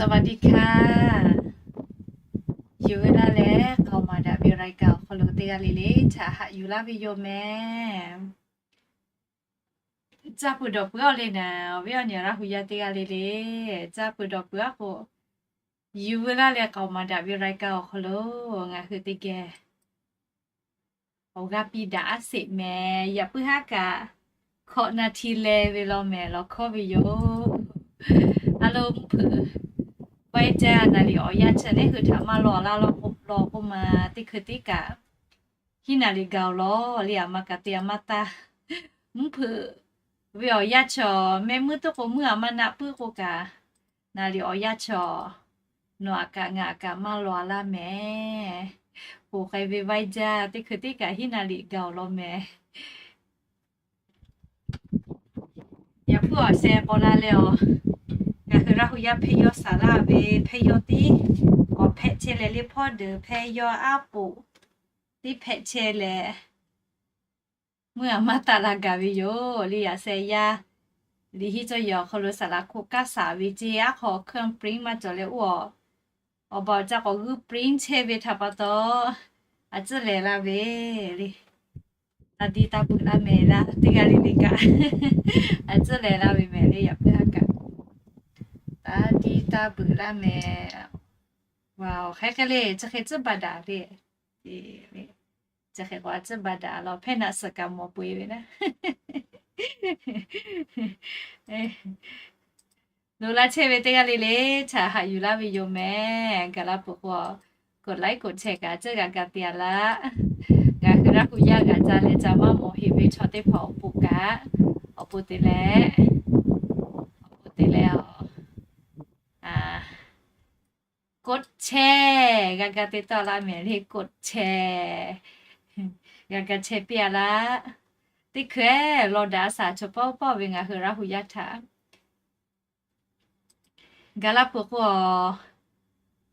สวัสดีค่ะ Yuˬ ve laˇ leh k'aoˍ maˍ daꞈ ve รายการ awˬ hk'aw lo teˇ g'aˇ le le htaꞈ haꞈ yuˬ laˇ ve yoˬ mehˍ. Caˇ peuˬ dawˬ peuˬ-aˬ le naˍ, awˬ viˉ awˬ nyi Laˇ hu yaˇ teˇ g'aˇ le le, caˇ peuˬ dawˬ peuˬ-aˬ k'o, yuˬ ve laˇ leh k'aoˍ maˍ daꞈ ve รายการ awˬ hk'aw lo ngaˬ hui teˇ geh awˬ g'aˇ piˇ daꞈ aˉ seˍ mehˍ. Yaꞈ puiˉ haˉ kaꞈ hkawꞈ naˍ hti leh ve law mehˍ lawˬ hkawˇ ve yoˬ. A lo mvuhˇ hpeuꞈ vaiˇ jaˇ naˍ riˍ awˬ yanˇ chi neˉ hui htaꞈ maˇ law laˇ law k'o, law k'oˆ ma teˇ hkui tiˉ kaꞈ hiˉ naˍ riˍ gaˬ-oˬ lawˬ le, a ma kaꞈ te a maˇ taˇ. Mvuhˇ hpeuꞈ ve awˬ yanˇ chi mehˆ muiˉ tuˉ k'o muiˉ a maˇ naˆ puiˉ k'o kaꞈ, naˍ riˍ awˬ yanˇ chi nawˬ aꞈ kaꞈ ngaˬ aꞈ kaꞈ maˇ law laˇ mehˍ. Poˬ k'ai ve vaiˇ jaˇ teˇ hkui tiˉ kaꞈ hiˉ naˍ riˍ gaˬ-oˬ lawˬ mehˍ. Yaꞈ puiˉ awˬ sheh k'aw la leh awˬ, ngaˬ hui Laˇ hu yaˇ hpehˇ yawˇ saˍ laˇ ve hpehˇ yawˇ tiˉ, awˬ hpehꞈ chehˇ leh le hpawˇ deuˬ hpehˇ yawˇ aˉ poꞈ tiˉ hpehꞈ chehˇ leh, muiˉ a maˇ taˆ la gaˬ ve yoˬ le. Yaꞈ sheh yaˇ liꞈ hiˉ cawˇ yehˬ awˬ hk'aw lo saˍ laˍ hkoˆ kaˇ saˍ ve ceˇ aˉ hk'aw hkeuˆ print maˇ cawˬ leh oˇ a, awˬ baˬ awˬ ca k'awꞈ g'uiˇ print chehˇ ve htaꞈ pa taw, a tcuhˉ lehˬ la ve le. Taˇ diˇ taˇ beuꞈ laˇ mehˍ laˇ teˇ g'aˇ le le kaꞈ, a tcuhˉ lehˬ la ve mehˍ le. Yaꞈ puiˉ haˉ kaꞈ taˇ diˇ taˇ beuꞈ laˇ mehˍ. Wa, hk'aˬ hk'e le, chi hk'e tcuhˉ ba daꞈ le. Chi hk'e k'o a tcuhˉ ba daꞈ law hpehˇ naˆ suhˍ kaꞈ mawˬ peu-eˬ ve naˉ. Loꞈ la chehˇ ve teˇ g'aˇ le le htaꞈ haꞈ yuˬ laˇ ve yoˬ mehˍ. Gaˬ la peuˬ k'o, กดไลค์ กดแชร์ kaꞈ a tcuhˉ g'a ga te a laˇ. Ngaˬ hui Laˇ hu yaˇ g'a ca leh ca maˇ mawˬ heˍ ve chaw teˇ hpaˍ awˬ pon kaꞈ, awˬ pon te leh, awˬ pon te leh a กดแชร์ g'a ga te tawˆ laˇ mehˍ le. กดแชร์ g'a ga chehˇ piˇ a laˇ. Teˇ hkui law daꞈ a shaˍ chaw pawˆ pawˆ ve ngaˬ hui Laˇ hu yaˇ htaꞈ gaˬ la peuˬ k'o,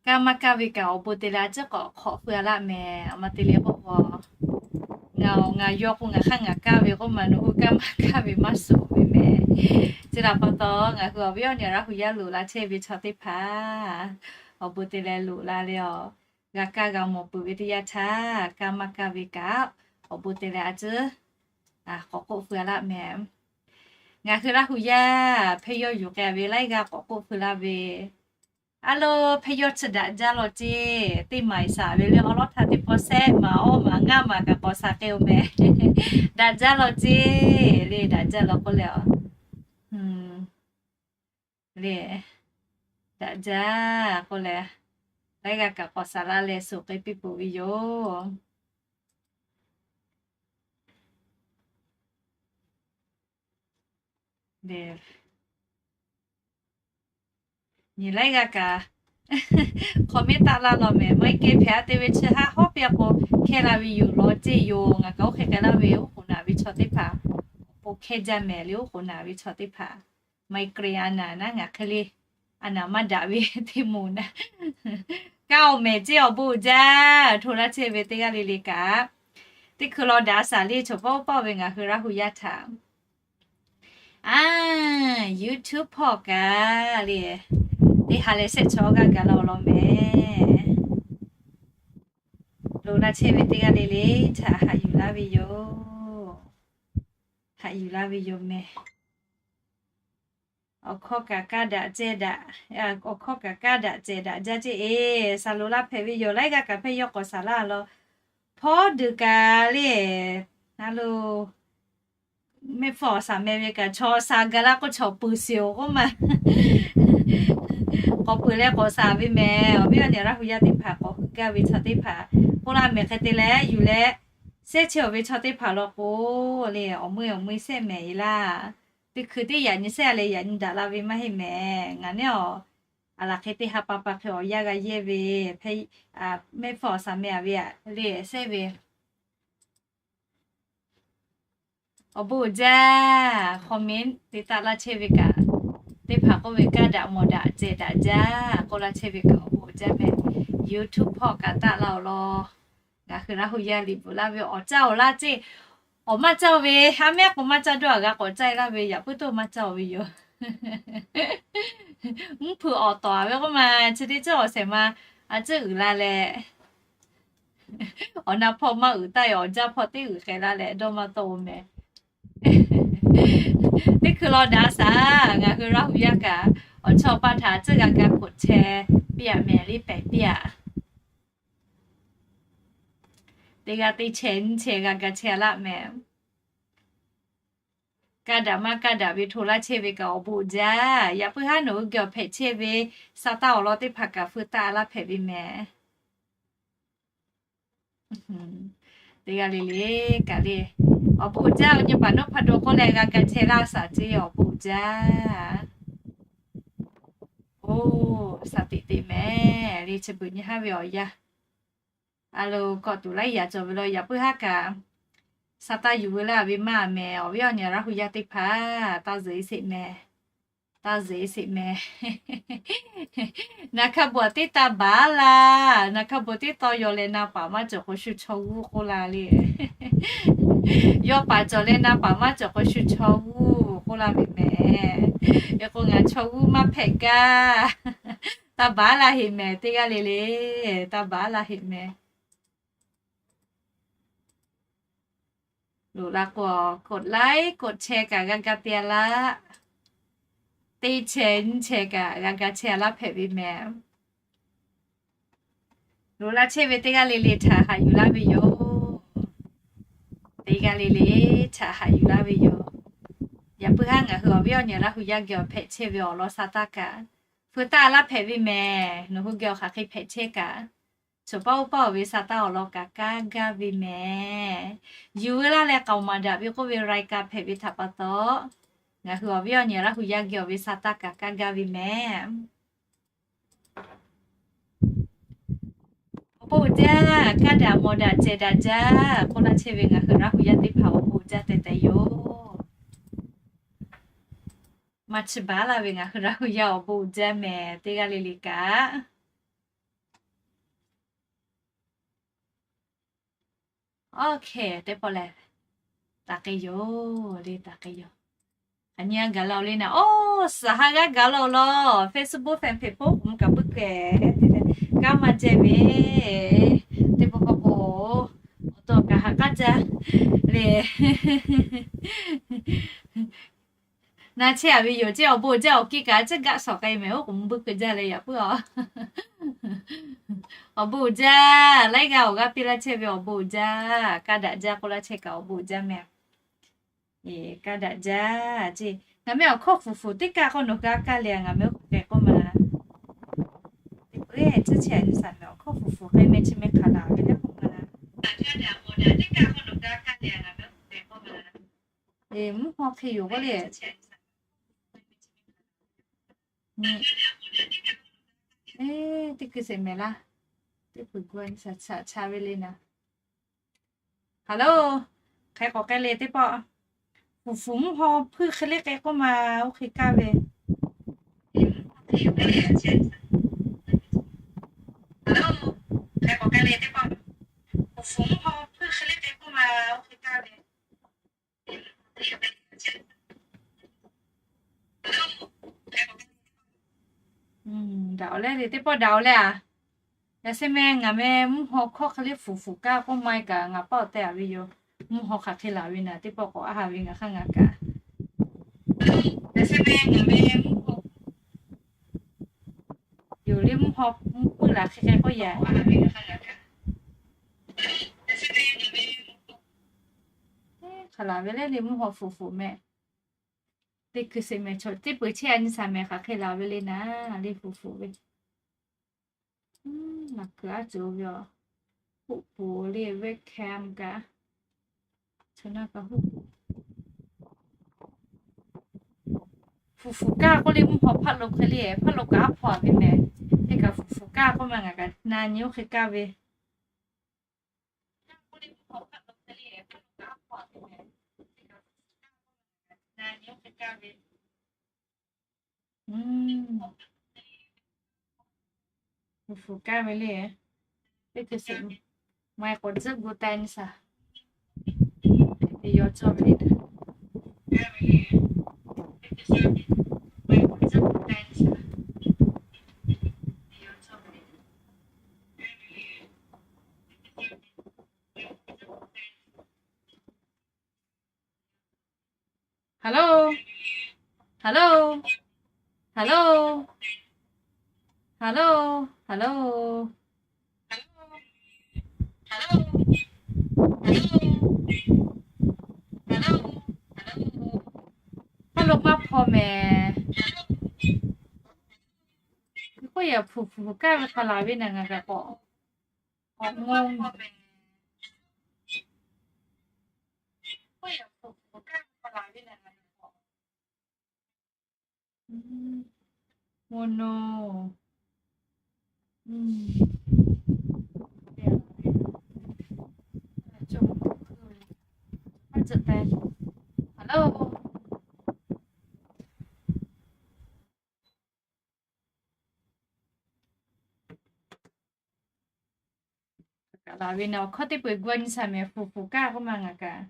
kaˇ maˇ kaˇ ve kaꞈ awˬ bon te leh a ciˉ k'awꞈ hk'awꞈ feu a laˇ mehˍ. A ma te leh k'oˆ k'o, ngaˬ awˬ ngaˬ yaw k'o ngaˬ hk'aˇ ngaˬ kaˇ ve k'oˆ ma, nawˬ hui kaˇ maˇ kaˇ ve maˇ suh ve mehˍ. Chi htaꞈ pa taw ngaˬ hui awˬ viˉ awˬ nyi Laˇ hu yaˇ loꞈ la chehˇ ve chaw teˇ hpaˍ awˬ bon te leh loꞈ la leh awˬ, g'a kaˇ g'a mawˬ peuˬ ve teˇ yanˇ htaˇ, kaˇ maˇ kaˇ ve kaꞈ awˬ bon te leh a ciˉ k'awꞈ k'oˆ feu a laˇ mehˍ. Ngaˬ hui Laˇ hu yaˇ hpehˇ yawˇ yuˬ k'ai ve laiˉ g'aˇ k'awꞈ k'oˆ feu laˇ ve, a lo, hpehˇ yawˇ chi daꞈ jaˇ law ceˇ. Teˇ maˍ iˍ saˍ ve le awˉ lawˉ htaˇ teˇ pawˆ sehˆ maˍ awˇ maˍ ngaˇ maˍ kaꞈ k'awꞈ saˍ k'ai-oˬ mehˍ. Daꞈ jaˇ law ceˇ le, daꞈ jaˇ law k'oˆ leh a, le, daꞈ jaˇ k'oˆ leh, laiˉ g'aˇ kaꞈ k'awꞈ saˍ laˇ leh suhˍ k'ai piˇ peuˬ ve yoˬ. Nyi laiˉ g'aˇ kaꞈ comment taˆ laˇ law mehˍ. Maˇ heˆ kehˬ hpehꞈ a te ve chi haˉ hawˉ piˇ a k'o, hkehˇ la ve yoˬ law ceˇ yoˬ. Ngaˬ kaꞈ oˇ hk'e k'ai laˇ ve, oˉ k'oˍ naˍ ve chaw teˇ hpaˍ, oˇ hkehˇ jaˇ mehˍ le. Oˉ k'oˍ naˍ ve chaw teˇ hpaˍ, migraine a naˍ naˉ ngaˬ hk'e le, a naˍ maˇ daꞈ ve teˇ moˍ naˉ, kaˇ-oˬ mehˍ ceˇ. Awˬ bon uiˍ jaˇ hto laˇ chehˇ ve teˇ g'aˇ le le kaꞈ, teˇ hkui law daꞈ a shaˍ le chaw pawˆ pawˆ ve ngaˬ hui Laˇ hu yaˇ htaꞈ a, YouTube hpawˇ kaꞈ le, teˇ ha leh shehˆ chaw g'aˇ gaˬ la-oˬ law mehˍ. Loꞈ la chehˇ ve teˇ g'aˇ le le htaꞈ haꞈ yuˬ laˇ ve yoˬ. Haꞈ yuˬ laˇ ve yoˬ mehˍ. Awˬ hkawˇ kaꞈ kaˇ daꞈ ceh daꞈ, awˬ hkawˇ kaꞈ kaˇ daꞈ ceh daꞈ jaˇ ceˇ. Eˬ, saˍ loꞈ laˇ hpehꞈ ve yoˬ. Laiˉ g'aˇ kaꞈ hpehˇ yawˇ k'awꞈ saˍ laˇ law. Hpawˇ deuˬ kaꞈ le, a lo, mehˆ hpfuhˇ awˬ shaˍ mehˍ ve kaꞈ chaw saˍ gaˬ la k'o chaw peuˬ shiˍ-oˬ k'oˆ ma. K'awꞈ peuˬ leh k'awꞈ saˍ ve mehˍ. Awˬ viˉ awˬ nyi Laˇ hu yaˇ teˇ hpaˍ k'awꞈ hui gaˇ ve chaw teˇ hpaˍ k'oˆ laˇ mehˍ. Hk'e te leh yuˬ leh shehˆ chehˇ-oˬ ve chaw teˇ hpaˍ law k'o le, awˬ meuˇ awˬ meuˇ shehˆ mehˍ e laˇ. Teˇ hkui teˇ yaꞈ nyi shehˆ leh yaꞈ nyi daꞈ la ve maˇ heˆ mehˍ. Ngaˬ neˉ awˬ a laˬ hk'e teˇ ha pa pa hk'e awˬ yanˇ g'a yehˇ ve, mehˆ hpfuhˇ awˬ shaˍ mehˍ a ve le shehˆ ve awˬ bon uiˍ jaˇ. Comment te taˆ laˇ chehˇ ve kaꞈ, teˇ hpaˍ k'oˆ ve kaˇ daꞈ mawˬ daꞈ ceh daꞈ jaˇ k'oˆ laˇ chehˇ ve kaꞈ awˬ bon uiˍ jaˇ mehˍ. YouTube hpawˇ kaꞈ taˆ laˇ-oˬ law. Ngaˬ hui Laˇ hu yaˇ liꞈ bvuhꞈ laˇ ve awˬ caˇ awˬ laˇ ceˇ, awˬ maˇ caˇ-oˬ ve, ha mehˉ k'o maˇ caˇ dawˇ a g'a k'awꞈ caˇ e laˇ ve, yaꞈ puiˉ toˇ maˇ caˇ-oˬ ve yoˬ. Mvuhˇ hpui awˬ tawˍ a ve k'oˆ ma, chi teˇ ceuˬ awˬ shehˍ ma, a ceuˬ uiˍ la leh, awˬ na hpawˇ maˇ uiˍ taˇ ve, awˬ jaˇ hpawˇ teˇ uiˍ hk'e la leh dawˇ maˇ tawˆ-o meh. Teˇ hkui law daꞈ shaˍ, ngaˬ hui Laˇ hu yaˇ kaꞈ awˬ chawˇ paˇ htaꞈ ceuˬ g'a ga koꞈ chehˇ piˇ-a meh, liˇ pehˍ piˇ-a. Teˇ g'aˇ teˇ chehˇ nyiˇ chehˇ g'a ga chehˇ laˇ meh. Kaˇ daꞈ maˇ kaˇ daꞈ ve hto laˇ chehˇ ve kaꞈ awˬ bon uiˍ jaˇ. Yaꞈ puiˉ haˉ nawˬ hui geh awˬ hpehꞈ chehˇ ve sa taˇ awˬ lawn teˇ hpaˍ kaꞈ feu taˆ laˇ hpehꞈ ve meh. Teˇ g'aˇ le le kaꞈ le, awˬ bon uiˍ jaˇ. Awˬ nyi paˍ nawˉ hpaˇ daw k'oˆ leh g'a ga chehˇ laˇ shaˍ ceˇ, awˬ bon uiˍ jaˇ. Oˇ, shaˍ teꞈ teꞈ meh le, chi beuꞈ nyi haˉ ve awˬ yanˇ. A lo, kawꞈ tuˬ laiˉ yaꞈ cawˬ ve law, yaꞈ puiˉ haˉ kaꞈ sa taˇ yuˬ veu laˇ ve maˇ meh. Awˬ viˉ awˬ nyi Laˇ hu yaˇ teˇ hpaˍ, taˇ zuhꞈ-e sheˍ meh. Taˇ zuhꞈ-e sheˍ meh. Naˍ hka bvuhꞈ teˇ taˇ baˬ laˇ, naˍ hka bvuhꞈ teˇ taw yaw leh na paˍ maˇ cawˬ k'o shu chaw g'uˇ k'oˆ la le. Yaw paˍ cawˬ leh na paˍ maˇ cawˬ k'o shu chaw g'uˇ k'oˆ la ve meh. Hk'e k'o ngaˬ chaw g'uˇ maˇ hpehꞈ gaˇ. Taˇ baˬ laˇ heˍ meh, teˇ g'aˇ le le, taˇ baˬ laˇ heˍ meh. Loꞈ la k'o, koꞈ laiˉ koꞈ chehˇ kaꞈ g'a ga te-a laˇ. Teˇ chehˇ nyiˇ chehˇ kaꞈ g'a ga chehˇ-a laˇ hpehꞈ ve meh. Loꞈ la chehˇ ve teˇ g'aˇ le le htaꞈ haꞈ yuˬ laˇ ve yoˬ. Teˇ g'aˇ le le htaꞈ haꞈ yuˬ laˇ ve yoˬ. Yaꞈ puiˉ haˉ ngaˬ hui awˬ viˉ awˬ nyi Laˇ hu yaˇ geh awˬ hpehꞈ chehˇ ve awˬ lawn sa taˇ kaꞈ feu taˆ laˇ hpehꞈ ve meh. Nawˬ hui geh awˬ hk'aˬ hk'e hpehꞈ chehˇ kaꞈ, chaw paˇ oˇ paˇ awˬ ve sa taˇ awˬ lawn kaꞈ kaˇ gaˇ ve meh. Yuˬ veu laˇ leh k'aoˍ maˍ daꞈ ve k'oˆ ve รายการ hpehꞈ ve htaꞈ pa taw, ngaˬ hui awˬ viˉ awˬ nyi Laˇ hu yaˇ geh awˬ ve sa taˇ kaꞈ kaˇ gaˇ ve meh. Awˬ bon uiˍ jaˇ, kaˇ daꞈ mawˬ daꞈ cehˬ daꞈ jaˇ k'oˆ laˇ chehˇ ve ngaˬ hui Laˇ hu yaˇ teˇ hpaˍ awˬ bon uiˍ jaˇ tehꞈ tehꞈ yoˬ. Maˇ chiˇ baˬ laˇ ve ngaˬ hui Laˇ hu yaˇ awˬ bon uiˍ jaˇ meh, teˇ g'aˇ le le kaꞈ. Oˇ hk'e teˇ pawˆ lehˬ, taˍ k'ai yoˬ le, taˍ k'ai yoˬ. Aˬ nyi a gaˬ la-o le naˍ, oˇ, suhˍ ha g'aˇ gaˬ la-o law, Facebook fan page poˆ k'o mvuhˇ kaꞈ puiˉ kehˬ te leh, kaˇ maˇ jehˇ ve, teˇ pawˆ k'awꞈ k'o, awˬ to kaꞈ ha k'aˉ jaˇ le. Na chehˇ-a ve yoˬ ceˇ, awˬ bon jaˇ. Awˬ kiˇ kaꞈ ceˇ gaˆ shawˍ k'ai meh, oˇ k'o mvuhˇ puiˉ keu jaˇ leh yaꞈ puiˉ-a. Awˬ bon uiˍ jaˇ. Laiˉ g'aˇ awˬ g'aˇ piˇ laˇ chehˇ ve awˬ bon uiˍ jaˇ. Kaˇ daꞈ jaˇ k'oˆ laˇ chehˇ kaꞈ awˬ bon uiˍ jaˇ meh. Kaˇ daꞈ jaˇ ceˇ. Ngaˬ meh awˬ hkawˇ fuˍ fuˍ teˇ kaˇ k'o nawˬ g'a kaˇ leh ngaˬ meh oˇ hk'e k'oˆ ma. Teˇ peuˬ-eˬ, tcuhˇ chehˇ nyi shaˍ meh awˬ hkawˇ fuˍ fuˍ k'ai meh chi meh hk'aˬ laˬ ve le k'oˆ ma. Mvuhˇ haw hk'e yoˬ k'oˆ le. Teˇ hkui sheˍ meh laˇ. Teˇ peuˬ gu a nyi shaˍ cha ve le naˍ. Hello, hk'e k'awꞈ k'ai le teˇ pawˆ. Fuˍ fuˍ mvuhˇ haw hpuiˇ hk'e le k'ai k'oˆ ma, oˇ hk'e kaˇ ve. Daꞈ-o leh le, teˇ pawˆ daꞈ-o leh-a. Yaꞈ sheh meh ngaˬ meh mvuhˇ haw hkawˇ hk'e le fuˍ fuˍ kaˇ k'oˆ ma-e kaꞈ ngaˬ paˇ awˬ tehˬ-a ve yoˬ. Mvuhˇ haw hk'aˬ hk'e laˬ ve naˍ, teˇ pawˆ k'awꞈ a ha ve ngaˬ hk'aˇ ngaˬ kaꞈ. Yaꞈ sheh meh ngaˬ meh mvuhˇ haw yoˬ le, mvuhˇ haw mvuhˇ puiˉ laˬ hk'e hk'e k'oˆ yaꞈ. Hk'aˬ laˬ ve le le mvuhˇ haw fuˍ fuˍ meh. Teˇ hkui sheˍ meh chaw teˇ peuˬ chehˇ a nyi shaˍ meh hk'aˬ hk'e laˬ ve le naˍ, le fuˍ fuˍ ve. Naˬ kuiˬ aˉ cawˬ ve a, hoˆ poˍ le webcam kaꞈ, chaw naˇ kaꞈ hoˆ poˍ. Fuˍ fuˍ kaˇ k'oˆ le mvuhˇ haw hpaˆ lo hk'e le, hpaˆ lo kaꞈ aˉ hpaw-a ve meh. Teˇ kaꞈ fuˍ fuˍ kaˇ k'oˆ ma ngaˬ kaꞈ na nyi oˇ hk'e kaˇ ve. Fuˍ fuˍ kaˇ ve le, teˇ hkui sheˍ meh k'awꞈ tcuhˉ gu ta nyi shaˍ. Yaw cawˇ ve le. Hello, hello, hello, hello, hello. Maˇ lo maˇ hpaw mehˍ. K'oˆ yaꞈ hpu hpu kaˇ ve hk'a laˬ ve naˬ ngaˬ kaꞈ k'awꞈ, k'awꞈ ngo. Mono. Hello. Kaꞈ laˬ ve naˬ, awˬ hkawˇ teˇ peu-eˬ gu a nyi shaˍ mehˍ, hpu hpu kaˇ k'oˆ ma ngaˬ kaꞈ.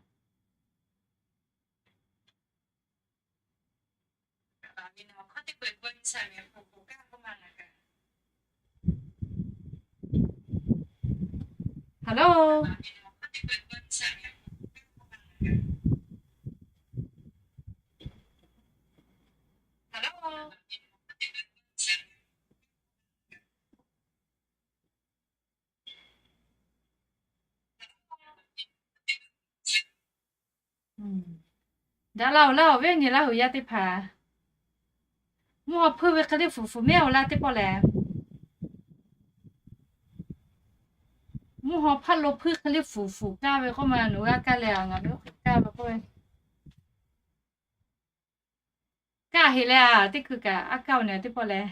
Hello. Daꞈ la-oˬ laˇ, awˬ viˉ awˬ nyi Laˇ huˍ yaˇ teˇ hpaˍ, mvuhˇ haw hpuiˇ ve hk'e le fuˍ fuˍ mehˆ-oˬ laˇ teˇ pawˆ lehˬ. Mvuhˇ haw hpaˇ lo hpuiˇ hk'e le fuˍ fuˍ kaˇ ve k'oˆ ma, nawˬ g'a kaˇ leh a, ngaˬ ve oˇ hk'e kaˇ ve k'oˆ ve. Kaˇ heꞈ leh a, teˇ hkui kaꞈ aˉ kaˇ-oˬ nehˬ teˇ pawˆ lehˬ.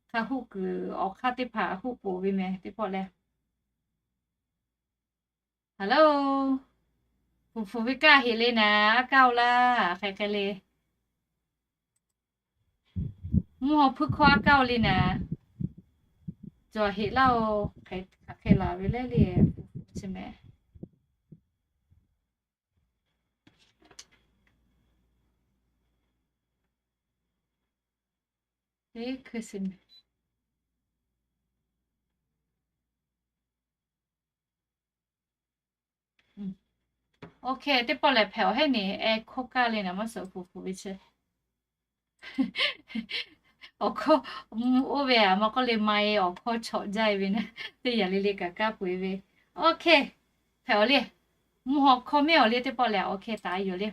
Hk'a huˆ kuiˬ awˬ hk'aˇ teˇ hpaˍ huˆ poˍ ve mehˍ teˇ pawˆ lehˬ. Hello. Hpu hpu ve kaˇ heꞈ le naˍ, aˉ kaˇ-oˬ laˇ, hk'e hk'e le. Mvuhˇ haw hpuiˇ hkawˇ aˉ kaˇ-oˬ le naˍ. Cawˬ heꞈ laˇ-oˬ, hk'aˬ hk'e laˬ ve lehˬ le, chi mehˍ. Teˇ hkui si mehˍ. Oˇ hk'e teˇ pawˆ lehˬ hpehꞈ awˬ heˆ neˍ, e hkawˇ kaˇ le naˍ, maˇ suhˍ hpu hpu ve chi. Awˬ hkawˇ oˇ ve a, maˇ k'oˆ le, maˇ e awˬ hkawˇ chawꞈ jaˇ e ve naˍ, teˇ yanˇ le le kaꞈ kaˇ peuˬ e ve. Oˇ hk'e hpehꞈ awˬ le. Mvuhˇ haw hkawˇ mehˆ awˬ le teˇ pawˆ lehˬ, oˇ hk'e taˍ yoˬ le.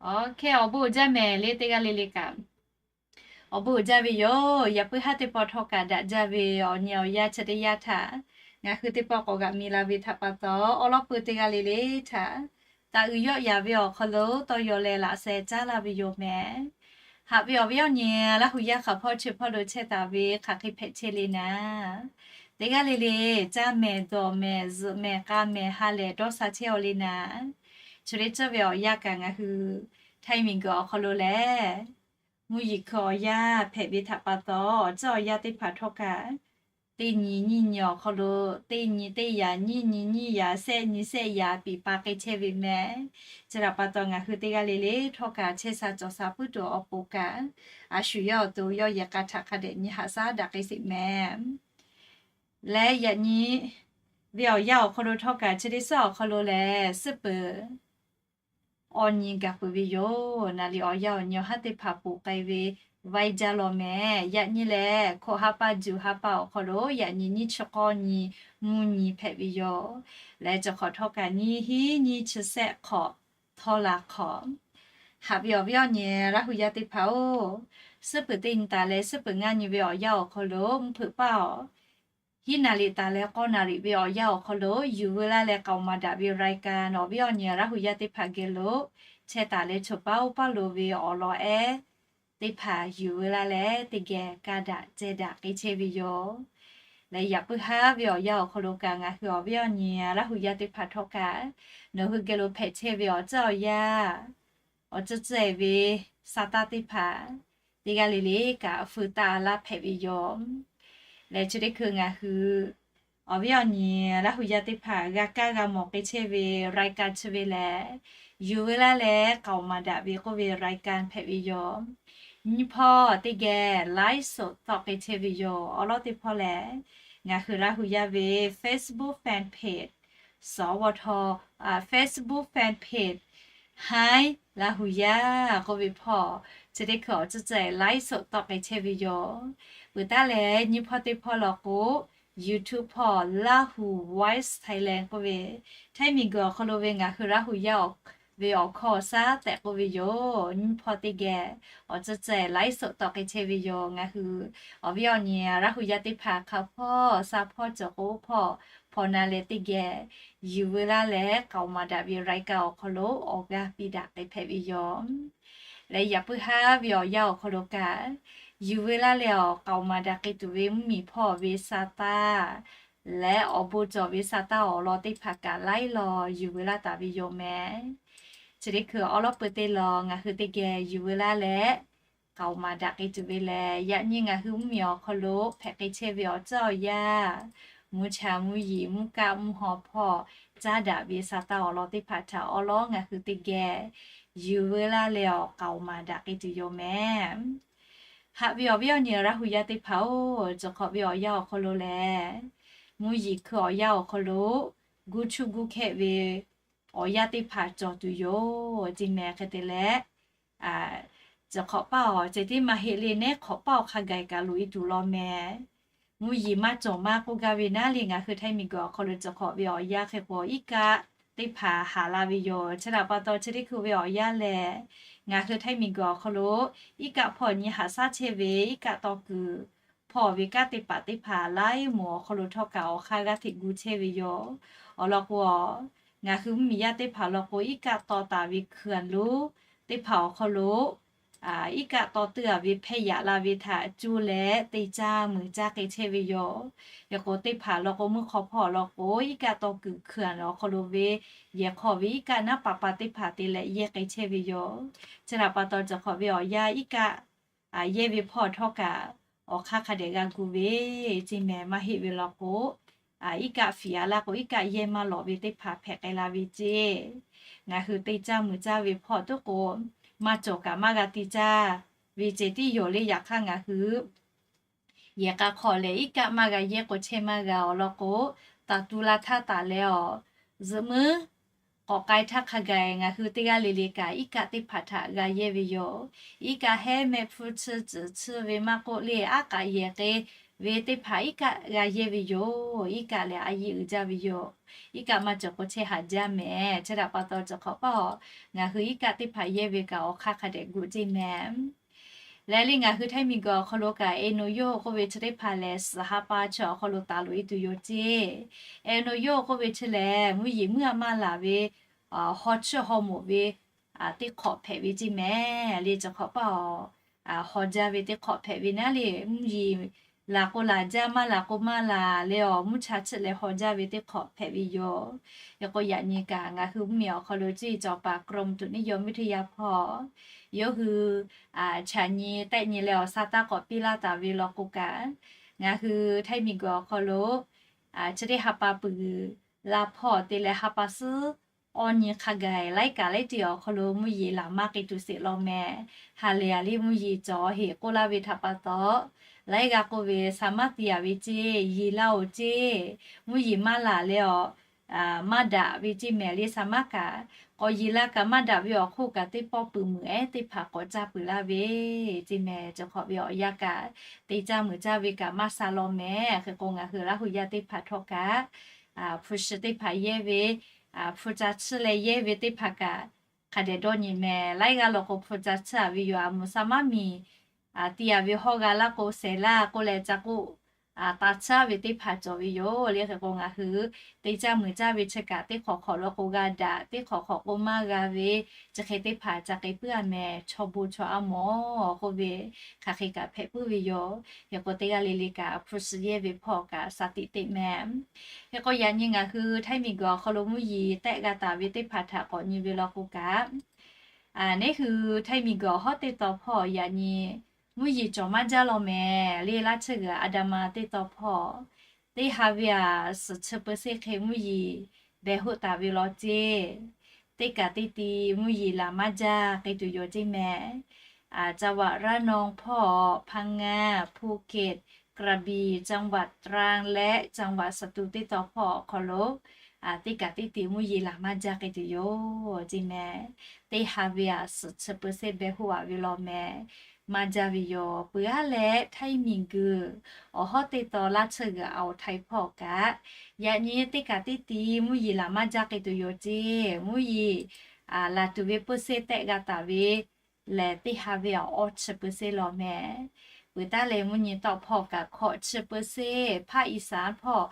Oˇ hk'e awˬ bon uiˍ jaˇ mehˍ le, teˇ g'aˇ le le kaꞈ. Awˬ bon uiˍ jaˇ ve yoˬ. Yaꞈ puiˉ haˉ teˇ pawˆ htawˇ kaꞈ daꞈ jaˇ ve awˬ nyi awˬ yanˇ chi teˇ yanˇ htaꞈ ngaˬ hui teˇ pawˆ k'awꞈ g'aꞈ mi la ve htaꞈ pa taw, awˉ lawˉ peuˬ teˇ g'aˇ le le htaꞈ taˍ uiˍ yawˆ yaˍ ve awˬ hk'aw lo tawˇ yaw leh laꞈ sheh caˉ laˇ ve yoˬ mehˍ. Haꞈ ve awˬ viˉ awˬ nyi Laˇ huˍ yaˇ hk'aˬ hpawˇ chi hpawˇ lo chehˇ taˍ ve hk'aˬ hk'e hpehꞈ chehˇ le naˍ, teˇ g'aˇ le le caˇ mehˍ dawˬ mehˍ zuhꞈ mehˍ k'a mehˍ ha lehˬ dawˇ sha chehˇ awˬ le naˍ. Chi le cawˇ ve awˬ yanˇ kaꞈ ngaˬ hui Htaiˇ miˬguiˬ awˬ hk'aw lo lehˬ, mvuhˇ yeˬ hkui awˬ yanˇ hpehꞈ ve htaꞈ pa taw, awˬ ceuˬ awˬ yanˇ teˇ hpaˍ htawˇ kaꞈ teˇ nyi nyiˇ nyi awˬ hk'aw lo, teˇ nyi teˇ yaꞈ, nyiˇ nyi nyiˇ yaꞈ, shehˆ nyi shehˆ yaꞈ piˍ pa k'ai chehˇ ve mehˍ. Chi htaꞈ pa taw ngaˬ hui teˇ g'aˇ le le htawˇ kaꞈ chehˇ sha cawˬ sha puiˉ tuˬ awˬ pon kaꞈ, a shu yawˇ awˬ to yawˇ yehˬ k'a htaꞈ hk'a dehꞈ nyi haꞈ shaˉ daꞈ k'ai sheˍ mehˍ. Leh yaꞈ nyi ve awˬ yanˇ awˬ hk'aw lo htawˇ kaꞈ chi teˇ suhˉ awˬ hk'aw lo lehˬ, suhˉ peuˬ awˬ nyi gaˬ peuˬ ve yoˬ. Naˍ liꞈ awˬ yanˇ awˬ nyi awˬ haˉ teˇ hpaˍ poˬ k'ai ve vaiˇ jaˇ law mehˍ. Yaꞈ nyi lehˬ, hkawꞈ ha pa juˬ ha pa awˬ hk'aw lo yaꞈ nyi nyiˇ chi k'awˇ nyi mvuhˇ nyi hpehꞈ ve yoˬ. Leh cawˬ hk'awꞈ htawˇ kaꞈ nyiˇ hinˉ nyiˇ chi shehˆ hk'awꞈ htawˇ la hk'awꞈ. Haꞈ ve awˬ viˉ awˬ nyi Laˇ huˍ yaˇ teˇ hpaˍ-oˬ, suhˉ peuˬ teˇ nyi taˍ leh suhˉ peuˬ ngaˇ nyi ve awˬ yanˇ awˬ hk'aw lo mvuhˇ hpeuꞈ paˇ awˬ hiˉ naˍ riꞈ taˍ leh k'awˇ naˍ riꞈ ve awˬ yanˇ awˬ hk'aw lo yuˬ veu laˇ leh k'aoˍ maˍ daꞈ ve รายการ awˬ viˉ awˬ nyi Laˇ huˍ yaˇ teˇ hpaˍ geh lo chehˇ taˍ leh, choˬ paˉ oˇ paˉ lo ve awˬ lawn ehˉ teˇ hpaˍ yuˬ veu laˇ leh teˇ geh kaˇ daꞈ ceh daꞈ k'ai chehˇ ve yoˬ. Leh yaꞈ puiˉ haˉ ve awˬ yanˇ awˬ hk'aw lo kaꞈ ngaˬ hui awˬ viˉ awˬ nyi Laˇ huˍ yaˇ teˇ hpaˍ htawˇ kaꞈ, nawˬ hui geh lo hpehꞈ chehˇ ve awˬ ceuˬ awˬ yanˇ, awˬ ceuˬ ceuˬ ve sa taˇ teˇ hpaˍ teˇ g'aˇ le le kaꞈ feu taˇ laˇ hpehꞈ ve yoˬ. Leh chi teˇ hkui ngaˬ hui awˬ viˉ awˬ nyi Laˇ huˍ yaˇ teˇ hpaˍ g'a kaˇ g'a mawˬ k'ai chehˇ ve รายการ chi ve lehˬ, yuˬ veu laˇ leh k'aoˍ maˍ daꞈ ve k'oˆ ve รายการ hpehꞈ ve yoˬ. Nyiˇ hpawˇ teˇ geh ไลฟ์สด tawˆ k'ai chehˇ ve yoˬ. Awˬ lawn teˇ hpawˇ lehˬ, ngaˬ hui Laˇ huˍ yaˇ ve Facebook fan page, สวท, Facebook fan page Hi Laˇ huˍ yaˇ k'oˆ ve hpawˇ, chi teˇ hkui awˬ tcuhˉ ceh laiˉ soꞈ tawˆ k'ai chehˇ ve yoˬ. Peuˬ taˉ leh nyiˇ hpawˇ teˇ hpawˇ law k'o, YouTube hpawˇ Laˇ huˍ Voice Thailand k'oˆ ve, Htaiˇ miˬguiˬ awˬ hk'aw lo ve ngaˬ hui Laˇ huˍ yaˇ ve awˬ hkawˇ awˬ shaˉ tehꞈ k'oˆ ve yoˬ. Nyiˇ hpawˇ teˇ geh awˬ tcuhˉ ceh laiˉ soꞈ tawˆ k'ai chehˇ ve yoˬ. Ngaˬ hui awˬ viˉ awˬ nyi Laˇ huˍ yaˇ teˇ hpaˍ hk'a hpawˇ sha hpawˇ cawˬ k'o hpawˇ hpawnˬ na leh teˇ geh yuˬ veu laˇ leh k'aoˍ maˍ daꞈ ve รายการ awˬ hk'aw lo awˬ g'aˇ piˇ daꞈ k'ai hpehꞈ ve yoˬ. Leh yaꞈ puiˉ haˉ ve awˬ yanˇ awˬ hk'aw lo kaꞈ, yuˬ veu laˇ leh awˬ k'aoˍ maˍ daꞈ k'ai tuˬ ve mvuhˇmiˬ hpawˇ ve sa taˇ leh awˬ bon cawˬ ve sa taˇ awˬ lawn teˇ hpaˍ kaꞈ laiˉ law yuˬ veu laˇ taˍ ve yoˬ mehˍ. Chi teˇ hkui awˉ lawˉ peu teˇ law ngaˬ hui teˇ geh yuˬ veu laˇ leh k'aoˍ maˍ daꞈ k'ai tuˬ ve lehˬ, yaꞈ nyi ngaˬ hui mvuhˇmiˬ awˬ hk'aw lo hpehꞈ k'ai chehˇ ve awˬ ceuˬ awˬ yanˇ, mvuhˇ cha mvuhˇ yeˬ mvuhˇ kaˆ mvuhˇ haw hpawˇ caˉ daꞈ ve sa taˇ awˬ lawn teˇ hpaˍ htaꞈ awˉ lawˉ ngaˬ hui teˇ geh yuˬ veu laˇ leh awˬ k'aoˍ maˍ daꞈ k'ai tuˬ yoˬ mehˍ. Haꞈ ve awˬ viˉ awˬ nyi Laˇ huˍ yaˇ teˇ hpaˍ-oˬ, cawˬ hk'awꞈ ve awˬ yanˇ awˬ hk'aw lo lehˬ, mvuhˇ yeˬ hkui awˬ yanˇ awˬ hk'aw lo gu chuˇ gu hkehˆ ve awˬ yanˇ teˇ hpaˍ cawˬ tuˬ yoˬ ceˇ mehˍ. Hk'e te leh, cawˬ hk'awꞈ paˇ awˬ ceh tiˉ maˇ heˆ le, neˉ hk'awꞈ paˇ awˬ hk'a gaˬ kaꞈ loꞈ e tuˬ law mehˍ. Mvuhˇ yeˬ maˇ cawˬ maˇ k'oˆ gaˇ ve naˉ le, ngaˬ hui Htaiˇ miˬguiˬ awˬ hk'aw lo cawˬ hk'awꞈ ve awˬ yanˇ hk'e k'o iˉ kaˆ teˇ hpaˍ haˍ la ve yoˬ. Chi htaꞈ pa taw chi teˇ hkui ve awˬ yanˇ lehˬ, ngaˬ hui Htaiˇ miˬguiˬ awˬ hk'aw lo iˉ kaˆ hpawˇ nyi haꞈ shaˉ chehˇ ve iˉ kaˆ taw kuiˬ hpawˇ ve kanˉ teˇ hpaˍ teˇ hpaˍ laiˉ moˍ awˬ hk'aw lo htawˇ kaꞈ awˬ hk'aˇ g'aˇ hteꞈ gu chehˇ ve yoˬ. Awˬ lawn k'o, ngaˬ hui mvuhˇmiˬ yaˇ teˇ hpaˍ lawn k'o, iˉ kaˆ taw taˍ ve hkui anˬ lonˉ teˇ hpaˍ awˬ hk'aw lo iˉ kaˆ taw teuˇ a ve hpehˇ yaꞈ la ve htaꞈ cuˇ leh te caˇ muiˬ caˇ k'ai chehˇ ve yoˬ. Yaꞈ k'o teˇ hpaˍ lawn k'o, mvuhˇ hk'aw hpawˇ lawn k'o, iˉ kaˆ taw kuiˬ hkui anˬ awˬ hk'aw lo ve yehˬ hk'aw ve iˉ kaˆ naˉ pa pa teˇ hpaˍ te leh yehˇ k'ai chehˇ ve yoˬ. Chi htaꞈ pa taw cawˬ hk'awꞈ ve awˬ yanˇ iˉ kaˆ yehˇ ve hpawˇ htawˇ kaꞈ awˬ hk'aˇ hk'a dehꞈ g'a gu ve ceˇ mehˍ. Maˇ heˆ ve lawn k'o, iˉ kaˆ fiˍ a laˇ k'o, iˉ kaˆ yehˇ maˇ lawꞈ ve teˇ hpaˍ hpehꞈ k'ai la ve ceˇ. Ngaˬ hui te caˇ muiˬ caˇ ve hpawˇ tuˉ k'o, maˇ cawˬ kaꞈ maˇ g'a te caˇ ve ceh tiˉ yoˬ le. Yaꞈ hk'aˇ ngaˬ hui yehˬ k'a hk'aw lehˬ iˉ kaˆ maˇ g'a yehˇ k'o chehˇ maˇ g'a. Awˬ lawn k'o, taˍ tu la htaˇ taˍ leh awˬ zuhꞈ muiˉ k'awꞈ k'ai htaˇ hk'a gaˬ ngaˬ hui teˇ g'aˇ le le kaꞈ iˉ kaˆ teˇ hpaˍ htaꞈ g'a yehˇ ve yoˬ. Iˉ kaˆ hehˉ mehˆ hpfuhˇ tsuhˇ tcuhˍ tsuhˇ ve maˇ k'oˆ le, aˉ k'aꞈ yehˬ k'ai ve teˇ hpaˍ iˉ kaˆ g'a yehˇ ve yoˬ. Iˉ kaˆ lehˬ a yeˇ uiˍ jaˇ ve yoˬ. Iˉ kaˆ maˇ cawˬ k'o chehˇ haꞈ jaˇ mehˍ. Chi htaꞈ pa taw cawˬ hk'awꞈ paˇ awˬ ngaˬ hui iˉ kaˆ teˇ hpaˍ yehˇ ve kaꞈ awˬ hk'aˇ hk'a dehꞈ gu ceˇ mehˍ. Leh le ngaˬ hui Htaiˇ miˬguiˬ awˬ hk'aw lo kaꞈ eno yoˇ k'oˆ ve chi teˇ hpaˍ lehˬ, suhˍ ha pa chi awˬ hk'aw lo taˍ loꞈ e tuˬ yoˬ ceˇ. Eno yoˇ k'oˆ ve chi lehˬ, mvuhˇ yeˬ meuˇ a maˇ laˬ ve haw chiˇ haw moˍ ve teˇ hk'awꞈ hpehꞈ ve ceˇ mehˍ. Le cawˬ hk'awꞈ paˇ awˬ haw jaˇ ve teˇ hk'awꞈ hpehꞈ ve naˉ le, mvuhˇ yeˬ laˬ k'o laˬ jaˇ, maˇ laˬ k'o maˇ laˬ leh awˬ mvuhˇ cha chiˇ leh haw jaˇ ve teˇ hk'awꞈ hpehꞈ ve yoˬ. Yaꞈ k'o yaꞈ nyi kaꞈ ngaˬ hui mvuhˇmiˬ awˬ hk'aw lo cuˇ yiˍ cawˬ paˍ กรมอุตุนิยมวิทยา hpawˇ yawˇ hui chaꞈ nyi tehˆ nyi leh awˬ sha taˇ k'awꞈ piˇ laˇ taˍ ve law k'o kaꞈ, ngaˬ hui Htaiˇ miˬguiˬ awˬ hk'aw lo chi teˇ ha pa peuˬ la hpawˇ te leh ha pa suhˉ awˇ nyi hk'a gaˬ laiˉ kaꞈ laiˉ tiꞈ awˬ hk'aw lo mvuhˇ yeˬ laˬ maˇ k'ai tuˬ sheˍ law mehˍ. Ha lehˬ a le mvuhˇ yeˬ cawˬ heˍ k'oˆ laˇ ve htaꞈ pa taw, laiˉ g'aˇ k'oˆ ve, Sha maˇ te a ve ceˇ, yeˬ laˇ oˬ ceˇ, mvuhˇ yeˬ maˇ laˬ leh awˬ maˇ daꞈ ve ceˇ mehˍ. Le sha maˇ kaꞈ k'awꞈ yeˬ la kaꞈ maˇ daꞈ ve awˬ hk'oˆ kaꞈ teˇ pawˆ peuˬ muiˬ ehˉ teˇ hpaˍ k'awꞈ caˇ peuˬ laˇ ve ceˇ mehˍ. Cawˬ hk'awꞈ ve awˬ yanˇ kaꞈ te caˇ muiˬ caˇ ve kaꞈ maˇ sha law mehˍ. Hk'e k'o ngaˬ hui Laˇ huˍ yaˇ teˇ hpaˍ htawˇ kaꞈ hpu shi teˇ hpaˍ yehˇ ve, hpu ca chiˇ leh yehˇ ve teˇ hpaˍ kaꞈ hk'a dehꞈ dawˇ nyi mehˍ. Laiˉ g'aˇ law k'o hpu ca chiˇ a ve yoˬ. A moˍ sha maˇ miˬ ti a ve hawˇ g'a laˇ k'o, shehˍ laˇ k'oˆ leh ca k'oˆ taˍ chiˇ ve teˇ hpaˍ cawˬ ve yoˬ. Le hk'e k'o ngaˬ hui te caˇ muiˬ caˇ ve chi kaꞈ teˇ hk'awꞈ hk'awꞈ law k'o g'a daꞈ, teˇ hk'awꞈ hk'awꞈ k'o maˇ g'a ve, chi hk'e teˇ hpaˍ ca k'ai puiˉ a mehˍ. Chaw bon chaw a mawˬ k'oˆ ve hk'aˬ hk'e kaꞈ hpehꞈ puiˉ ve yoˬ. Hk'e k'o teˇ g'aˇ le le kaꞈ hpu shi yehˇ ve hpawˇ kaꞈ sha tiꞈ teˇ mehˍ. Hk'e k'o yaꞈ nyi ngaˬ hui Htaiˇ miˬguiˬ awˬ hk'aw lo mvuhˇ yeˬ tehˆ g'a taˍ ve teˇ hpaˍ htaꞈ k'awꞈ nyi ve law k'o kaꞈ, neˉ hui Htaiˇ miˬguiˬ awˬ hawˉ teˇ taw hpawˇ yaꞈ nyi mvuhˇ yeˬ cawˬ maˇ jaˇ law mehˍ. Le laˇ chi g'uiˬ a da ma teˇ taw hpawˇ teˇ ha ve a suhˍ chi peu seˆ hk'e mvuhˇ yeˬ behˬ hoˆ taˍ ve law ceˇ. Teˇ kaꞈ teˇ ti mvuhˇ yeˬ laˬ maˇ jaˇ k'ai tuˬ yoˬ ceˇ mehˍ. จังหวัดระนอง hpawˇ, พังงา, ภูเก็ต, กระบี่, จังหวัดตรัง leh จังหวัดสตูล teˇ taw hpawˇ awˬ hk'aw lo teˇ kaꞈ teˇ ti mvuhˇ yeˬ laˬ maˇ jaˇ k'ai tuˬ yoˬ ceˇ mehˍ. Teˇ ha ve aꞈ suhˍ chi เปอร์เซ็นต์ beh hoˆ a ve law mehˍ. Maˇ jaˇ ve yoˬ. Peuˬ aˉ leh htaiˇ miˬguiˬ awˬ hawˉ teˇ taw laˇ tsuhˇ g'uiˬ awˬ htaiˍ hpawˇ kaꞈ, yaꞈ nyi teˇ kaꞈ teˇ ti mvuhˇ yeˬ laˬ maˇ jaˇ k'ai tuˬ yoˬ ceˇ. Mvuhˇ yeˬ laˬ tuˬ ve เปอร์เซ็นต์ tehˆ g'a taˍ ve lehˬ, teˇ ha ve awˬ awˇ chi เปอร์เซ็นต์ law mehˍ. Peuˬ taˉ leh mvuhˇ nyi tawˆ hpawˇ kaꞈ hkawꞈ chi เปอร์เซ็นต์, hpaˆ iˍ saˍ hpawˇ,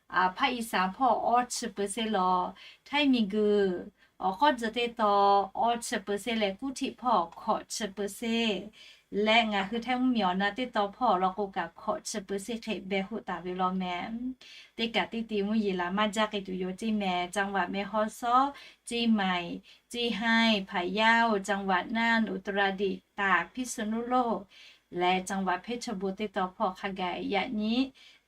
hpaˆ iˍ saˍ hpawˇ awˇ chi เปอร์เซ็นต์ law. Htaiˇ miˬguiˬ awˬ hk'awˇ tcuh teˇ taw awˇ chi เปอร์เซ็นต์ leh, kuˉ htiˆ hpawˇ hkawꞈ chi เปอร์เซ็นต์ leh, ngaˬ hui htaiˇ mvuhˇ miˬ awˬ na teˇ taw hpawˇ law k'o kaꞈ hkawꞈ chi เปอร์เซ็นต์ hk'e beh hoˆ taˍ ve law mehˍ. Teˇ kaꞈ teˇ ti mvuhˇ yeˬ laˬ maˇ jaˇ k'ai tuˬ yoˬ ceˇ mehˍ. จังหวัดแม่ฮ่องสอน, เชียงใหม่, เชียงราย, พะเยา, จังหวัดน่าน, อุตรดิตถ์, ตาก, พิษณุโลก leh, จังหวัดเพชรบูรณ์ teˇ taw hpawˇ hk'a gaˬ yaꞈ nyi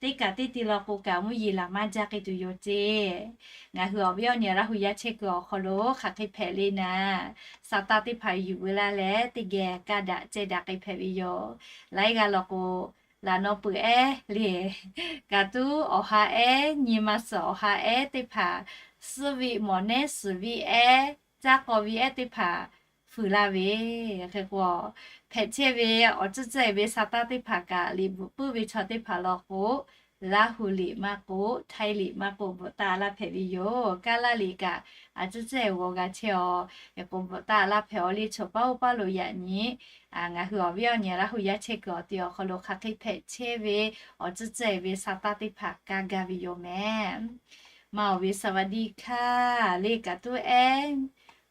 teˇ kaꞈ teˇ ti law k'o kaꞈ mvuhˇ yeˬ laˬ maˇ jaˇ k'ai tuˬ yoˬ ceˇ. Ngaˬ hui awˬ viˉ awˬ nyi Laˇ hu yaˇ chehˇ kuiˬ awˬ hk'aw lo hk'aˬ hk'e hpehꞈ le naˍ, sa taˇ teˇ hpaˍ yuˬ ve laˇ leh teˇ geh kaˇ daꞈ ceh daꞈ k'ai hpehꞈ ve yoˬ. Laiˉ g'aˇ law k'o, laꞈ naw peuˬ ehˉ le, kaꞈ tuˉ awˬ ha ehˉ, nyi ma suhˍ awˬ ha ehˉ teˇ hpaˍ, suhˉ ve mawˬ nehˉ suhˍ ve ehˉ, caˇ k'aw ve ehˉ teˇ hpaˍ fuiˍ laˇ ve, hk'e k'o, hpehꞈ chehˇ ve awˬ tcuhˇ tcuhˇ ve sa taˇ teˇ hpaˍ kaꞈ liꞈ bvuhꞈ puiˉ ve chaw teˇ hpaˍ law k'o, Laˇ hu liꞈ maˇ k'oˆ, Htaiˇ liꞈ maˇ k'oˆ bvuhꞈ taˆ laˇ hpehꞈ ve yoˬ. Kaˇ laˇ liꞈ kaꞈ a tcuhˇ tcuhˇ g'aw g'a chehˇ aw, hk'e k'o bvuhꞈ taˆ laˇ hpehꞈ aw le. Chaw paˉ oˇ paˉ lo yaꞈ nyi ngaˬ hui awˬ viˉ awˬ nyi Laˇ hu yaˇ chehˇ kuiˬ awˬ ti awˬ hk'aw lo hk'aˬ hk'e hpehꞈ chehˇ ve awˬ tcuhˇ tcuhˇ ve sa taˇ teˇ hpaˍ kaˇ gaˇ ve yoˬ mehˍ. Maˇ oˬ ve สวัสดีค่ะ le kaꞈ tuˉ ehˉ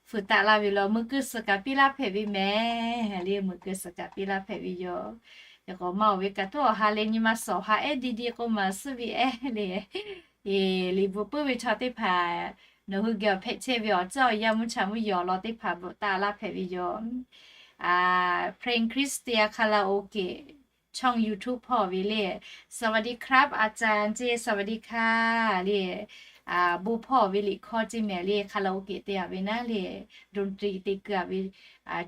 fuiˍ taˆ laˇ ve law, meuˇ kuiˬ suhˍ kaꞈ piˇ laˇ hpehꞈ ve mehˍ le, meuˇ kuiˬ suhˍ kaꞈ piˇ laˇ hpehꞈ ve yoˬ. Hk'e k'o maˇ oˬ ve kaꞈ tuˉ awˬ ha leh nyi ma suhˍ awˬ ha ehˉ di di k'o maˍ suhˉ ve ehˉ le, liꞈ bvuhꞈ puiˉ ve chaw teˇ hpaˍ, nawˬ hui geh awˬ hpehꞈ chehˇ ve awˬ ceuˬ awˬ yanˇ mvuhˇ cha mvuhˇ yaw law teˇ hpaˍ bvuhꞈ taˆ laˇ hpehꞈ ve yoˬ. Prince Christian Karaoke ช่อง YouTube hpawˇ ve le, สวัสดีครับอาจารย์ ceˇ สวัสดีค่ะ le, bon hpawˇ ve liꞈ hkawˇ ceˇ mehˍ le, karaoke te a ve naˉ le, ดนตรี te keu a ve,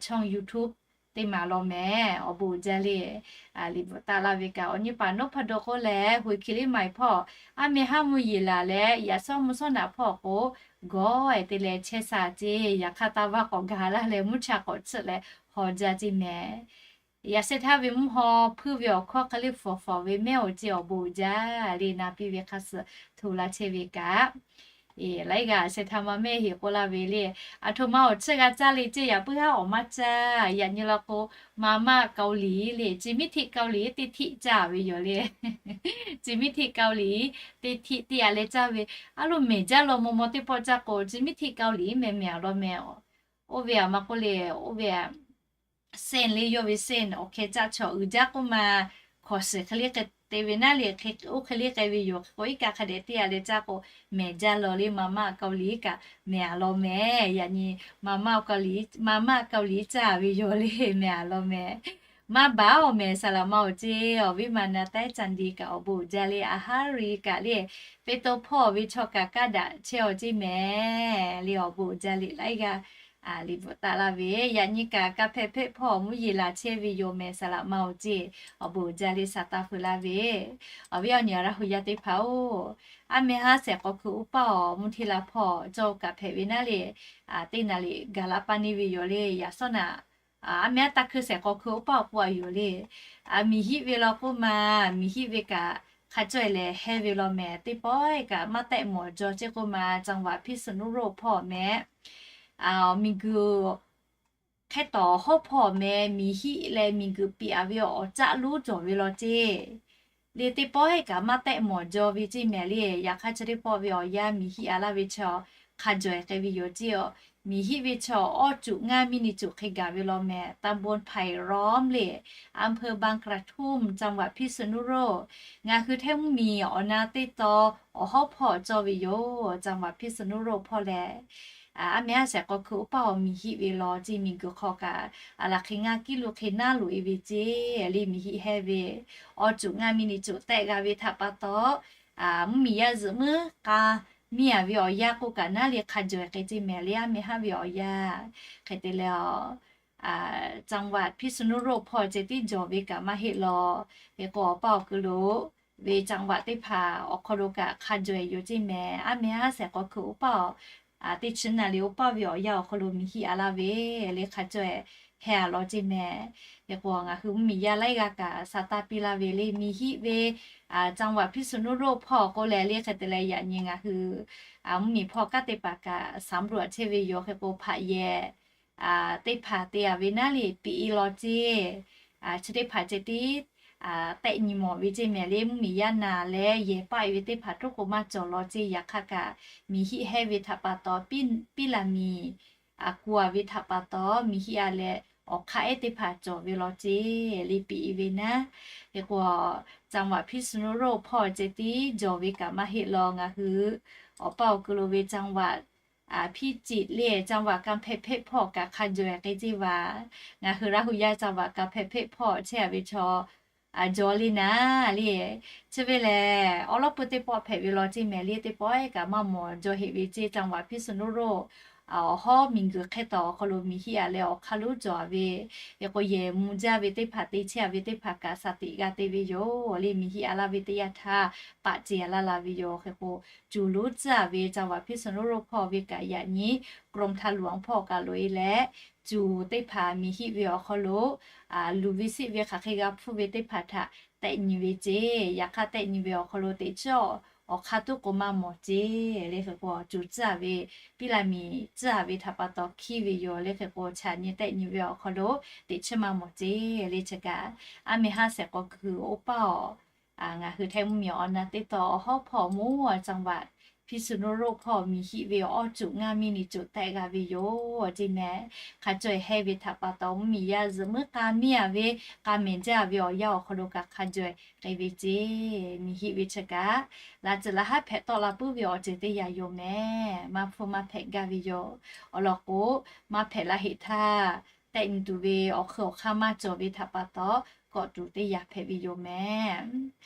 ช่อง YouTube teˇ maˬ law mehˍ. Awˬ bon uiˍ jaˇ le. Liꞈ bvuhꞈ taˆ laˇ ve kaꞈ awˬ nyi paˍ nawˉ hpaˇ dawˇ k'oˆ leh, hui hki liˇ maˍ hpawˇ, aˉ meh haˉ mvuhˇ yeˬ laˬ leh yaꞈ shawˉ mvuhˇ shawˉ naꞈ hpawˇ k'o, gawˇ e te leh chehˇ sha ceˇ. Yaꞈ hk'aˇ taˇ vaˇ k'awꞈ gaˬ laˇ leh mvuhˇ cha k'awꞈ tsuhˆ leh haw jaˇ ceˇ mehˍ. Yaꞈ sheh htaˇ ve mvuhˇ haw hpuiˇ ve awˬ hkawˇ hk'e le fawˍ fawˍ ve mehˆ awˬ ceˇ awˬ bon uiˍ jaˇ le. Na piˇ ve hk'a suh hto la chehˇ ve kaꞈ, laiˉ g'aˇ sheh htaˇ maˇ mehˆ heˍ k'oˆ laˇ ve le. Aˬ htoꞈ ma awˬ tsuhˇ g'a caˇ le ceˇ, yaꞈ puiˉ haˉ awˬ maˇ caˇ. Yaꞈ nyi law k'o, มาม่าเกาหลี le, จีมิถิเกาหลี teˇ htiˆ caˇ ve yoˬ le. จีมิถิเกาหลี teˇ htiˆ teˇ a leh caˇ ve. Aˉ lo mehˬ jaˇ law maw maw teˇ pawˆ caˇ k'o, จีมิถิเกาหลี mehˍ mehˍ a law mehˍ. Oˇ ve aˬ ma k'oˆ le, oˇ ve aˬ เส้น le, yawˇ ve เส้น awˬ hkeh caˆ chaw uiˍ jaˇ k'oˆ ma, hkawˍ shiˍ hk'e le k'ai te ve naˉ le, oˇ hk'e le k'ai ve yoˬ. Hk'e k'o iˉ kaˆ hk'a dehꞈ teˇ a leh caˇ k'o, mehˬ jaˇ law le, มาม่าเกาหลี kaꞈ mehˬ a law mehˍ. Yaꞈ nyi มาม่าเกาหลี, มาม่าเกาหลี caˇ ve yoˬ le, mehˬ a law mehˍ. Maˇ baˬ awˬ mehˍ saˍ laꞈ ma awˬ ceˇ. Awˬ viˉ ma na taiˉ caˇ nyi kaꞈ awˬ bon uiˍ jaˇ le, a haˉ riˍ kaꞈ le, Peˍtruˆ hpawˇ ve chaw kaꞈ kaˇ daꞈ chehˇ awˬ ceˇ mehˍ le, awˬ bon uiˍ jaˇ le. Laiˉ g'aˇ liꞈ bvuhꞈ taˆ laˇ ve, yaꞈ nyi kaꞈ ka hpehꞈ hpehꞈ hpawˇ mvuhˇ yeˬ laˬ chehˇ ve yoˬ mehˍ saˍ laꞈ ma awˬ ceˇ. Awˬ bon uiˍ jaˇ le, sa taˇ feu laˇ ve. Awˬ viˉ awˬ nyi Laˇ hu yaˇ teˇ hpaˍ-oˬ, aˉ meh haˉ shehˍ k'aw hkui oˇ paˆ awˬ mvuhˇ hteˇ la hpawˇ cawˇ kaꞈ hpehꞈ ve naˉ le, teˇ naˍ riˍ gaˬ laˇ paˇ neˇ ve yoˬ le. Yaꞈ shawˉ naꞈ aˉ meh haˉ taˇ hkui shehˍ k'aw hkui oˇ paˆ awˬ k'oˆ a yoˬ le. Miˬ hiˆ ve law k'oˆ ma, miˬ hiˆ ve kaꞈ hk'a caweh lehˬ hehˇ ve law mehˍ. Teˇ pawˆ kaꞈ maˇ tehˆ mawˬ jaw ceˇ k'oˆ ma, จังหวัดพิษณุโลก hpawˇ mehˍ. Miˬguiˬ hk'e tawˍ hawˉ hpawˇ mehˍ, miˬ hiˆ leh miˬguiˬ piꞈ a ve awˬ caˆ lonˉ cawˬ ve law ceˇ le. Teˇ pawˆ kaꞈ maˇ tehˆ mawˬ jaw ve ceˇ mehˍ le. Yaꞈ hk'aˇ chi teˇ pawˆ ve awˬ yanˇ miˬ hiˆ a laˇ ve chaw hk'a jawehˬ k'ai ve yoˬ ceˇ. Miˬ hiˆ ve chaw awˇ cuꞈ ngaˇ miˇ nyi cuꞈ hk'e gaˬ ve law mehˍ. ตำบลไผ่ล้อม le, อำเภอบางกระทุ่ม จังหวัดพิษณุโลก. Ngaˬ hui htaiˇ mvuhˇ miˬ awˬ na teˇ taw awˬ hawˉ hpawˇ cawˇ ve yoˬ, จังหวัดพิษณุโลก hpawˇ lehˬ. Aˉ meh haˉ shehˍ k'aw hkui oˇ paˆ awˬ miˬ hiˆ ve law ceˇ, miˬguiˬ hk'aw kaꞈ a laˬ hk'e ngaˇ kiˇ lo hk'e naˉ loꞈ e ve ceˇ le, miˬ hiˆ hehˇ ve. Awˇ cuꞈ ngaˇ miˇ nyi cuꞈ tehˆ g'a ve htaꞈ pa taw, mvuhˇ miˬ yaˇ zuhꞈ muiˉ k'a miˇ a ve awˬ yanˇ k'oˆ kaꞈ naˉ le hk'a jawehˬ k'ai ceˇ mehˍ le, aˉ meh haˉ ve awˬ yanˇ. Hk'e te leh, จังหวัดพิษณุโลก hpawˇ ceh tiˉ jawˬ ve kaꞈ maˇ heˆ law. Hk'e k'o awˬ paˆ awˬ kui lo ve จังหวัด teˇ hpaˍ awˬ hk'aw lo kaꞈ hk'a jawˬ-eˬ yoˬ ceˇ mehˍ. Aˉ mehˍ haˉ shehˍ k'aw hkui oˇ paˆ-oˬ, teˇ chi naˍ liˍ oˇ paˆ ve awˬ yanˇ awˬ hk'aw lo miˬ hiˆ a laˇ ve le hk'a cawˬ-eˬ heh a law ceˇ mehˍ. Hk'e k'o ngaˬ hui mvuhˇmiˬ yaˇ laiˉ g'aˇ kaꞈ sa taˇ piˇ laˇ ve le miˬ hiˆ ve จังหวัด พิษณุโลก hpawˇ k'oˆ leh le hk'e te leh yaꞈ nyi ngaˬ hui mvuhˇmiˬ hpawˇ kaˉ teˇ hpaˍ kaꞈ สำรวจ chehˇ ve yoˬ. Hk'e k'o hpaꞈ yehˬ teˇ hpaˍ te a ve naˉ le piˇ-e law ceˇ. Chi teˇ hpaˍ ceh tiˉ tehˆ nyi mawˬ ve ceˇ mehˍ le mvuhˇmiˬ yaˇ naˍ leh yehˬ paˆ-e ve teˇ hpaˍ toˉ k'o maˇ cawˬ law ceˇ. Yaꞈ hk'aˇ kaꞈ miˬ hiˆ hehˇ ve htaꞈ pa taw, piˇ laˬ miˬ ku a ve htaꞈ pa taw miˬ hiˆ a leh awˬ hk'aˇ ehˉ teˇ hpaˍ cawˬ ve law ceˇ le piˇ-e ve naˉ. Hk'e k'o จังหวัด พิษณุโลก hpawˇ ceh tiˉ jawˬ ve kaꞈ maˇ heˆ law ngaˬ hui awˬ paˇ awˬ ku lo ve จังหวัด พิจิตร le จังหวัด กำแพงเพชร hpawˇ kaꞈ hk'a jawˬ-eˬ k'e ceˇ vaˬ. Ngaˬ hui Laˇ huˍ yaˇ จังหวัด กำแพงเพชร hpawˇ chehˇ a ve chaw jawˬ le naˉ le. Chi ve lehˬ awˉ lawˉ pui teˇ pawˆ hpehꞈ ve law ceˇ mehˍ le teˇ pawˆ kaꞈ maˇ mawˬ jawˬ heꞈ ve ceˇ. จังหวัด พิษณุโลก awˬ hawˉ miˬguiˬ hk'e taw awˬ hk'aw lo miˬ hiˆ a leh awˬ hk'aˇ lonˉ cawˬ a ve. Hk'e k'o yehˬ mvuh jaˇ ve teˇ hpaˍ te chehˇ a ve teˇ hpaˍ kaꞈ สติ g'a te ve yoˬ le miˬ hiˆ a laˇ ve teˇ yanˇ htaˇ paˆ ce a laˇ la ve yoˬ. Hk'e k'o cuˬ lonˉ tcuhˉ a ve จังหวัด พิษณุโลก hpawˇ ve kaꞈ yaꞈ nyi กรมทางหลวง hpawˇ kaꞈ loꞈ-e leh cuˬ teˇ hpaˍ miˬ hiˆ ve awˬ hk'aw lo luˬ ve siˆ ve hk'aˬ hk'e g'a hpuˇ ve teˇ hpaˍ htaꞈ tehˆ nyi ve ceˇ. Yaꞈ hk'aˇ tehˆ nyi ve awˬ hk'aw lo teꞈ chiˉ awˬ hk'aˇ tuˉ k'o maˇ mawˬ ceˇ le. Hk'e k'o cuˬ tcuhˉ a ve piˇ laˬ miˬ tcuhˉ a ve htaꞈ pa taw hkiˇ ve yoˬ le. Hk'e k'o chaꞈ nyi tehˆ nyi ve awˬ hk'aw lo teꞈ chiˉ maˇ mawˬ ceˇ le. Chi kaꞈ aˉ mehˍ haˉ shehˍ k'aw hkui oˇ paˆ-oˬ, ngaˬ hui Htaiˇ mvuhˇmiˬ awˬ na teˇ taw awˬ hawˉ hpawˇ mawˇ จังหวัด พิษณุโลก hpawˇ miˬ hiˆ ve awˬ cuꞈ ngaˇ miˇ ni cuꞈ tehˆ g'a ve yoˬ ceˇ mehˍ. Hk'a cawˬ-eˬ heh ve htaꞈ pa taw mvuhˇmiˬ yaˇ zuhꞈ muiˉ k'a miˇ a ve k'a mehˍ jaˇ ve awˬ yanˇ awˬ hk'aw lo kaꞈ hk'a jawˬ-eˬ k'e ve ceˇ. Miˬ hiˆ ve chi kaꞈ laˬ tcuhꞈ laˬ haˉ hpehꞈ tawˆ la puiˉ ve awˬ ceuˬ teˇ yanˇ yoˬ mehˍ. Maˇ hpfuhˇ maˇ hpehꞈ gaˇ ve yoˬ. Awˬ lawn k'o maˇ hpehꞈ la heˆ htaˇ tehˆ nyi tuˬ ve awˬ hk'eun awˬ hk'aˇ maˇ cawˬ ve htaꞈ pa taw kawꞈ tuˬ teˇ yanˇ hpehꞈ ve yoˬ mehˍ.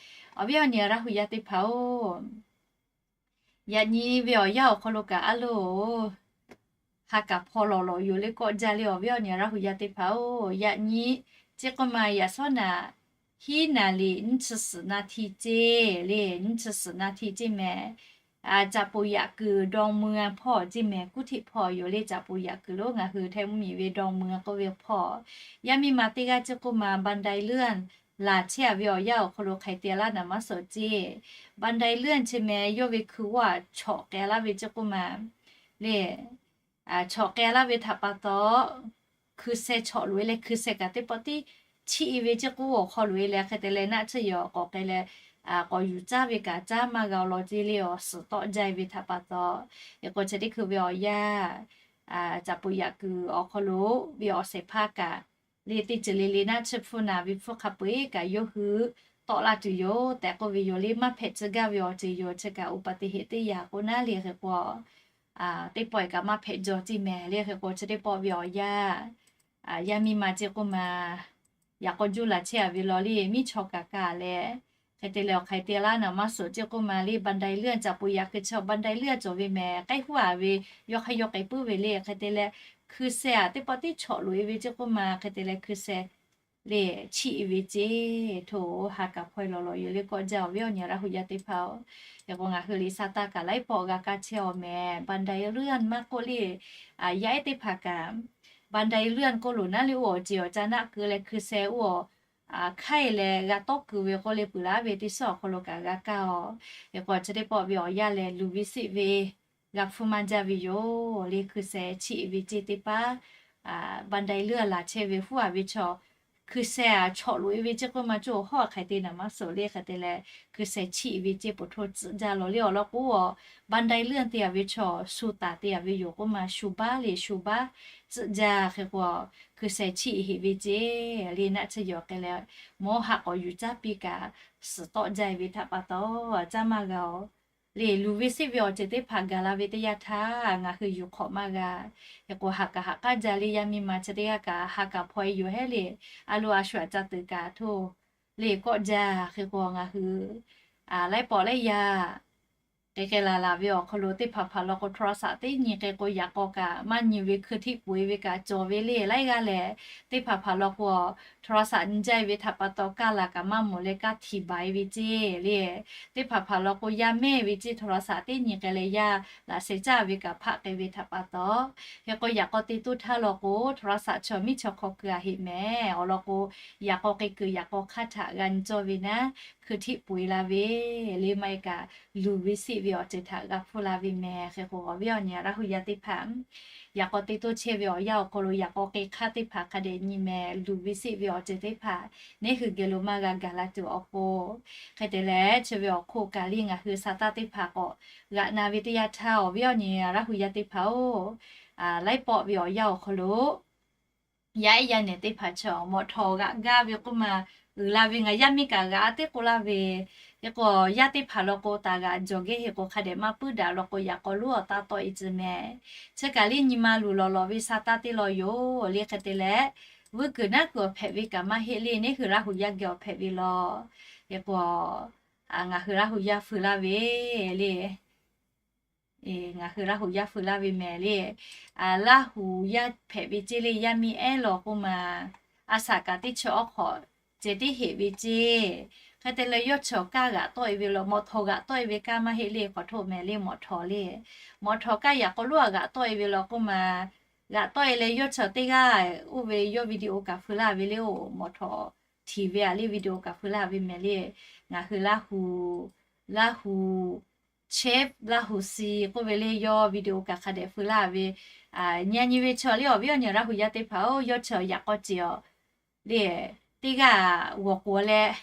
Awˬ viˉ awˬ nyi Laˇ huˍ yaˇ teˇ hpaˍ-oˬ, yaꞈ nyi ve awˬ yanˇ awˬ hk'aw lo kaꞈ a loˬ ha kaˍ hpaw lawˬ lawˬ yoˬ le kawˆ jaˇ le. Awˬ viˉ awˬ nyi Laˇ huˍ yaˇ teˇ hpaˍ-oˬ, yaꞈ nyi ceˇ k'oˆ ma yaꞈ shawˉ naꞈ hiˉ naˍ liꞈ nyiˇ chi suhˍ naˍ hti ceˇ le. Nyiˇ chi suhˍ naˍ hti ceˇ mehˍ. Caꞈ poˍ yaꞈ kuiˬ ดอนเมือง hpawˇ ceˇ mehˍ. Kuˉ hteꞈ hpawˇ yoˬ le caꞈ poˍ yaꞈ kuiˬ lo ngaˬ hui Htaiˇ mvuhˇmiˬ ve ดอนเมือง k'oˆ ve hpawˇ, yaˇ miˇ ma teˇ g'aˇ ceˇ k'oˆ ma บันไดเลื่อน laˬ chehˇ a ve awˬ yanˇ awˬ hk'aw lo hk'aiˬ te laˇ naˍ maˇ suhˍ ceˇ. บันไดเลื่อน chi mehˍ yawˇ ve hkui g'aˇ chawꞈ k'ai laˇ ve ceˇ k'oˆ ma le. Chawꞈ k'ai laˇ ve htaꞈ pa taw hkui sheh chawꞈ loꞈ-e leh hkui sheh kaꞈ teˇ pawˆ tiˉ chiˆ-e ve ceˇ k'oˆ awˬ hk'aw loꞈ-e leh hk'e te leh naˆ tsuhˇ yawˬ k'awꞈ k'ai leh k'awꞈ yuˬ caˇ ve kaꞈ caˇ maˇ g'a law ceˇ le. Awˬ suhˍ tawˆ jaˇ-e ve htaꞈ pa taw, hk'e k'o chi teˇ hkui ve awˬ yanˇ caꞈ poˍ yaꞈ kuiˬ awˬ hk'aw lo ve awˬ shehˍ hpaˇ kaꞈ le teˇ ceuˬ le le naˆ tsuhˇ hpfuhˇ naˍ ve hpfuhˇ hk'a peu-eˬ kaꞈ yawˇ hui tawˆ laˇ tuˬ yoˬ tehꞈ k'oˆ ve yoˬ le. Maˇ hpehꞈ tcuh gaˇ ve awˬ ceuˬ yoˬ. Chi kaꞈ อุบัติเหตุ teˇ yanˇ k'o naˉ le hk'e k'o teˇ pawˆ-e kaꞈ maˇ hpehꞈ jaw ceˇ mehˍ le. Hk'e k'o chi teˇ pawˆ ve awˬ yanˇ yaˇ miˇ ma ceˇ k'oˆ ma yaꞈ k'aw juˇ laˬ chehˇ a ve law le miˉ chaw kaꞈ kaꞈ leh hk'e te leh awˬ hk'aiˬ te laˇ naˍ maˇ suhˍ ceˇ k'oˆ ma le บันไดเลื่อน caꞈ poˍ yaꞈ hkui chi บันไดเลื่อน cawˬ ve mehˍ. K'ehˉ huˉ a ve yawˇ hk'aˇ yawˇ k'ai puiˉ ve le hk'e te leh hkui sheh a teˇ pawˆ tiˉ chawꞈ loꞈ-e ve ceˇ k'oˆ ma hk'e te leh hkui sheh le chiˆ-e ve ceˇ. Htoꞈ ha kaˍ hpaw-e lawˬ lawˬ yoˬ le kawˆ jaˇ. Awˬ viˉ awˬ nyi Laˇ huˍ yaˇ teˇ hpaˍ-oˬ, hk'e k'o ngaˬ hui liꞈ sa taˇ kaꞈ laiˉ pawˆ g'a kaˇ chehˇ-aw mehˍ. บันไดเลื่อน maˇ k'oˆ le yaˇ ehˉ teˇ hpaˍ kaꞈ บันไดเลื่อน k'oˆ loˬ naˉ le oˇ awˬ ceˬ awˬ ca naˆ keu leh hkui sheh oˇ awˬ hkaiˇ leh g'a tawˆ keu ve k'oˆ le peuˬ laˇ ve teˇ suhˉ awˬ hk'aw lo kaꞈ g'a kaˇ-aw. Hk'e k'o chi teˇ pawˆ ve awˬ yanˇ lehˬ luˬ ve siˆ ve g'a hpfuhˇ maˇ jaˇ ve yoˬ le. Hkui sheh chiˆ ve ceˇ teˇ paˉ บันไดเลื่อน laˬ chehˇ ve huˉ a ve chaw hkui sheh a chawꞈ loꞈ-e ve ceˇ k'oˆ ma cawˬ hawˉ hk'aiˬ te naˍ maˇ suhˍ le hk'e te leh hkui sheh chiˆ ve ceˇ poˬ htoˇ tcuhˆ jaˇ law le. Awˬ lawn k'o บันไดเลื่อน te a ve chaw shu taˍ te a ve yoˬ k'oˆ ma shu baˆ le shu baˆ tcuhˆ jaˇ. Hk'e k'o hkui sheh chiˆ heꞈ ve ceˇ le naˆ tsuhˇ yawˬ k'ai leh mawˇ ha k'awꞈ yuˬ caˇ piˇ kaꞈ suhˍ tawˆ jaˇ-e ve htaꞈ pa taw caˇ maˇ g'a-oˬ. Le luˬ ve siˆ ve awˬ ceuˬ teˇ hpaˍ gaˬ la ve teˇ yanˇ htaˇ ngaˬ hui yuˬ hk'awꞈ maˇ g'a. Hk'e k'o ha kaˍ ha k'aˉ jaˇ le yaˇ miˇ ma chi teˇ g'aˇ kaꞈ ha kaˍ hpaw-e yoˬ hehˉ le. A lo a shu aꞈ ca tuˬ kaꞈ htoˇ le kawˆ jaˇ. Hk'e k'o ngaˬ hui laiˉ pawˆ laiˉ yaˇ k'ai k'ai laˬ laˬ ve awˬ hk'aw lo teˇ hpaˍ hpaˍ law k'o, โทรศัพท์ teˇ nyi k'ai k'o, yaꞈ k'aw kaꞈ maˇ nyi ve hkui htiˆ peuˬ-e ve kaꞈ cawˬ ve le. Laiˉ g'aˇ lehˬ, teˇ hpaˍ hpaˍ law k'o, โทรศัพท์ nyi jaˇ ve htaꞈ pa taw, kaˇ laˬ kaꞈ maˇ mawˬ leh kaˇ htiˍ baˬ-e ve ceˇ le. Teˇ hpaˍ hpaˍ law k'o, yaˇ mehˇ ve ceˇ โทรศัพท์ teˇ nyi k'ai leh yaˇ laꞈ sheh caˇ ve kaꞈ hpaˆ k'ai ve htaꞈ pa taw, hk'e k'o yaꞈ k'aw te toˇ htaˇ law k'o, โทรศัพท์ chaw miˇ chaw hk'aw keu-a heꞈ mehˍ. Awˬ lawn k'o, yaꞈ k'aw k'ai kuiˬ yaꞈ k'aw hk'aˇ htaꞈ g'a nyi cawˇ ve naˉ, hkui htiˆ peuˬ-e la ve le, maˇ heˆ kaꞈ luˬ ve seˆ ve awˬ ceuˬ htaꞈ g'a hpuˇ la ve mehˍ. Hk'e k'o, awˬ viˉ awˬ nyi Laˇ hu yaˇ teˇ hpaˍ, yaꞈ k'aw te toˇ chehˇ ve awˬ yanˇ awˬ hk'aw lo yaꞈ k'aw k'ai hk'aˇ teˇ hpaˍ hk'a dehꞈ nyi mehˍ. Luˬ ve seˆ ve awˬ ceuˬ teˇ hpaˍ neˉ hui geh lo maˇ g'a gaˬ la tuˬ awˬ pon, hk'e te leh chi ve awˬ hk'oˆ kaꞈ le ngaˬ hui sa taˇ teˇ hpaˍ k'awꞈ g'aꞈ na ve teˇ yanˇ htaˇ, awˬ viˉ awˬ nyi Laˇ hu yaˇ teˇ hpaˍ-oˬ, laiˉ pawˆ ve awˬ yanˇ awˬ hk'aw lo yaˇ ehˉ yaˇ nehˬ teˇ hpaˍ chaw mawꞈ htawˍ g'aꞈ gaˇ ve k'oˆ ma, uiˍ la ve ngaˬ yaˇ miˇ kaꞈ g'aꞈ teˇ k'oˆ laˇ ve, hk'e k'o yaˇ teˇ hpaˍ law k'o, taˍ g'aꞈ jawˬ gehˇ heˆ k'o hk'a dehꞈ maˇ puiˉ daꞈ law k'o, yaꞈ k'aw lonˉ awˬ taˇ tawˆ-e tcuh mehˍ. Chi kaꞈ le nyi ma luˬ lawˬ lawˬ ve sa taˇ teˇ law yoˬ le. Hk'e te leh, vuiˇ kuiˬ naˉ kuiˬ awˬ hpehꞈ ve kaꞈ maˇ heˆ le, neˉ hui Laˇ hu yaˇ geh awˬ hpehꞈ ve law. Hk'e k'o, ngaˬ hui Laˇ hu yaˇ feu laˇ ve le. Ngaˬ hui Laˇ hu yaˇ feu laˇ ve mehˍ le. Laˇ hu yaˇ hpehꞈ ve ceˇ le, yaˇ miˇ ehˉ law k'oˆ ma, a shaꞈ kaꞈ teˇ chi awˉ hk'awꞈ ceh tiˉ heꞈ ve ceˇ. Hk'e te leh yawˇ chaw kaˇ g'aꞈ tawˆ-e ve law, mawꞈ htawˍ g'aꞈ tawˆ-e ve kaˇ maˇ heˆ le, k'awꞈ htoˆ mehˍ le, mawꞈ htawˍ le. Mawꞈ htawˍ kaˇ yaꞈ k'aw lonˉ a g'aꞈ tawˆ-e ve law k'oˆ ma, g'aꞈ tawˆ-e leh yawˇ chaw teˇ g'aˇ oˇ ve yawˇ video kaꞈ feu laˇ ve le-oˬ, mawꞈ htawˍ htiˍ ve a le video kaꞈ feu laˇ ve mehˍ le. Ngaˬ hui Laˇ hu, Laˇ hu chef, Laˇ hu si k'oˆ ve le, yawˇ video kaꞈ hk'a dehꞈ feu laˇ ve, nyi a nyi ve chaw le, awˬ viˉ awˬ nyi Laˇ hu yaˇ teˇ hpaˍ-oˬ, yawˇ chaw yaꞈ k'aw ceˬ-aw le, teˇ g'aˇ g'awˬ k'oꞈ leh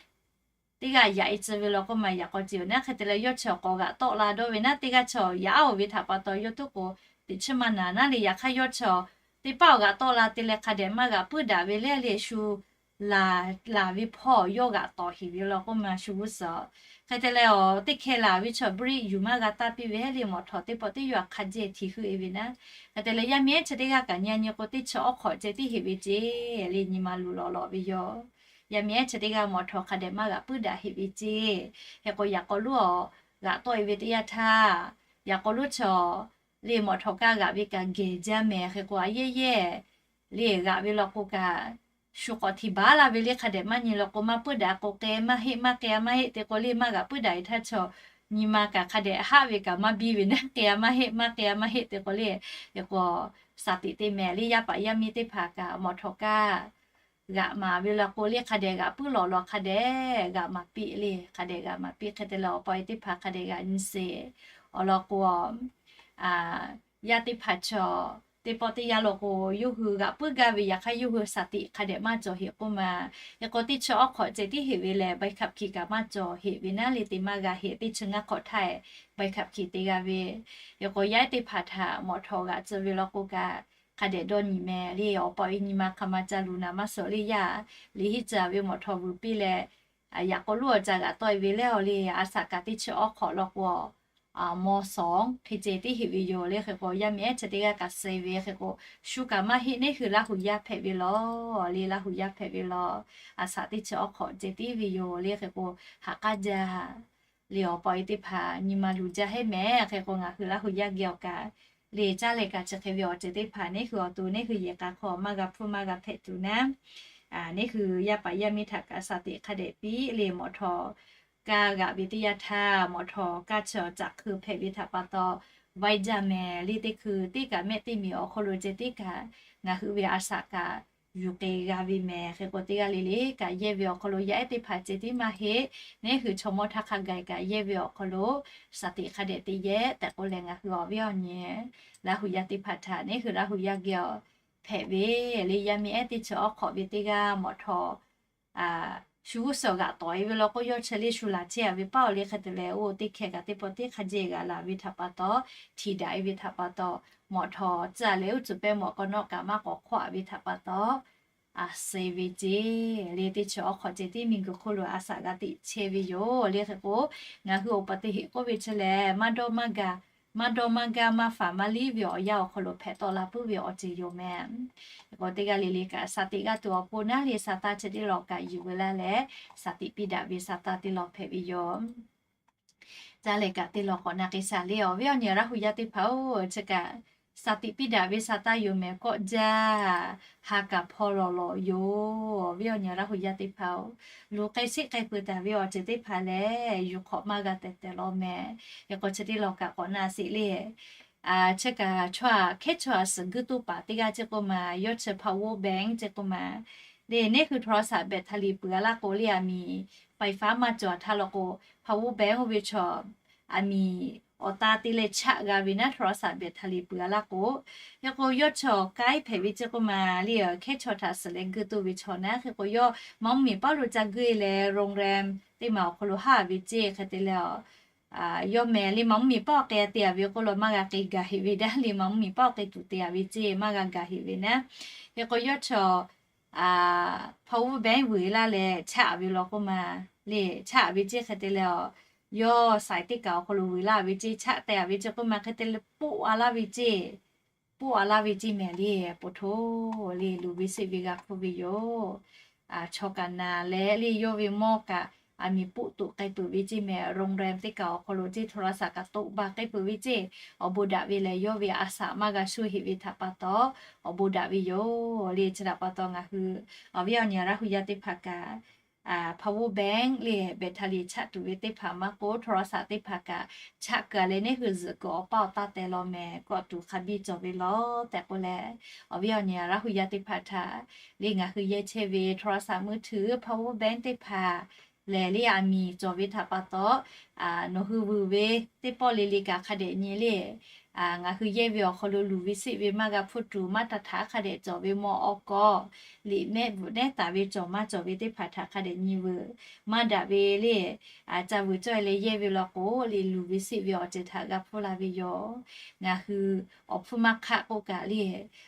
teˇ g'aˇ yaꞈ-e tcuh ve law k'oˆ ma, yaꞈ k'aw ceˬ-aw naˉ. Hk'e te leh yawˇ chaw k'awꞈ g'aꞈ tawˆ la dawˇ ve naˉ, teˇ g'aˇ chaw yaꞈ-aˬ-oˬ ve htaꞈ pa taw yawˇ tuˉ k'o, teꞈ chiˇ maˇ naˍ naˉ le. Yaꞈ hk'aˇ yawˇ chaw teˇ paˉ awˬ g'aꞈ tawˆ la te leh hk'a dehꞈ maˇ g'aꞈ puiˉ daꞈ ve le le, shu laˬ laˬ ve hpawˇ yawˇ g'aꞈ tawˍ heˍ ve law k'oˆ ma, shu g'uˇ suhˍ. Hk'e te leh awˬ teˇ hkeh laˬ ve chaw break yuˬ maˇ g'a taˇ piˇ ve heˉ le, mawꞈ htawˍ teˇ pawˆ teˇ yawˇ hk'a jehˇ htiˍ heuˆ-e ve naˉ. Hk'e te leh yaˇ miˇ ehˉ chi teˇ g'aˇ kaꞈ nyi a nyi k'o, teˇ chi awˉ hk'awꞈ ceh tiˉ heꞈ ve ceˇ le, nyi ma luˬ lawˬ lawˬ ve yoˬ. Yaˇ miˇ ehˉ chi teˇ g'aˇ mawꞈ htawˍ hk'a dehꞈ maˇ g'aꞈ puiˉ daꞈ heˍ ve ceˇ. Hk'e k'o yaꞈ k'aw lonˉ awˬ g'aꞈ tawˆ-e ve teˇ yanˇ htaˇ, yaꞈ k'aw lonˉ chaw le mawꞈ htawˍ kaˇ g'aꞈ ve kaꞈ gehˬ jaˇ mehˍ. Hk'e k'o a yehˇ yehˇ le g'aꞈ ve law k'o kaꞈ, shu k'awꞈ htiˍ baˬ laˇ ve le, hk'a dehꞈ maˇ nyi law k'o maˇ puiˉ daꞈ k'o, k'ai maˇ heˆ, maˇ k'ai-a maˇ heˆ te k'o le, maˇ g'aꞈ puiˉ daꞈ-e htaˇ chaw nyi ma kaꞈ hk'a dehꞈ haˆ ve kaꞈ maˇ biˇ ve naˉ, k'ai-a maˇ heˆ, maˇ k'ai-a maˇ heˆ te k'o le. Hk'e k'o shaˍ tiꞈ te mehˍ le, yaˇ paˍ yaˇ miˇ teˇ hpaˍ kaꞈ mawꞈ htawˍ kaˇ g'aꞈ maˍ ve law k'o le, hk'a dehꞈ g'aꞈ puiˉ lawˬ lawˬ hk'a dehꞈ g'aꞈ maˍ piˇ le, hk'a dehꞈ g'aꞈ maˍ piˇ. Hk'e te leh awˬ pa e teˇ hpaˍ hk'a dehꞈ g'aꞈ nyi sheˍ. Awˬ lawn k'o, yaˇ teˇ hpaˍ chaw teˇ pawˆ teˇ yanˇ law k'o, yawˇ hui g'aꞈ puiˉ gaˇ ve, yaꞈ hk'aˇ yawˇ hui shaˍ tiꞈ hk'a dehꞈ maˇ cawˬ heˍ k'oˆ ma. Hk'e k'o teˇ chi awˉ hk'awꞈ ceh tiˉ heˍ ve lehˬ, ใบขับขี่ kaꞈ maˇ cawˬ heˍ ve naˉ le, te maˇ g'a heˍ, teˇ chi ngaˇ hk'awꞈ htaˇ ใบขับขี่ te g'a ve. Hk'e k'o yaˇ ehˉ teˇ hpaˍ htaꞈ mawꞈ htawˍ g'aꞈ tcuh ve law k'o kaꞈ, hk'a dehꞈ dawˇ nyi mehˍ le. Awˬ pa e nyi ma hk'a ma ca luˬ naˍ maˇ suhˍ le, yaˇ liꞈ henˇ ca ve mawꞈ htawˍ vuiˬ piˇ leh, yaꞈ k'aw lonˉ awˬ ca g'aꞈ tawˆ-e ve le, awˬ le a shaꞈ kaꞈ teˇ chi awˉ hk'awꞈ law k'o, mawˇ shawˍ hk'e ceh tiˉ heˍ ve yoˬ le. Hk'e k'o yaˇ miˇ ehˉ chi teˇ g'aˇ kaꞈ suh ve, hk'e k'o shu kaꞈ maˇ heˆ, neˉ hui Laˇ hu yaˇ hpehꞈ ve law le, Laˇ hu yaˇ hpehꞈ ve law, a shaꞈ teˇ chi awˉ hk'awꞈ ceh tiˉ ve yoˬ le. Hk'e k'o ha k'aˉ jaˇ le, awˬ pa e teˇ hpaˍ nyi ma luˬ jaˇ heˉ mehˍ. Hk'e k'o ngaˬ hui Laˇ hu yaˇ geh awˬ kaꞈ le, caˇ leh kaꞈ chi hk'e ve awˬ ceuˬ teˇ hpaˍ neˉ hui awˬ to neˉ hui yehˬ k'a hk'aw maˇ g'a hpfuhˇ maˇ g'a hpehꞈ tuˬ naˉ, neˉ hui yaˇ paˍ yaˇ miˇ htaꞈ kaꞈ shaˍ tiꞈ hk'a dehꞈ piˇ le. Mawꞈ htawˍ kaˇ g'aꞈ ve teˇ yanˇ htaˇ, mawꞈ htawˍ kaˇ chi awˬ caꞈ hk'eu hpehꞈ ve htaꞈ pa taw, vaiˇ jaˇ mehˍ le. Teˇ hkui teˇ kaꞈ mehˆ teˇ miˬ awˬ hk'aw lo ceh tiˉ kaꞈ ngaˬ hui ve a shaꞈ kaꞈ yuˬ k'ai g'a ve mehˍ. Hk'e k'o teˇ g'aˇ le le kaꞈ yehˇ ve awˬ hk'aw lo yaˇ ehˉ teˇ hpaˍ ceh tiˉ maˇ heˆ, neˉ hui chaw mawˇ htaˇ hk'a gaˬ kaꞈ yehˇ ve awˬ hk'aw lo shaˍ tiꞈ hk'a dehꞈ te yehˇ tehꞈ k'oˆ leh, ngaˬ hui awˬ viˉ awˬ nyi Laˇ hu yaˇ teˇ hpaˍ htaꞈ neˉ hui Laˇ hu yaˇ geh awˬ hpehꞈ ve le. Yaˇ miˇ ehˉ teˇ chi awˉ hk'awꞈ ve teˇ g'aˇ mawꞈ htawˍ shu g'uˇ suhˍ g'aꞈ tawˍ-e ve law k'o, yawˇ chi le shu laˬ chehˇ-a ve paˉ-oˬ le. Hk'e te leh oˇ teˇ hkeh kaꞈ teˇ pawˆ teˇ hk'a jehˇ g'aꞈ laˬ ve htaꞈ pa taw, htiꞈ daꞈ-e ve htaꞈ pa taw, mawꞈ htawˍ tcuh leh uˉ tcuhˍ pehˇ mawꞈ k'aw nawˉ kaꞈ maˇ k'awꞈ hk'awˆ-a ve htaꞈ pa taw, a suh ve ceˇ le. Teˇ chi awˉ hk'awꞈ ceh tiˉ miˬguiˬ hk'oˆ lo a shaꞈ g'a teꞈ chehˇ ve yoˬ le. Hk'e k'o ngaˬ hui awˬ pa te heˆ k'oˆ ve chi lehˬ, maˇ dawˇ maˇ gaˇ, maˇ dawˇ maˇ gaˇ maˇ faˍ maˇ liˇ ve awˬ yanˇ awˬ hk'aw lo hpehꞈ tawˆ la puiˉ ve awˬ ceuˬ yoˬ mehˍ. Hk'e k'o teˇ g'aˇ le le kaꞈ shaˍ tiꞈ g'a tuˬ awˬ pon naˉ le, sa taˇ chi teˇ law kaꞈ yuˬ ve laˇ leh, shaˍ tiꞈ piˇ daꞈ ve sa taˇ teˇ law hpehꞈ ve yoˬ. Caˇ leh kaꞈ te lawˬ k'awꞈ na k'ai shaˍ le. Awˬ viˉ awˬ nyi Laˇ hu yaˇ teˇ hpaˍ-oˬ, chi kaꞈ shaˍ tiꞈ piˇ daꞈ ve sa taˇ yoˬ mehˍ kawˆ jaˇ, ha kaꞈ hpaw lawˬ lawˬ yoˬ. Awˬ viˉ awˬ nyi Laˇ hu yaˇ teˇ hpaˍ-oˬ, luˬ k'ai sheˆ k'ai peuˬ taˍ ve awˬ ceuˬ teˇ hpaˍ lehˬ, yuˬ hk'awꞈ maˇ g'a tehˬ tehˬ law mehˍ. Yaꞈ k'o chi teˇ lawˬ kaꞈ k'awꞈ na sheˍ le. Chi kaꞈ chaw aꞈ hkehˉ chaw aꞈ suhˍ guiˇ toˇ paˍ teˇ g'aˇ ceˇ k'oˆ ma, yawˇ chi power bank ceˇ k'oˆ ma le, neˇ hui โทรศัพท์ แบตเตอรี่ peuˬ a laˇ k'o le, aˬ miˍ ไฟฟ้า maˇ cawˬ htaˇ law k'o, power bank oˇ ve chaw aˬ miˍ awˬ ta te leh chaˆ g'a ve naˉ, โทรศัพท์ แบตเตอรี่ peuˬ a laˇ k'o. Hk'e k'o, yawˇ chaw k'ai hpehꞈ ve ceˇ k'oˆ ma le, hkehˉ chaw htaꞈ suhˍ leh guiˇ toˇ ve chaw naˉ. Hk'e k'o, yawˇ maˇ mvuhˇ miˬ paˇ lo ca guiˇ leh โรงแรม teˇ maˬ awˬ hk'aw lo haˉ ve ceˇ hk'e te leh, yawˇ mehˍ le maˇ mvuhˇ miˬ paˇ awˬ k'ai te a ve k'oˆ lo maˇ g'a k'ai gaˬ heꞈ ve daˇ le, maˇ mvuhˇ miˬ paˇ awˬ k'ai tuˬ te a ve ceˇ maˇ g'a gaˬ heꞈ ve naˉ. Hk'e k'o, yawˇ chaw power bank vuiˬ laˇ leh chaˆ ve law k'oˆ ma le, chaˆ ve ceˇ hk'e te leh, yawˇ saiˍ teˇ kaꞈ awˬ hk'aw lo vuiˬ laˇ ve ceˇ, chaˆ te a ve ceˇ k'oˆ ma hk'e te leh poˆ a laˇ ve ceˇ, poˆ a laˇ ve ceˇ mehˍ le, poˬ htoˬ le, luˬ ve seˆ ve g'a hpuˇ ve yoˬ. Chaw kaꞈ naˬ leh le, yawˇ ve mawˇ kaꞈ aˬ miˍ poˆ toꞈ k'ai peuˬ ve ceˇ mehˍ, โรงแรม teˇ kaꞈ awˬ hk'aw lo ceˇ โทรศัพท์ kaꞈ toꞈ ba k'ai peuˬ ve ceˇ, awˬ bon daꞈ ve lehˬ, yawˇ ve a shaꞈ maˇ g'a shu heꞈ ve htaꞈ pa taw, awˬ bon daꞈ ve yoˬ le. Chi htaꞈ pa taw ngaˬ hui awˬ viˉ awˬ nyi Laˇ hu yaˇ teˇ hpaˍ kaꞈ power bank le แบตเตอรี่ chaˆ tuˬ ve teˇ hpaˍ maˇ k'oˆ, โทรศัพท์ teˇ hpaˍ kaꞈ chaˆ kuiˬ a leh neˇ hui zuhꞈ kuiˬ awˬ paˇ awˬ taˇ teh law mehˍ, kawˆ tuˬ hk'a biˇ cawˬ ve law tehꞈ k'oˆ leh, awˬ viˉ awˬ nyi Laˇ hu yaˇ teˇ hpaˍ htaꞈ le ngaˬ hui yehˇ chehˇ ve โทรศัพท์มือถือ power bank teˇ hpaˍ lehˬ le, aˬ miˍ cawˬ ve htaꞈ pa taw, nawˬ hui vuiˬ ve teˇ pawˆ le le kaꞈ hk'a dehꞈ nyi le, ngaˬ hui yehˇ ve awˬ hk'aw lo luˬ ve seˆ ve maˇ g'a hpuˇ tuˬ maˇ taˍ htaꞈ hk'a dehꞈ cawˬ ve mawˇ awˬ kawˇ liꞈ mehˆ bvuhꞈ nehˉ taˍ ve cawˬ maˇ cawˬ ve teˇ hpaˍ htaꞈ hk'a dehꞈ nyi veuˬ. Maˇ daꞈ ve le, ca vuiˬ cawˇ e leh yehˇ ve law k'o le, luˬ ve seˆ ve awˬ ceuˬ htaꞈ g'a hpuˇ la ve yoˬ. Ngaˬ hui awˬ hpfuhˇ maˇ hk'aˆ k'oˆ kaꞈ le,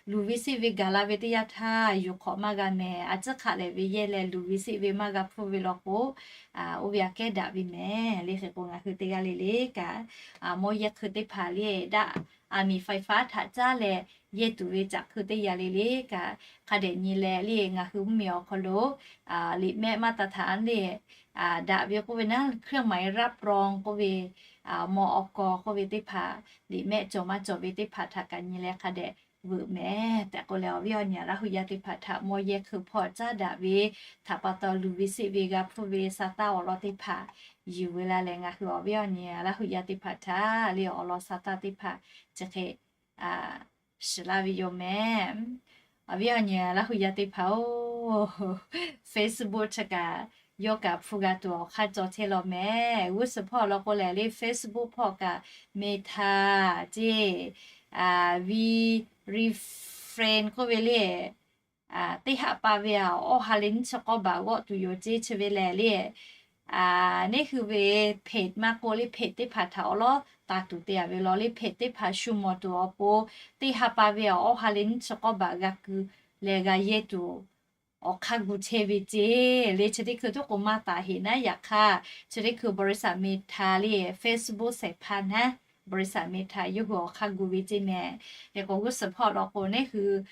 luˬ ve seˆ ve gaˬ la ve teˇ yanˇ htaˇ yuˬ hk'awꞈ maˇ g'a mehˍ. A ciˉ hk'aˆ lehˬ ve yehˇ leh luˬ ve seˆ ve maˇ g'a hpuˇ ve law k'o, oˇ ve aꞈ kehˉ daꞈ ve mehˍ le. Hk'e k'o, ngaˬ hui teˇ g'aˇ le le kaꞈ mawˇ yehˇ hkui teˇ hpaˍ le daꞈ, aˬ miˍ ไฟฟ้า htaꞈ caˉ leh yehˇ tuˬ ve caꞈ hkui teˇ yanˇ le le kaꞈ hk'a dehꞈ nyi leh le, ngaˬ hui mvuhˇ miˬ awˬ hk'aw lo liꞈ mehˆ maˇ taˍ htaꞈ le daꞈ ve k'oˆ ve naˉ, เครื่องหมายรับรอง k'oˆ ve, mawˇ awˬ kawˇ k'oˆ ve teˇ hpaˍ, liꞈ mehˆ cawˬ maˇ cawˬ ve teˇ hpaˍ htaꞈ kaꞈ nyi leh hk'a dehꞈ veuꞈ mehˍ tehꞈ k'oˆ leh, awˬ viˉ awˬ nyi Laˇ hu yaˇ teˇ hpaˍ htaꞈ mawˇ yehˇ hkui hpawˇ caˉ daꞈ ve htaꞈ pa taw, luˬ ve seˆ ve g'a hpuˇ ve sa taˇ awˬ lawn teˇ hpaˍ yuˬ ve la leh, ngaˬ hui awˬ viˉ awˬ nyi Laˇ hu yaˇ teˇ hpaˍ htaꞈ le awˬ lawn sa taˇ teˇ hpaˍ chi hk'e shiˍ laˇ ve yoˬ mehˍ. Awˬ viˉ awˬ nyi Laˇ hu yaˇ teˇ hpaˍ-oˬ, Facebook chi kaꞈ yawˇ kaꞈ hpu g'a tuˬ awˬ hk'aˇ cawˬ chehˇ law mehˍ. G'uˇ suhˍ hpawˇ law k'o lehˬ le, Facebook hpawˇ kaꞈ Meta ceˇ, V refresh k'oˆ ve le, teˇ haꞈ pa ve a awˇ ha leh nyiˇ chi k'awˇ baˬ g'awˆ tuˬ yoˬ ceˇ. Chi ve lehˬ le, neˇ hui ve page maˇ k'oˆ le, page teˇ hpaˍ htaꞈ awˬ lawˉ taˍ tuˬ te a ve law le, page teˇ hpaˍ shu mawˬ tuˬ awˬ pon, teˇ ha pa ve a awˇ ha leh nyiˇ chi k'awˇ baˬ g'a ku leh g'a yehˇ tuˬ awˬ hk'aˇ gu chehˇ ve ceˇ le. Chi teˇ hkui tuˉ k'o maˇ taˍ heꞈ naˉ, yaꞈ hk'aˇ chi teˇ hkui บริษัท Meta le Facebook shehˍ hpaˇ naˉ, บริษัท Meta yawˇ hui awˬ hk'aˇ gu ve ceˇ mehˍ. Hk'e k'o, g'uˇ suhˍ hpawˇ law k'o neˇ hui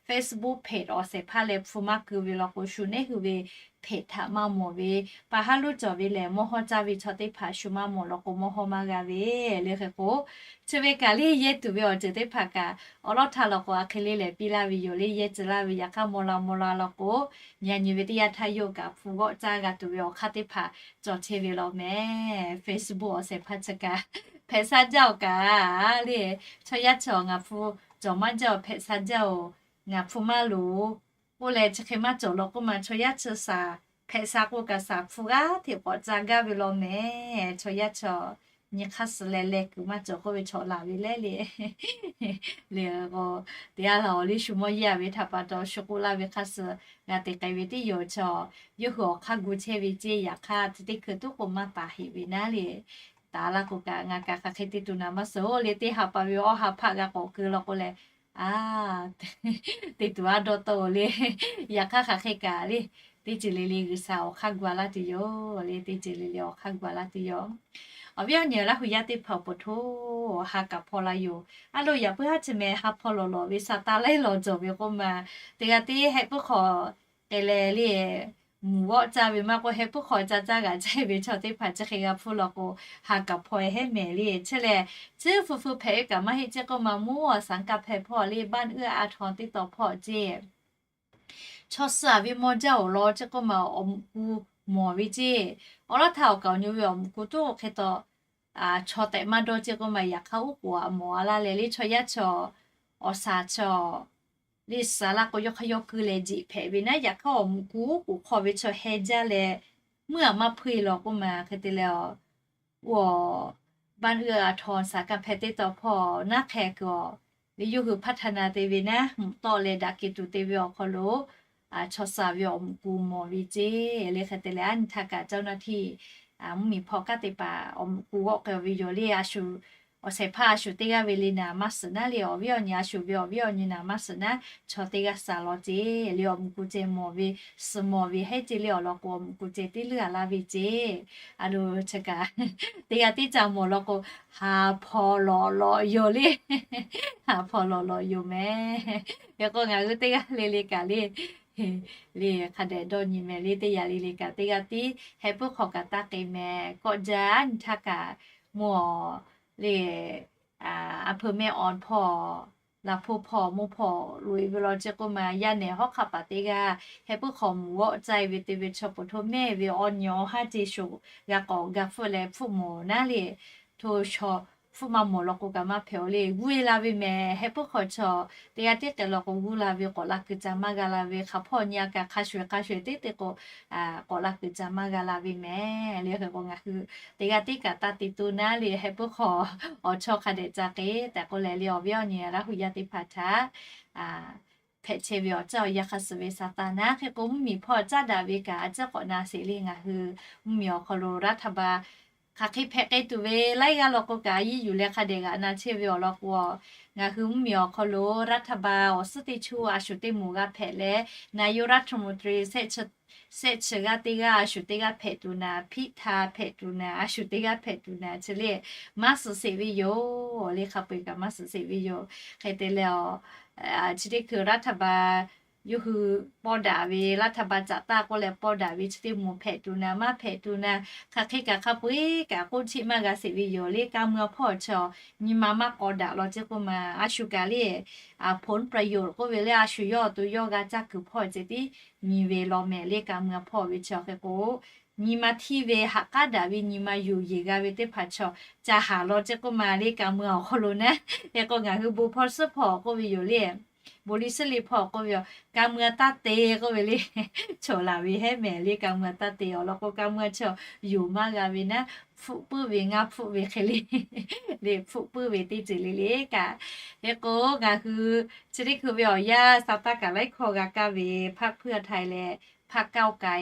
Facebook page awˬ shehˍ hpaˇ leh hpu maˇ ku ve law k'o, shu neˇ hui ve page htaꞈ maˇ mawˬ ve, pa haˉ loˉ cawˬ ve lehˬ mawˇ hawˇ caˇ ve chaw teˇ hpaˍ shu maˇ mawˬ law k'o, mawˇ hawˇ maˇ g'a ve le. Hk'e k'o, chi ve kaꞈ le yehˇ tuˬ ve awˬ ceuˬ teˇ hpaˍ kaꞈ awˬ lawˉ htaˇ law k'o, a hk'e le lehˬ piˇ laˇ ve yoˬ le, yehˇ tcuh laˇ ve. Yaꞈ hk'aˇ mawˇ la mawˇ la law k'o, nyi nyi ve teˇ yanˇ htaˇ yawˇ kaꞈ hpu g'awˆ caˇ g'a tuˬ ve awˬ hk'aˇ teˇ hpaˍ cawˬ chehˇ ve law mehˍ. Facebook awˬ shehˍ hpaˇ chi kaꞈ hpehꞈ sha jaˇ-oˬ kaꞈ le, chaw yaˇ chi ngaˬ hpu cawˬ maˇ jaˇ-oˬ, hpehꞈ sha jaˇ-oˬ, ngaˬ hpu maˇ loˍ k'oˆ leh chi hk'e maˇ cawˬ law k'oˆ ma, chaw yaˇ chi shaˍ hpehꞈ sha k'o kaꞈ shaˍ hpu g'aˇ hteꞈ k'awꞈ ca gaˇ ve law mehˍ. Chaw yaˇ chi nyi hk'aˇ suh leh leh kuiˬ maˇ cawˬ k'oˆ ve chaw laˬ ve leh le le k'o, teˇ g'aˇ laˬ awˬ le shu mawˇ yehˇ a ve htaꞈ pa taw shu k'oˆ laˇ ve hk'aˇ suh g'a te k'ai ve teˇ yoˬ. Chaw yawˇ hui awˬ hk'aˇ gu chehˇ ve ceˇ. Yaꞈ hk'aˇ chi teˇ hkui tuˉ k'o maˇ taˍ heꞈ ve naˉ le, taˍ laˇ k'o kaꞈ ngaˬ kaꞈ hk'aˬ hk'e te tuˬ naˍ maˇ suhˍ-oˬ le. Teˇ ha pa ve awˇ ha hpaˆ g'a k'awꞈ keu law k'o lehˬ, a, te tuˬ a dawˇ tawˆ-oˬ le. Yaꞈ hk'aˇ hk'aˬ hk'e kaꞈ le, teˇ ceuˬ le le G'uiˬsha awˬ hk'aˇ gu a laˇ tuˬ yoˬ le. Teˇ ceuˬ le le awˬ hk'aˇ gu a laˇ tuˬ yoˬ. Awˬ viˉ awˬ nyi Laˇ hu yaˇ teˇ hpaˍ-oˬ, poˬ htoˬ ha kaꞈ hpaw la yoˬ. A lo yaꞈ puiˉ haˉ chi mehˍ ha hpaw lawˬ lawˬ ve sa taˇ laiˉ lawˬ cawˬ ve k'oˆ ma, teˇ g'aˇ teˇ hehˆ puiˉ hk'awꞈ te leh le, mvuhˬ g'awˆ caˇ ve maˇ k'oˆ, heh puiˉ hk'aw caˇ caˇ g'aꞈ caˇ ve chaw teˇ hpaˍ chi hk'e g'a hpfuhˇ law k'o, ha kaˍ hpaw-e hehˉ mehˍ le. Chi lehˬ, tcuhˉ fuiˍ fuiˍ hpehꞈ ve kaꞈ maˇ heˆ ceˇ k'oˆ ma, mvuhˇ awˬ saˍ kaˇ hpehꞈ hpawˇ le, บ้านเอื้ออาทร teˇ taw hpawˇ ceˇ. Chaw suh-a ve mawˇ jaˇ-oˬ law ceˇ k'oˆ ma, awˬ mvuhꞈ ku mawˬ ve ceˇ. Awˬ lawn htaˇ awˬ kaˍ awˬ nyi ve awˬ mvuhꞈ ku tuˉ hk'e taw chaw tehꞈ maˇ dawˇ ceˇ k'oˆ ma, yaꞈ hk'aˇ uˉ k'oˍ-a mawˬ-a laˇ leh le, chaw yaˇ chaw awˬ shaˍ chaw le, suh-a laˇ k'o yawˇ hk'aˇ yawˇ keu leh jeꞈ hpehꞈ ve naˉ, yaꞈ hk'aˇ awˬ mvuhꞈ ku uˉ k'oˍ hk'aw ve chaw heh jaˇ leh, meuˇ-a maˇ hpuˇ-e law k'oˆ ma. Hk'e te leh, บ้านเอื้ออาทร saˍ kaˇ hpehꞈ teˇ taw hpawˇ naˉ hk'e kuiˬ-a ve, yawˇ hui พัฒนา te ve naˉ, mvuhꞈ tawˆ leh daꞈ kehˬ tuˬ te ve awˬ hk'aw lo chaw suh-a ve awˬ mvuhꞈ ku mawˬ ve ceˇ le. Hk'e te leh, a nyi htaˇ kaꞈ เจ้าหน้าที่ mvuhˇmiˬ hpawˇ kanˉ te paˍ awˬ mvuhꞈ ku g'awˆ k'ai-a ve yoˬ le. A shu awˬ shehˍ hpaˇ a shu teˇ g'aˇ ve le naˍ maˇ suhˍ naˉ le, awˬ viˉ awˬ nyi a shu ve awˬ viˉ awˬ nyi naˍ maˇ suhˍ naˉ, chaw teˇ g'aˇ suh law ceˇ le. Awˬ mvuhꞈ ku ceh mawˬ ve, suh mawˬ ve hehˉ ceˇ le. Awˬ lawn k'o, awˬ mvuhꞈ ku ceh teˇ leuˇ-a laˇ ve ceˇ. A lo, chi kaꞈ teˇ g'aˇ tiˉ ca mawˬ law k'o, ha hpaw lawꞈ lawꞈ yoˬ le. Ha hpaw lawꞈ lawꞈ yoˬ mehˍ. Hk'e k'o, ngaˬ hui teˇ g'aˇ le le kaꞈ le, le hk'a dehꞈ dawˇ nyi mehˍ le. Teˇ yanˇ le le kaꞈ teˇ g'aˇ tiˉ heh puiˉ hk'aw kaꞈ taˇ k'e mehˍ. Kawˆ jaˇ nyi htaˇ kaꞈ mvuhˇ-a le, a peu mehˆ awˬ hpawˇ, laˬ hpu hpawˇ, mvuhˇ hpawˇ loꞈ-e ve law ceˇ k'oˆ ma, yaˇ nehˬ hawˉ hk'aˆ paˍ teˇ g'aˇ heh puiˉ hk'aw mvuhˬ g'awˆ caˇ-e ve te ve chaw poˬ hto mehˆ ve awˬ nyi awˬ haˉ ceˇ shoˍ g'a k'awꞈ ga hpfuhˆ leh hpfuhˆ mawˬ naˉ le. Hto shaw hpfuhˆ maˇ mawˬ law k'o kaꞈ maˇ hpehꞈ-o le. G'uˇ-e la ve mehˍ. Heh puiˉ hk'aw chaw teˇ g'aˇ tiˉ k'ai law k'o, g'uˇ la ve k'awꞈ la kuiˬ ca maˇ g'a la ve, hk'aˬ hpawˇ nyi-a kaꞈ hk'a shuˍ hk'a shuˍ teˇ te k'o, k'awꞈ la kuiˬ ca maˇ g'a la ve mehˍ le. Hk'e k'o, ngaˬ hui teˇ g'aˇ tiˉ kaꞈ taˇ te to naˉ le. Heh puiˉ hk'aw awˬ chawˇ hk'a dehꞈ ca k'e tehꞈ k'oˆ leh le, awˬ viˉ awˬ nyi Laˇ huˍ yaˇ teˇ hpaˍ htaꞈ hpehꞈ chehˇ ve awˬ caˇ awˬ yanˇ hk'a suh ve sa taˍ naˉ. Hk'e k'o, mvuhˇmiˬ hpawˇ caˉ daꞈ ve kaꞈ a ciˉ k'awꞈ na sheˍ le. Ngaˬ hui mvuhˇmiˬ awˬ hk'aw lo รัฐบาล hk'aˬ hk'e hpehꞈ k'ai tuˬ ve laiˉ g'aˇ law k'o kaꞈ, a yiˇ yuˬ leh hhk'a dehꞈ g'aꞈ na chehˇ ve awˬ lawn k'o, ngaˬ hui mvuhˇmiˬ awˬ hk'aw lo รัฐบาล awˬ suhˉ teˇ chu a shu teˇ moˍ g'a hpehꞈ leh, นายกรัฐมนตรี shehˆ chi g'aˇ teˇ g'aˇ a shu teˇ g'aˇ hpehꞈ tuˬ naˍ, hpiˆ htaˇ hpehꞈ tuˬ naˍ, a shu teˇ g'aˇ hpehꞈ tuˬ naˍ chi le, maˇ suhˍ sheˍ ve yoˬ le. Hk'a peu-eˬ kaꞈ maˇ suhˍ sheˍ ve yoˬ. Hk'e te leh, chi teˇ hkui รัฐบาล yawˇ hui pawˇ daꞈ ve, รัฐบาล caꞈ taˇ k'oˆ leh pawˇ daꞈ ve chi teˇ moˍ hpehꞈ tuˬ naˍ, maˇ hpehꞈ tuˬ naˍ, hk'aˬ hk'e kaꞈ hk'a peu-eˬ kaꞈ k'oˆ cheˆ maˇ g'a sheˍ ve yoˬ le. Ka mui a hpawˇ chaw nyi ma maˇ k'aw daꞈ law ceˇ k'oˆ ma, a shu kaꞈ le, a ผลประโยชน์ k'oˆ ve le, a shu yawˇ awˬ to yawˇ g'a caˇ kuiˬ hpawˇ ceh tiˉ nyi ve law mehˍ le. Ka mui a hpawˇ ve chaw hk'e k'o, nyi ma htiˇ ve haꞈ k'aˉ daꞈ ve nyi ma yoˬ yeˬ g'a ve teˇ hpaˍ chaw ca haˍ law ceˇ k'oˆ ma le. Ka mui awˬ hk'aw lo naˉ, hk'e k'o ngaˬ hui bon hpawˇ suhˉ hpawˇ k'oˆ ve yoˬ le. Bon liˇ suhˉ liˇ hpawˇ k'oˆ ve, ka mui a taˇ te k'oˆ ve le. Chaw laˬ ve hehˉ mehˍ le. Ka mui a taˇ te awˬ lawn k'o, ka mui a chaw yoˬ maˇ g'a ve naˉ, hpfuhˆ puiˉ ve ngaˇ hpfuhˆ ve hk'e le, le hpfuhˆ puiˉ ve teˇ ceuˬ le le kaꞈ. Hk'e k'o, ngaˬ hui chi teˇ hkui ve awˬ yanˇ sa taˇ kaꞈ laiˉ hkawˇ g'a kaˇ ve, พรรคเพื่อไทย leh พรรคก้าวไกล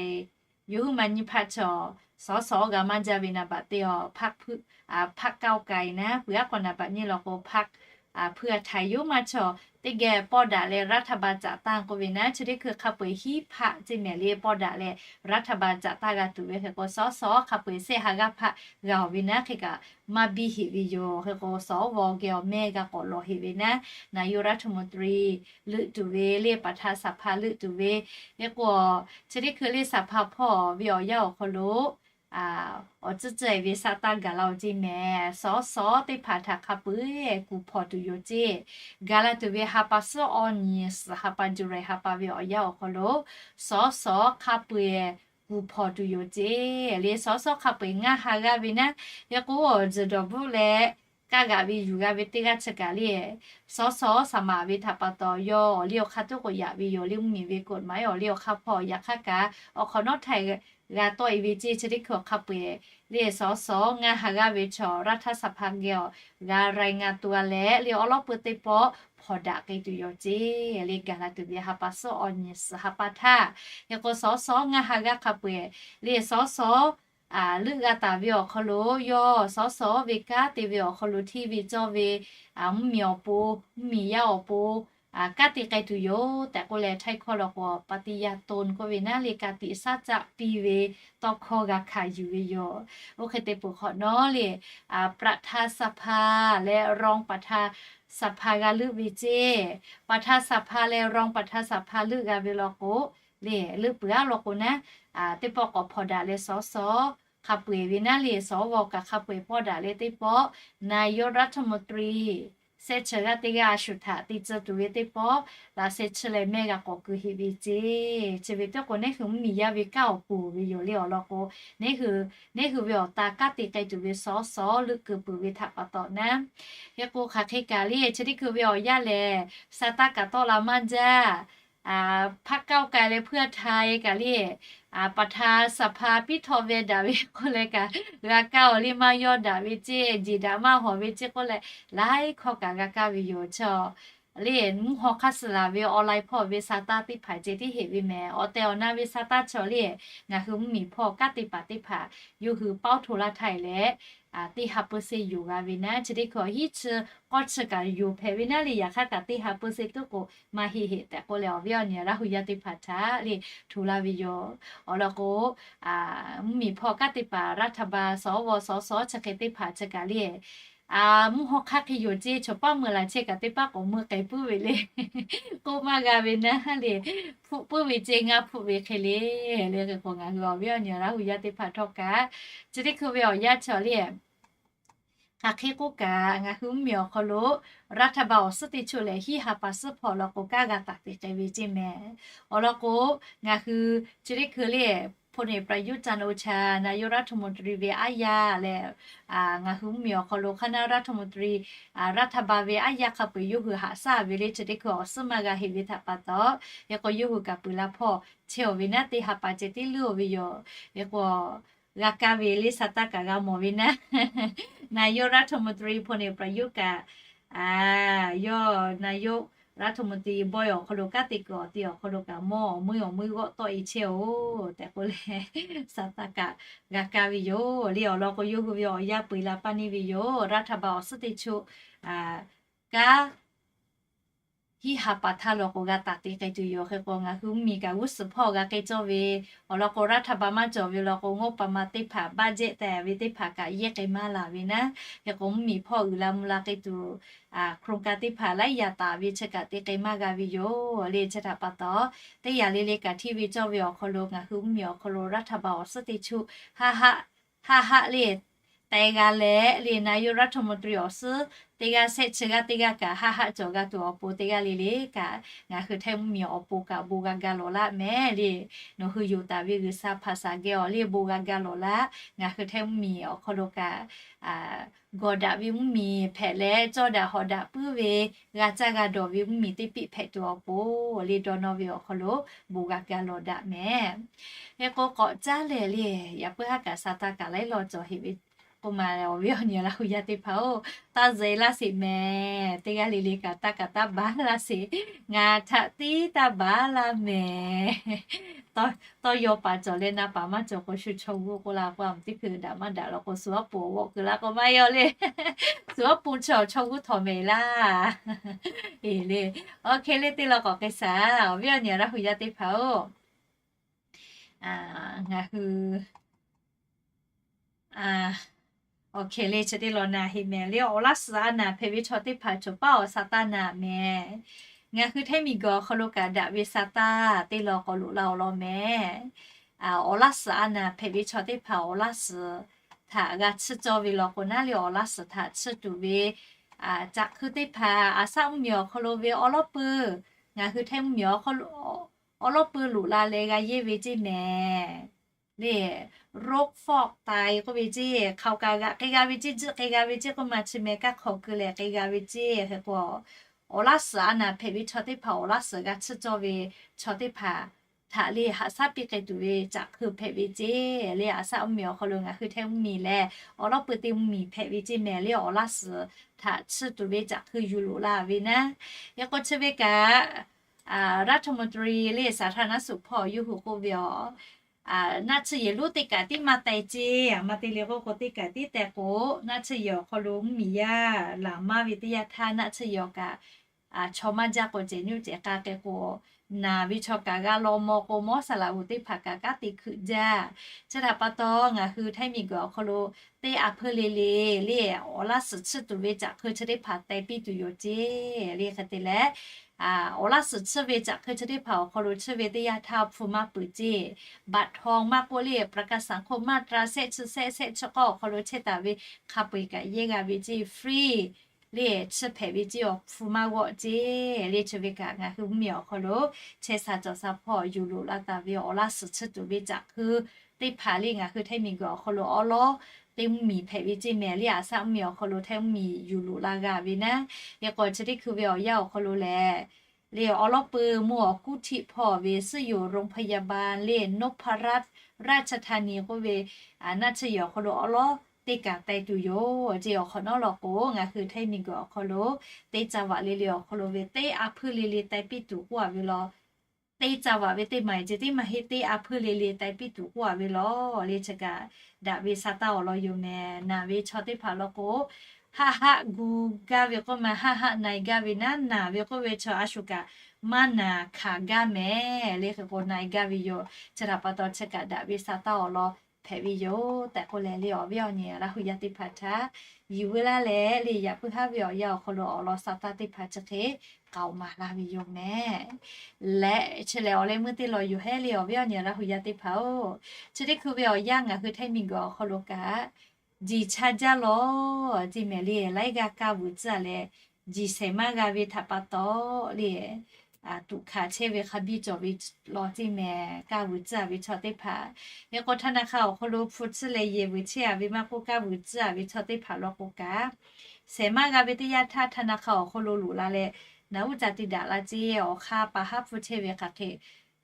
yawˇ hui ma nyi hpaˆ chaw สส g'a maˇ jaˇ ve naˍ baꞈ te awˬ, พรรค พรรคก้าวไกล naˉ, peuˬ aˉ k'aw naˍ baꞈ nyi law k'o, พรรค เพื่อไทย yoˬ maˇ chaw teˇ geh pawˇ daꞈ leh รัฐบาล caꞈ taˇ k'oˆ ve naˉ, chi teˇ hkui hk'a peu-eˬ hiˉ hpaˆ ceˇ mehˍ le pawˇ daꞈ leh รัฐบาล caꞈ taˇ g'a tuˬ ve. Hk'e k'o, สส hk'a peu-eˬ shehˆ ha g'aˇ hpaˆ g'a-oˬ ve naˉ, hk'e kaꞈ maˇ biˇ heꞈ ve yoˬ. Hk'e k'o, สว geh awˬ mehˇ g'a k'awꞈ lawˬ heꞈ ve naˉ, นายกรัฐมนตรี leuˆ tuˬ ve le, ประธานสภา leuˆ tuˬ ve. Hk'e k'o, chi teˇ hkui le สภา hpawˇ ve awˬ yanˇ awˬ hk'aw lo awˬ tcuhˉ tcuhˉ-e ve sa taˇ gaˬ la-oˬ ceˇ mehˍ. สส teˇ hpaˍ htaꞈ hk'a peu-eˬ kuˬ hpawnˬ tuˬ yoˬ ceˇ. Gaˬ la tuˬ ve ha pa suhˉ awˬ nyi suhˍ ha pa July ha pa ve awˬ yanˇ awˬ hk'aw lo สส hk'a peu-eˬ kuˬ hpawnˬ tuˬ yoˬ ceˇ le. สส hk'a peu-eˬ ngaˇ ha g'aˇ ve naˉ, hk'e k'o awˬ tzuhˬ dawˬ bvuhˆ leh kaˇ g'aꞈ ve yuˬ g'a ve teˇ g'aˇ chi kaꞈ le, สส saˍ maˍ ve htaꞈ pa taw yawˇ awˬ liˇ awˬ hk'aˇ tuˉ k'oꞈ yaꞈ ve yoˬ le. Mvuhˇmiˬ ve กฎหมาย awˬ liˇ awˬ hk'aˇ hpawˇ yaꞈ hk'aˇ kaꞈ awˬ hk'awꞈ nawˉ htaiˍ g'a tawˆ-e ve ceˇ. Chi teˇ hkui hk'a peu-eˬ le สส ngaˇ ha g'aˇ ve chaw รัฐสภา geh awˬ g'a รายงานตัว leh le awˉ lawˉ peu teˇ pawˆ hpawnˬ daꞈ k'ai tuˬ yoˬ ceˇ le. Gaˬ la tuˬ ve ha pa suhˉ awˬ nyi suhˍ ha pa htaˇ, hk'e k'o สส ngaˇ ha g'aˇ hk'a peu-eˬ le สส leuˆ g'a taˍ ve awˬ hk'aw lo yawˇ สส ve kanˉ te ve awˬ hk'aw lo hteˇ ve cawˇ ve mvuhˇmiˬ awˬ pon, mvuhˇmiˬ yaˇ awˬ pon kanˉ te k'ai tuˬ yoˬ tehꞈ k'oˆ leh, htaiˇ hkawˇ law k'o ปฏิญาณตน k'oˆ ve naˉ le, ka tiꞈ shaˉ caˆ piˇ ve tawˇ hkawˇ g'a hkanˍ yuˬ ve yoˬ. Oˇ hk'e te peuˬ hk'awꞈ nawˉ le, ประธานสภา leh รองประธานสภา g'a leuˆ ve ceˇ. ประธานสภา leh รองประธานสภา leuˆ g'a ve law k'o, le, leuˆ peuˬ-a law k'o naˉ, teˇ pawˆ k'awꞈ hpawnˬ daꞈ leh สส hk'a peu-eˬ ve naˉ le, สว kaꞈ hk'a peu-eˬ pawˆ daꞈ leh teˇ pawˆ นายกรัฐมนตรี sheh chi g'aˇ teˇ g'aˇ a shuˍ htaꞈ te tcuh tuˬ ve teˇ pawˆ, laꞈ sheh chi leh mehˆ g'a k'awꞈ kuˬ heꞈ ve ceˇ. Chi ve teˇ k'o, neˇ hui mvuhˇmiˬ yaˇ ve kanˉ awˬ poˬ ve yoˬ le awˬ lawn k'o, neˇ hui, neˇ hui ve awˬ ta kanˉ te k'ai tuˬ ve สส leuˆ keu peuˬ ve htaꞈ pa taw naˉ, hk'e k'o hk'aˬ hk'e kaꞈ le, chi teˇ hkui ve awˬ yanˇ lehˬ, sa taˇ kaꞈ tawˆ la maˇ jaˇ. พรรคก้าวไกล leh เพื่อไทย kaꞈ le, ประธานสภา piˇ htawˆ ve daꞈ ve k'oˆ leh kaꞈ g'a kaˇ-oˬ le, maˇ yawˇ daꞈ ve ceˇ, jeˬ daꞈ maˇ hawˍ ve ceˇ k'oˆ leh, laiˉ hkawˇ kaꞈ g'a kaˇ ve yoˬ. Chi le, mvuhˇ haw hk'aˇ suh laˬ ve online hpawˇ ve sa taˇ teˇ hpaˍ ceh tiˉ heˆ ve mehˍ. Awˬ tehˬ awˬ na ve sa taˇ chaw le, ngaˬ hui mvuhˇmiˬ hpawˇ kanˉ te paˍ teˇ hpaˍ yawˇ hui pawˇ hto laˇ htaˇ leh, teˇ ha เปอร์เซ็นต์ yoˬ g'a ve naˉ, chi teˇ hkui hiˉ chi k'awˇ chi kaꞈ yoˬ hpehꞈ ve naˉ le, yaꞈ hk'aˇ kaꞈ teˇ ha เปอร์เซ็นต์ tuˉ k'o maˇ heˆ heˆ tehꞈ k'oˆ leh, awˬ viˉ awˬ nyi Laˇ hu yaˇ teˇ hpaˍ htaꞈ le hto laˇ ve yoˬ. Awˬ lawn k'o, mvuhˇmiˬ hpawˇ kanˉ te paˍ รัฐบาล สว สส chi hk'e teˇ hpaˍ chi kaꞈ le, mvuhˇ haw hk'aˇ hk'e yoˬ ceˇ, chaw paˇ meuꞈ laˬ chehˇ kaꞈ teˇ paˉ k'awꞈ meuꞈ k'ai puiˉ ve le, k'oˆ maˇ g'a ve naˉ le, hpfuhˆ puiˉ ve ceˇ, ngaˇ hpfuhˆ ve hk'e le. Le hk'e k'o, ngaˬ hui awˬ viˉ awˬ nyi Laˇ hu yaˇ teˇ hpaˍ htawˇ kaꞈ, chi teˇ hkui ve awˬ yanˇ chaw le, hk'aˬ hk'e k'oˆ kaꞈ, ngaˬ hui mvuhˇmiˬ awˬ hk'aw lo รัฐบาล awˬ suhˉ teˇ chaw lehˬ, hiˉ ha pa suhˉ hpawˇ law k'o, kanˉ g'a taˍ te k'ai ve ceˇ mehˍ. Awˬ lawn k'o, ngaˬ hui chi teˇ hkui le, พลเอก ประยุทธ์ จันทร์โอชา นายกรัฐมนตรี ve aˉ yaˇ leh, ngaˬ hui mvuhˇmiˬ awˬ hk'aw lo คณะรัฐมนตรี รัฐบาล ve aˉ yaˇ hk'a peu-eˬ yawˇ hui haꞈ shaˉ ve le, chi teˇ hkui awˬ suhˉ maˇ g'a heˆ ve htaꞈ pa taw, hk'e k'o yawˇ hui kaꞈ peuˬ la hpawˇ chehˇ-oˬ ve naˉ, teˇ ha pa ceh tiˉ leuˉ-oˬ ve yoˬ. Hk'e k'o, g'a kaˇ ve le sa taˇ kaꞈ g'a mawˬ ve naˉ, นายกรัฐมนตรี พลเอก ประยุทธ์ kaꞈ, yawˇ นายกรัฐมนตรี bawˇ awˬ hk'aw lo kanˉ te kuiˬ awˬ ti awˬ hk'aw lo kaꞈ mawˇ awˬ meuˇ awˬ meuˇ g'awˆ tawˆ-e chehˇ-oˬ tehꞈ k'oˆ leh, sa taˇ kaꞈ g'a kaˇ ve yoˬ le. Awˬ lawn k'o, yawˇ hui ve awˬ yanˇ peu-eˬ la paˇ neˇ ve yoˬ. รัฐบาล awˬ suhˉ teˇ chaw kanˉ hiˉ ha pa htaˇ law k'o, g'a taˍ te k'ai tuˬ yoˬ. Hk'e k'o, ngaˬ hui mvuhˇmiˬ kaꞈ g'uˇ suhˍ hpawˇ g'a k'ai cawˇ ve, awˬ lawn k'o, รัฐบาล maˇ cawˬ ve law k'o, งบประมาณ teˇ hpaˍ บัตเจ็ต tehꞈ ve teˇ hpaˍ kaꞈ yehˇ k'ai maˇ laˬ ve naˉ, hk'e k'o, mvuhˇmiˬ hpawˇ uiˍ la mvuh la k'ai tuˬ, โครงการ teˇ hpaˍ laiˉ yaꞈ taˍ ve chi kaꞈ te k'ai maˇ g'a ve yoˬ le. Chi htaꞈ pa taw, teˇ yanˇ le le kaꞈ hteˇ ve cawˇ ve awˬ hk'aw lo, ngaˬ hui mvuhˇmiˬ awˬ hk'aw lo รัฐบาล awˬ suhˉ teˇ chaw haˆ haˆ, haˆ haˆ le, teh g'a leh le, นายกรัฐมนตรี awˬ suhˉ teˇ g'aˇ shehˆ chi g'aˇ teˇ g'aˇ kaꞈ haˆ haˆ cawˬ g'a tuˬ awˬ pon, teˇ g'aˇ le le kaꞈ ngaˬ hui Htaiˇ mvuhˇmiˬ awˬ pon kaꞈ bon g'a ga lawˬ laˇ mehˍ le. Nawˬ hui yonˍ taˍ ve G'uiˬsha hpaˍ shaˍ geh awˬ le bon g'a ga lawˬ laˇ. Ngaˬ hui Htaiˇ mvuhˇmiˬ awˬ hk'aw lo kaꞈ, gawˬ daꞈ ve mvuhˇmiˬ hpehꞈ leh, cawˇ daꞈ hawꞈ daꞈ puiˉ ve, g'a caˇ g'a dawˬ ve mvuhˇmiˬ teˇ piˆ hpehꞈ tuˬ awˬ pon le, dawˇ nawˇ ve awˬ hk'aw lo bon g'a ga lawˬ daꞈ mehˍ. Hk'e k'o, k'awꞈ caˉ lehˬ le, yaꞈ puiˉ haˉ kaꞈ sa taˇ kaꞈ laiˉ law cawˬ heˆ ve k'oˆ ma, awˬ viˉ awˬ nyi Laˇ hu yaˇ teˇ hpaˍ-oˬ, taˇ zuhꞈ e laˇ sheˍ mehˍ. Teˇ g'aˇ le le kaꞈ taˇ kaꞈ taˇ baˬ laˇ sheˍ. Ngaˬ htaꞈ tiˉ taˇ baˬ laˇ mehˍ. Tawˇ yaw paˍ cawˬ leh na paˍ maˇ cawˬ k'o, shu chaw g'uˇ k'oˆ la k'o, a meuꞈ teˇ hkui daꞈ maˇ daꞈ law k'o, shu aˉ poˍ awˬ g'awˆ keu laˇ k'o maˇ yaw le. Shu aˉ poˍ chaw chaw g'uˇ htawꞈ mehˍ laˇ. E le, awˬ hk'e le teˇ law k'awꞈ hk'e shaˍ, awˬ viˉ awˬ nyi Laˇ hu yaˇ teˇ hpaˍ-oˬ, ngaˬ hui awˬ hk'e le chi teˇ law na heˆ mehˍ le. Awˬ laˇ suhˍ a naˍ hpehꞈ ve chaw teˇ hpaˍ cawˬ paˉ awˬ sa taˇ naˍ mehˍ. Ngaˬ hui Htaiˇ miˬguiˬ awˬ hk'aw lo kaꞈ daꞈ ve sa taˇ teˇ law k'awꞈ loꞈ la awˬ lawn mehˍ. Awˬ laˇ suhˍ a naˍ hpehꞈ ve chaw teˇ hpaˍ awˬ laˇ suhˍ htaꞈ g'a tsuhˇ cawˇ ve law k'o naˉ le, awˬ laˇ suhˍ htaꞈ tsuhˇ tuˬ ve caꞈ hkui teˇ hpaˍ, aˬ shaˉ mvuhˇmiˬ awˬ hk'aw lo ve awˬ lawˉ pui, ngaˬ hui Htaiˇ mvuhˇmiˬ awˬ lawˉ pui loꞈ la leh g'a yehˇ ve ceˇ mehˍ. Le, โรคฟอกไต k'oˆ ve ceˇ, hk'aoˍ kaꞈ g'aꞈ k'ai g'a ve ceˇ, jiˆ k'ai g'a ve ceˇ k'oˆ ma, chi meh kaˇ hk'awꞈ keu leh k'ai g'a ve ceˇ. Hk'e k'o, awˬ laˇ suhˍ a naˍ hpehꞈ ve chaw teˇ hpaˍ awˬ laˇ suhˍ g'a tsuhˇ cawˇ ve chaw teˇ hpaˍ htaꞈ le haꞈ shaˉ piˇ k'ai tuˬ ve caꞈ hkui hpehꞈ ve ceˇ. Le, aˬ shaˉ mvuhˇmiˬ awˬ hk'aw lo ngaˬ hui Htaiˇ mvuhˇmiˬ lehˬ, awˬ lawˉ pui teˇ mvuhˇmiˬ hpehꞈ ve ceˇ mehˍ le, awˬ laˇ suhˍ htaꞈ tsuhˇ tuˬ ve caꞈ hkui yuˬ loꞈ la ve naˉ. Hk'e k'o chi ve kaꞈ รัฐมนตรี le, สาธารณสุข hpawˇ yawˇ hui k'oˆ ve awˬ, naˆ tsuhˇ yehˬ lonˉ teˇ kaꞈ tiˉ maˇ teh ceˇ, maˇ te le k'oˆ k'o teˇ kaꞈ tiˉ teh k'o, naˆ tsuhˇ yehˬ awˬ hk'aw lo mvuhˇmiˬ yaˇ laˬ maˇ ve teˇ yanˇ htaˇ naˆ tsuhˇ yehˬ awˬ kaꞈ chaw maˇ jaˇ k'o cehˬ nyoˇ cehˬ k'a k'ai k'o, naˬ ve chaw kaꞈ g'a law maw k'o, mawˉ saˍ laꞈ g'uˬ teˇ hpaˍ kaꞈ kanˉ te hkuiꞈ jaˇ. Chi htaꞈ pa taw, ngaˬ hui Htaiˇ miˬguiˬ awˬ hk'aw lo teˇ a hpuiˇ le le le awˬ laˇ suhˍ chiˇ tuˬ ve caꞈ hk'eu chi teˇ hpaˍ teh piˇ tuˬ yoˬ ceˇ le. Hk'e te leh, awˬ laˇ suhˍ chiˇ ve caꞈ hk'eu chi teˇ hpaˍ awˬ hk'aw lo chiˇ ve teˇ yanˇ htaˇ hpu maˇ peuˬ ceˇ. Baꞈ htaw maˇ k'oˆ le, ประกันสังคม maˇ ตรา shehˆ chi shehˆ shehˆ chi k'awˇ awˬ hk'aw lo chehˇ taˍ ve hk'a peu-eˬ kaꞈ yehˇ g'a ve ceˇ, free le chiˇ hpehꞈ ve ceˇ, awˬ hpu maˇ g'awˆ ceˇ le. Chi ve kaꞈ ngaˬ hui mvuhˇmiˬ awˬ hk'aw lo chehˇ sha cawˬ sha hpawˇ yuˬ loꞈ la taˍ ve awˬ laˇ suhˍ chiˇ tuˬ ve caꞈ hk'eu teˇ hpaˍ le ngaˬ hui Htaiˇ miˬguiˬ awˬ hk'aw lo awˉ lawˉ teˇ mvuhˇmiˬ hpehꞈ ve ceˇ mehˍ le. Aˬ shaˆ mvuhˇmiˬ awˬ hk'aw lo Htaiˇ mvuhˇmiˬ yuˬ loꞈ la g'a ve naˉ, e k'o chi teˇ hkui ve awˬ yanˇ awˬ hk'aw lo lehˬ, le awˉ lawˉ pui mvuhˇ awˬ kuˉ htiˆ hpawˇ ve ซึ่งอยู่โรงพยาบาล le นพรัตน์ราชธานี k'oˆ ve naˆ tsuhˇ yehˬ awˬ hk'aw lo awˉ lawˉ teˇ kaꞈ teh tuˬ yoˬ ceˇ. Awˬ hk'awꞈ nawˉ law k'o, ngaˬ hui Htaiˇ miˬguiˬ awˬ hk'aw lo teˇ caˇ vaꞈ le le awˬ hk'aw lo ve teˇ a hpuiˇ le le teh piˇ tuˬ k'oˆ a ve law, teˇ caˇ vaꞈ ve teˇ maˬ e ce teˇ maˬ heˆ, teˇ a hpuiˇ le le teh piˇ tuˬ k'oˆ a ve law le. Chi kaꞈ daꞈ ve sa taˇ awˬ lawn yoˬ mehˍ. Naˬ ve chaw teˇ hpaˍ law k'o, haˆ haˆ gu gaˇ ve k'oˆ ma, haˆ haˆ na e gaˇ ve naˉ, naˬ ve k'oˆ ve chaw a shu kaꞈ maˇ naˬ hkanˍ gaˇ mehˍ le. Hk'e k'o na e gaˇ ve yoˬ. Chi htaꞈ pa taw chi kaꞈ daꞈ ve sa taˇ awˬ lawn hpehꞈ ve yoˬ tehꞈ k'oˆ leh le, awˬ viˉ awˬ nyi Laˇ hu yaˇ teˇ hpaˍ htaꞈ yuˬ ve laˇ leh le, yaꞈ puiˉ haˉ ve awˬ yanˇ awˬ hk'aw lo awˬ lawn sa taˇ teˇ hpaˍ chi hk'e k'aoˍ maˍ laˇ ve yoˬ mehˍ. Leh chi lehˬ awˬ leh meuˇ teˇ law yoˬ hehˉ le, awˬ viˉ awˬ nyi Laˇ hu yaˇ teˇ hpaˍ-oˬ. Chi teˇ hkui ve awˬ yanˇ ngaˬ hui Htaiˇ miˬguiˬ awˬ hk'aw lo kaꞈ jiˬ cha jaˇ law ceˇ mehˍ le. Laiˉ g'aˇ kaˇ vuiˬ tcuhˉ a leh, jiˬ shehˍ maˇ g'a ve htaꞈ pa taw le, tuꞈ hkanˍ chehˇ ve hk'a biˇ cawˬ ve law ceˇ mehˍ. Kaˇ vuiˬ tcuhˉ a ve chaw teˇ hpaˍ, e k'o ธนาคาร awˬ hk'aw lo hpu tsuhˇ leh yehˬ vuiˬ chehˇ a ve maˇ k'oˆ, kaˇ vuiˬ tcuhˉ a ve chaw teˇ hpaˍ law k'o kaꞈ, shehˍ maˇ g'a ve teˇ yanˇ htaˇ ธนาคาร awˬ hk'aw lo loꞈ la leh, naˬ uˉ ca te daꞈ la ceˇ. Awˬ hk'aˇ pa haˉ hpu chehˇ ve hk'aˬ hk'e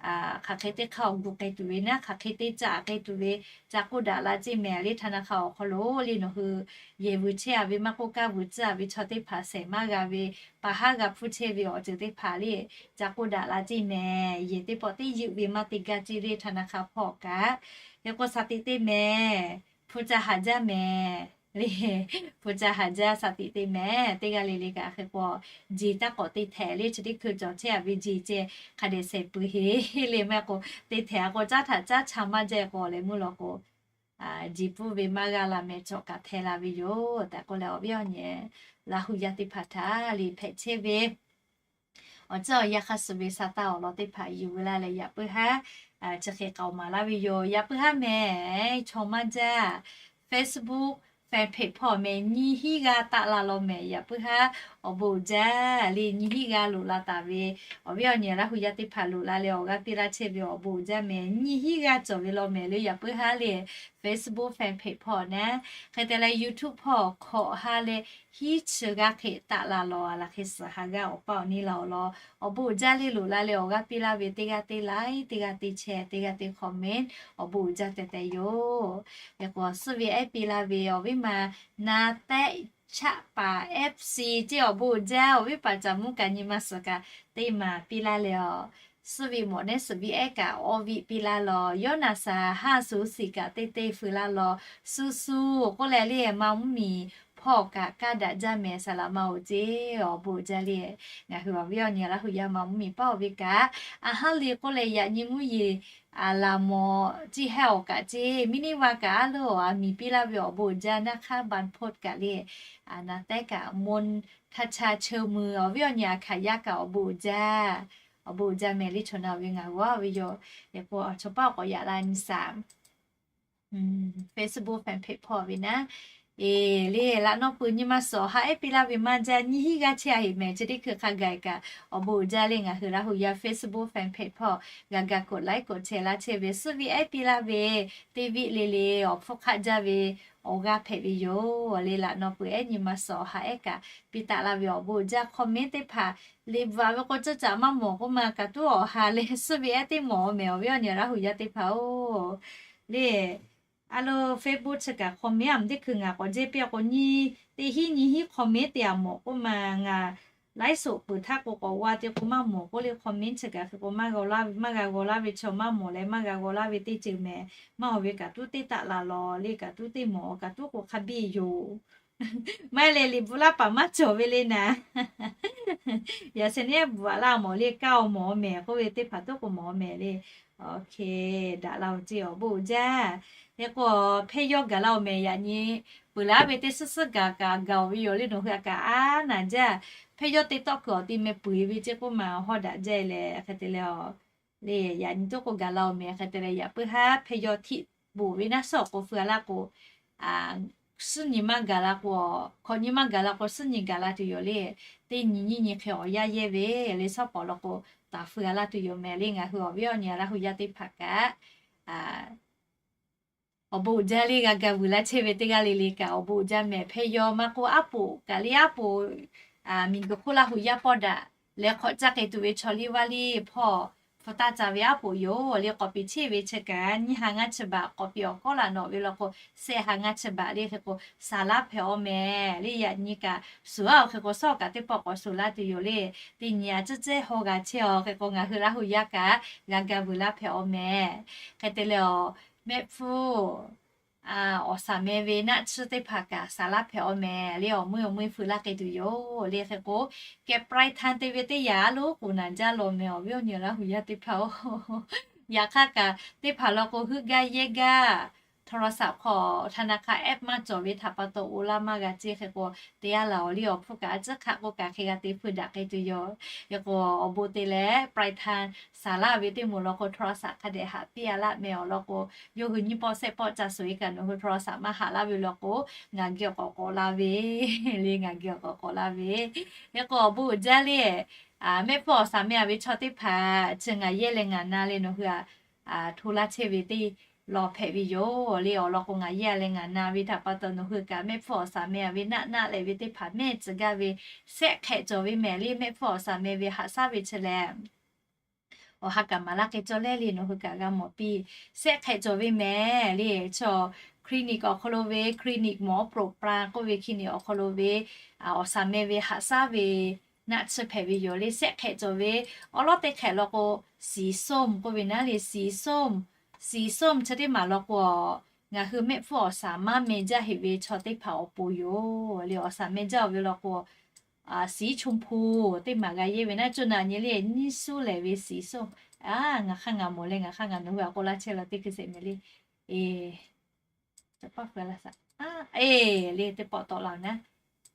hk'aˬ hk'e teˇ hk'aˇ awˬ gu k'ai tuˬ ve naˉ, hk'aˬ hk'e teˇ caˆ k'ai tuˬ ve ca k'oˆ daꞈ la ceˇ mehˍ le. ธนาคาร awˬ hk'aw lo le nawˬ hui yehˬ vuiˬ chehˇ a ve maˇ k'oˆ, kaˇ vuiˬ tcuhˉ a ve chaw teˇ hpaˍ shehˍ maˇ g'a ve, pa haˉ g'a hpu chehˇ ve awˬ ceuˬ teˇ hpaˍ le ca k'oˆ daꞈ la ceˇ mehˍ. Yehˬ teˇ pawˆ teˇ yuˆ ve maˇ te gaˇ ceˇ le ธนาคาร hpawˇ kaꞈ. Hk'e k'o shaˍ tiꞈ te mehˍ, hpu ca haˍ jaˇ mehˍ le. Hpu ca haˍ jaˇ shaˍ tiꞈ te mehˍ. Teˇ g'aˇ le le kaꞈ hk'e k'o, jeˬ taˇ k'awꞈ te htehꞈ le. Chi teˇ hkui cawˬ chehˇ a ve jeˬ ceh hk'a dehꞈ shehˍ peuˬ heˆ le. Maˇ k'o te htehꞈ a k'o caˉ htaꞈ caˉ cha maˇ jaˇ k'o leh meuˇ law k'o, jeˬ pfuhˇ ve maˇ g'a la mehˍ, cawˬ kaꞈ hteh la ve yoˬ tehꞈ k'oˆ leh, awˬ viˉ awˬ nyi Laˇ hu yaˇ teˇ hpaˍ htaꞈ le hpehꞈ chehˇ ve awˬ ceuˬ awˬ yanˇ hk'a shuˍ ve sa taˇ awˬ lawn teˇ hpaˍ yuˬ ve laˇ leh, yaꞈ puiˉ haˉ chi hk'e k'aoˍ maˍ laˇ ve yoˬ. Yaꞈ puiˉ haˉ mehˍ, chaw maˇ jaˇ Facebook fan page hpawˇ mehˍ, nyiˇ hinˉ g'aˇ taˆ la law mehˍ. Yaꞈ puiˉ haˉ awˬ bon uiˍ jaˇ le, nyiˇ hinˉ g'aˇ loꞈ la taˍ ve awˬ viˉ awˬ nyi Laˇ hu yaˇ teˇ hpaˍ loꞈ la leh awˬ g'aˇ piˇ laˇ chehˇ ve awˬ bon uiˍ jaˇ mehˍ. Nyiˇ hinˉ g'aˇ cawˬ ve law mehˍ le, yaꞈ puiˉ haˉ le Facebook fan page hpawˇ naˉ. Hk'e te leh YouTube hpawˇ hkawꞈ ha leh hiˉ chi g'aˇ hk'e taˆ la law, a laˬ hk'e suhˍ ha g'aˇ awˬ paˇ awˬ neˇ la awˬ lawn awˬ bon uiˍ jaˇ le loꞈ la leh awˬ g'aˇ piˇ laˇ ve teˇ g'aˇ teˇ like, teˇ g'aˇ teˇ share, teˇ g'aˇ teˇ comment awˬ bon uiˍ jaˇ tehꞈ tehꞈ yoˬ. Hk'e k'o suhˆ ve ehˉ piˇ laˇ ve awˬ viˉ ma Na Tehˆ Chaˆ paˍ FC ceˇ awˬ bon uiˍ jaˇ. Awˬ viˉ paˍ caˍ mvuhˇ kaꞈ nyi ma suhˍ kaꞈ teˇ maˬ piˇ laˇ leh, suhˆ ve mawꞈ nehˉ suhˍ ve ehˉ kaꞈ awˬ viˉ piˇ laˇ law, yawˇ naˍ saˍ haˇ suˍ siˍ kaꞈ teˇ teˇ feu laˇ law, suh suh k'oˆ leh le, ma mvuhˇmiˬ hpawˇ kaꞈ kaˇ daꞈ jaˇ mehˍ, saˍ laꞈ ma oˬ ceˇ awˬ bon uiˍ jaˇ le. Ngaˬ hui awˬ viˉ awˬ nyi Laˇ hu yaˇ ma mvuhˇmiˬ paˉ oˬ ve kaꞈ, a haˉ le k'oˆ leh yaꞈ nyi mvuhˇ yeˬ a laˬ mawˬ ceˇ, hehˉ awˬ kaꞈ ceˇ, miˇ niˇ va kaꞈ a loˬ a miˬ piˇ laˇ ve awˬ bon uiˍ jaˇ. Naˇ hk'aˇ บรรพต kaꞈ le, a naˍ tehˉ kaꞈ มนต์ทัชชา เชิงเมือง awˬ viˉ awˬ nyi a hkaˍ yaˇ kaꞈ awˬ bon uiˍ jaˇ. Awˬ bon uiˍ jaˇ mehˍ le, chaw na ve ngaˬ g'aw ve yoˬ. Yaꞈ k'o chaw paˉ awˬ k'awꞈ yaꞈ la nyi saˍ Facebook fan page hpawˇ ve naˉ, e le laꞈ nawˉ pui nyi ma suhˍ awˬ ha ehˉ piˇ laˇ ve maˇ jaˇ, nyiˇ hinˉ g'aˇ chehˇ a heꞈ mehˍ. Chi teˇ hkui hk'a gaˬ kaꞈ awˬ bon uiˍ jaˇ le. Ngaˬ hui Laˇ hu yaˇ Facebook fan page hpawˇ g'a ga กดไลค์ กดแชร์ laˇ chehˇ ve suhˆ ve ehˉ piˇ laˇ ve teˇ viˉ le le awˬ hpfuhˇ hk'aˆ jaˇ ve awˬ g'aˇ hpehꞈ ve yoˬ le. Laꞈ nawˉ pui ehˉ nyi ma suhˍ awˬ ha ehˉ kaꞈ piˇ taˍ laˇ ve awˬ bon uiˍ jaˇ. Comment teˇ hpaˍ le bvuhꞈ ve k'o, ceuˇ caꞈ maˇ mawˬ k'oˆ ma kaꞈ tuˉ awˬ ha leh suhˆ ve ehˉ teˇ mawˬ mehˍ, awˬ viˉ awˬ nyi Laˇ hu yaˇ teˇ hpaˍ oˬ. Le a lo Facebook chi kaꞈ comment a meuˇ teˇ hkui ngaˬ k'awꞈ jehˇ piˇ k'o, nyiˇ teˇ hinˉ nyiˇ hinˉ comment te a mawˬ k'oˆ ma, ngaˬ ไลฟ์สด peuˬ htaˇ k'o k'awꞈ g'a te k'o maˇ mawˬ k'oˆ le. Comment chi kaꞈ hk'e k'o maˇ g'a g'aw laˇ ve, maˇ g'a g'aw laˇ ve chaw maˇ mawˬ leh maˇ g'a g'aw laˇ ve teˇ ceuˬ mehˍ. Maˇ awˬ ve kaꞈ tuˉ teˇ taˆ la law le, kaꞈ tuˉ teˇ mawˬ, kaꞈ tuˉ k'o hk'a biˇ yoˬ. Maˇ heˆ leh liꞈ bvuhꞈ laˇ paˍ maˇ cawˬ ve le naˍ. Yaꞈ sheh neˉ bvuhꞈ laˇ mawˬ le, kaˇ-oˬ mawˬ mehˍ k'oˆ ve teˇ hpaˍ tuˉ k'o mawˬ mehˍ le. Daꞈ la-oˬ ceˇ awˬ bon uiˍ jaˇ. Hk'e k'o, hpehˇ yawˇ gaˬ la-oˬ mehˍ yaꞈ nyi. Peuˬ laˇ ve teˇ suhˉ suhˉ gaˬ kaꞈ gaˬ-oˬ ve yoˬ le nawˬ hui a kaꞈ a naˍ jaˇ. Hpehˇ yawˇ teˇ tawˆ kuiˬ awˬ ti meh peu-eˬ ve ceˇ k'oˆ ma hawˇ daꞈ jaˇ leh hk'e te leh le, yaꞈ nyi tuˉ k'o gaˬ la-oˬ mehˍ hk'e te leh yaꞈ puiˉ haˉ hpehˇ yawˇ htiˆ poˬ ve naˉ suhˉ awˬ k'o feu-a laˇ k'o, suhˉ nyi maˇ gaˬ la k'o, hkawꞈ nyi maˇ gaˬ la k'o suhˉ nyi gaˬ la tuˬ yoˬ le. Teˇ nyi nyiˇ nyi hk'e awˬ yaˇ yehˇ ve le, suhˉ pawˍ law k'o taˍ feu-a laˇ tuˬ yoˬ mehˍ le. Ngaˬ hui awˬ viˉ awˬ nyi Laˇ huˍ yaˇ teˇ hpaˍ kaꞈ awˬ bon uiˍ jaˇ le. G'a ga vuiˬ laˇ chehˇ ve teˇ g'aˇ le le kaꞈ awˬ bon uiˍ jaˇ mehˍ. Hpehˇ yawˇ maˇ k'oˆ, aˉ poꞈ kaꞈ le aˉ poꞈ, miˬguiˬ hk'oˆ Laˇ huˍ yaˇ pawˇ daꞈ leh hk'awꞈ caˇ k'ai tuˬ ve chaw liˇ vaˇ liˇ hpawˇ hpu taˇ ca ve aˉ poꞈ yoˬ le. K'awꞈ piˍ cheˇ ve chi kaꞈ nyiˇ ha ngaˇ chi baꞈ, k'awꞈ piˍ awˬ hkawˉ laꞈ nawꞈ ve law k'o shehˆ ha ngaˇ chi baꞈ le. Hk'e k'o, saˍ laˇ hpehꞈ-aw mehˍ le. Yaꞈ nyi kaꞈ suˍ-aˉ-oˬ hk'e k'o, suhˉ-oˬ kaꞈ teˇ pawˆ k'awꞈ suˍ laˇ tuˬ yoˬ le. Teˇ nyi a ciˉ cehˇ haw g'a chehˇ-aw. Hk'e k'o, ngaˬ hui Laˇ huˍ yaˇ kaꞈ g'a ga vuiˬ laˇ hpehꞈ-aw mehˍ. Hk'e te leh awˬ mehˆ hpfuhˇ awˬ saˍ meh ve naˆ tsuhˇ teˇ hpaˍ kaꞈ saˍ laˇ hpehꞈ-aw mehˍ le. Awˬ meuˇ awˬ meuˇ feu laˇ k'ai tuˬ yoˬ le. Hk'e k'o, kehˬ ปลายทาง te ve teˇ yanˇ a loˉ k'oˍ naˍ jaˇ law mehˍ awˬ viˉ awˬ nyi Laˇ huˍ yaˇ teˇ hpaˍ-oˬ. Yaꞈ hk'aˇ kaꞈ teˇ hpaˍ law k'o huˉ gaˇ yehˇ gaˇ โทรศัพท์ hk'aw ธนาคาร แอป maˇ cawˬ ve htaꞈ pa taw oˇ laˇ maˇ g'a ceˇ. Hk'e k'o, teˇ yanˇ laˬ awˬ liˇ awˬ hpfuhˇ kaꞈ a ciˉ hk'aˆ k'oˆ kaꞈ hk'e g'a te feu daꞈ k'ai tuˬ yoˬ. Hk'e k'o, awˬ bon te leh ปลายทาง saˍ laˇ ve teˇ moˍ law k'o โทรศัพท์ hk'a dehꞈ haꞈ piˇ-a laˇ mehˍ awˬ lawn k'o, yawˇ hui nyiˇ pawˆ shehˆ pawˆ ca suhˍ-e kaꞈ nawˬ hui โทรศัพท์ maˇ haꞈ laˇ ve law k'o, ngaˬ geh awˬ k'awꞈ k'awꞈ la ve le, ngaˬ geh awˬ k'awꞈ k'awꞈ la ve. Hk'e k'o, awˬ bon uiˍ jaˇ le. Mehˆ hpfuhˇ awˬ saˍ meh-a ve chaw teˇ hpaˍ chi ngaˬ yehˇ leh ngaˬ na le nawˬ hui a hto laˇ chehˇ ve teˇ law hpehꞈ ve yoˬ le. Awˬ lawn k'o, ngaˬ yehˇ leh ngaˬ na ve htaꞈ pa taw nawˬ hui kaꞈ mehˆ hpfuhˇ awˬ saˍ meh-a ve naˆ naˆ leh ve teˇ hpaˍ mehˇ tcuh gaˇ ve, shehˆ hk'ehꞈ cawˬ ve mehˍ le. Mehˆ hpfuhˇ awˬ saˍ meh ve haꞈ shaˉ ve chi lehˬ, awˬ ha kaꞈ maˍ laˇ k'ai cawˇ leh le nawˬ hui kaꞈ g'a mawˬ piˇ. Shehˆ hk'ehꞈ cawˬ ve mehˍ le. Chaw clinic awˬ hk'aw lo ve clinic mawˬ โปรดปราน k'oˆ ve clinic awˬ hk'aw lo ve awˬ saˍ meh ve haꞈ shaˉ ve naˆ tsuhˇ hpehꞈ ve yoˬ le. Shehˆ hk'ehꞈ cawˬ ve awˉ lawˉ teˇ hk'ehꞈ law k'o, สีส้ม k'oˆ ve naˉ le, สีส้ม สีส้ม chi teˇ maˬ law k'o, ngaˬ hui mehˆ hpfuhˇ awˬ saˍ maˇ meh jaˇ heꞈ ve chaw teˇ hpaˍ awˬ pon yoˬ le. Awˬ saˍ meh jaˇ-oˬ ve law k'o, สีชมพู teˇ maˬ g'a yehˇ ve naˉ, co naꞈ nyi le nyiˇ suˉ lehˬ ve สีส้ม. Ngaˬ hk'aˇ ngaˬ mawˬ leh ngaˬ hk'aˇ ngaˬ nawˬ hui a k'oˆ laˇ chehˇ la teˇ hkui shehˍ mehˍ le. E, e le teˇ pawˆ tawˆ la naˉ.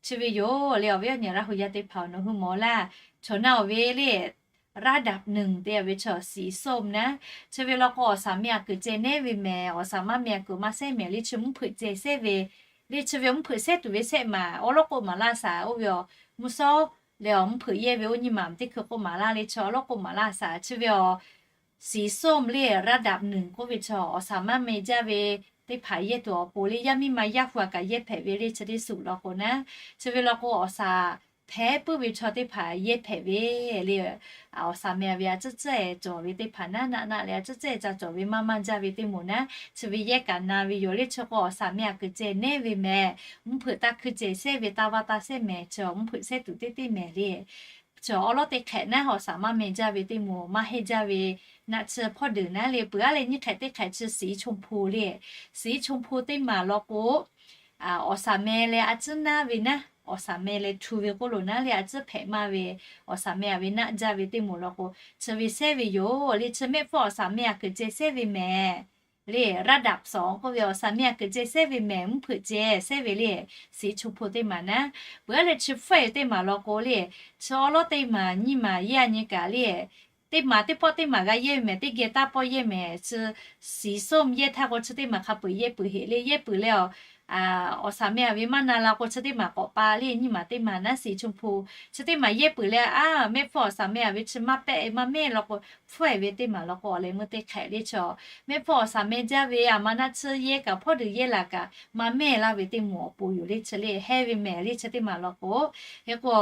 Chi ve yoˬ le awˬ viˉ awˬ nyi Laˇ huˍ yaˇ teˇ hpaˍ-oˬ, nawˬ hui mawˬ laˇ. Chaw naˆ-oˬ ve le ระดับหนึ่ง te-a ve chaw สีส้ม naˉ. Chi ve law k'o, awˬ saˍ meh a kuiˬ ceh nehˉ ve mehˍ. Awˬ saˍ maˇ meh a kuiˬ maˇ sehˉ mehˍ le, chi mvuhˇ hpeuꞈ ceh sehˉ ve le. Chi ve mvuhˇ hpeuꞈ sehˉ tuˬ ve sehˆ maˬ awˉ lawˉ k'oˆ maˍ laˇ shaˍ. Oˇ ve awˬ mvuhˇ shawˉ leh awˬ mvuhˇ hpeuꞈ yehˇ ve oˇ nyi maˬ teˇ hkui k'oˆ maˍ laˇ le, chi awˉ lawˉ k'oˆ maˍ laˇ shaˍ. Chi ve awˬ สีส้ม le ระดับหนึ่ง k'oˆ ve chaw, awˬ saˍ maˇ meh jaˇ ve teˇ hpaˍ yehˇ tuˬ awˬ pon le, yaˇ miˇ ma yaˇ hu a kaꞈ yehˇ hpehꞈ ve le. Chi teˇ suhˍ law k'o naˉ, chi ve law k'o, awˬ saˍ hpehˉ puiˉ ve chaw teˇ hpaˍ yehˇ hpehꞈ ve le. Awˬ saˍ meh a ve a ciˉ cehˇ cawˬ ve teˇ hpaˍ naˉ, naˆ naˆ leh a ciˉ cehˇ ca cawˬ ve maˇ maˇ jaˇ ve teˇ moˍ naˉ, chi ve yehˇ kaꞈ na ve yoˬ le. Chi k'o, awˬ saˍ meh a kuiˬ ceh nehˉ ve mehˍ. Mvuhˇ hpeuꞈ taˇ hkui ceh sehˉ ve, taˇ vaˇ taˇ sehˉ mehˍ, chi mvuhˇ hpeuꞈ sehˉ tuˬ teˇ teˇ mehˍ le. Chi awˉ lawˉ teˇ hk'ehꞈ naˉ, awˬ saˍ maˇ meh jaˇ ve teˇ moˍ maˇ heˆ jaˇ ve naˆ tsuhˇ hpawˇ deuˬ naˉ le. Peuˬ aˉ leh nyiˇ hk'ehꞈ teˇ hk'ehꞈ chi สีชมพู le. สีชมพู teˇ maˬ law k'o, awˬ saˍ meh leh a ciˉ naˉ ve naˉ, awˬ saˍ meh leh htu ve k'oˆ lo naˉ le, a ciˉ hpehꞈ maˇ ve awˬ saˍ meh a ve naˆ jaˇ ve teˇ moˍ law k'o, chi ve sehˉ ve yoˬ le. Chi mehˆ hpfuhˇ awˬ saˍ meh a kuiˬ ceh sehˉ ve mehˍ le. ระดับสอง k'oˆ ve awˬ saˍ meh a kuiˬ ceh sehˉ ve mehˍ, mvuhˇ hpeuꞈ ceh sehˉ ve le. สีชมพู teˇ maˬ naˉ. Peuˬ aˉ leh chi hpfuhˇ-e teˇ maˬ law k'o le, chi awˉ lawˉ teˇ maˬ nyiˇ maˬ yehˇ a nyi kaꞈ le, teˇ maˬ teˇ pawˆ teˇ maˬ g'a yehˇ ve mehˍ, teˇ geh taˇ pawˆ yehˇ mehˍ. Chi สีส้ม yehˇ htaˇ k'o, chi teˇ maˬ hk'a peuˬ yehˇ peuˬ heꞈ le. Yehˇ peuˬ leh awˬ, awˬ saˍ meh a ve maˇ na la k'o, chi teˇ maˬ k'awꞈ pa le. Nyiˇ maˬ teˇ maˬ naˉ สีชมพู. Chi teˇ maˬ yehˇ peuˬ leh, a, mehˆ hpfuhˇ awˬ saˍ meh a ve chi maˇ pehˆ maˇ mehˇ law k'o, hpfuhˇ-e ve teˇ maˬ law k'o, awˬ leh meuˇ teˇ hk'ehꞈ le. Chaw mehˆ hpfuhˇ awˬ saˍ meh jaˇ ve a ma naˆ tsuhˇ yehˇ kaꞈ hpawˇ deuˬ yehˇ laˬ kaꞈ maˇ mehˇ laˇ ve teˇ moˍ awˬ pon yoˬ le. Chi le hehˇ ve mehˍ le. Chi teˇ maˬ law k'o, hk'e k'o,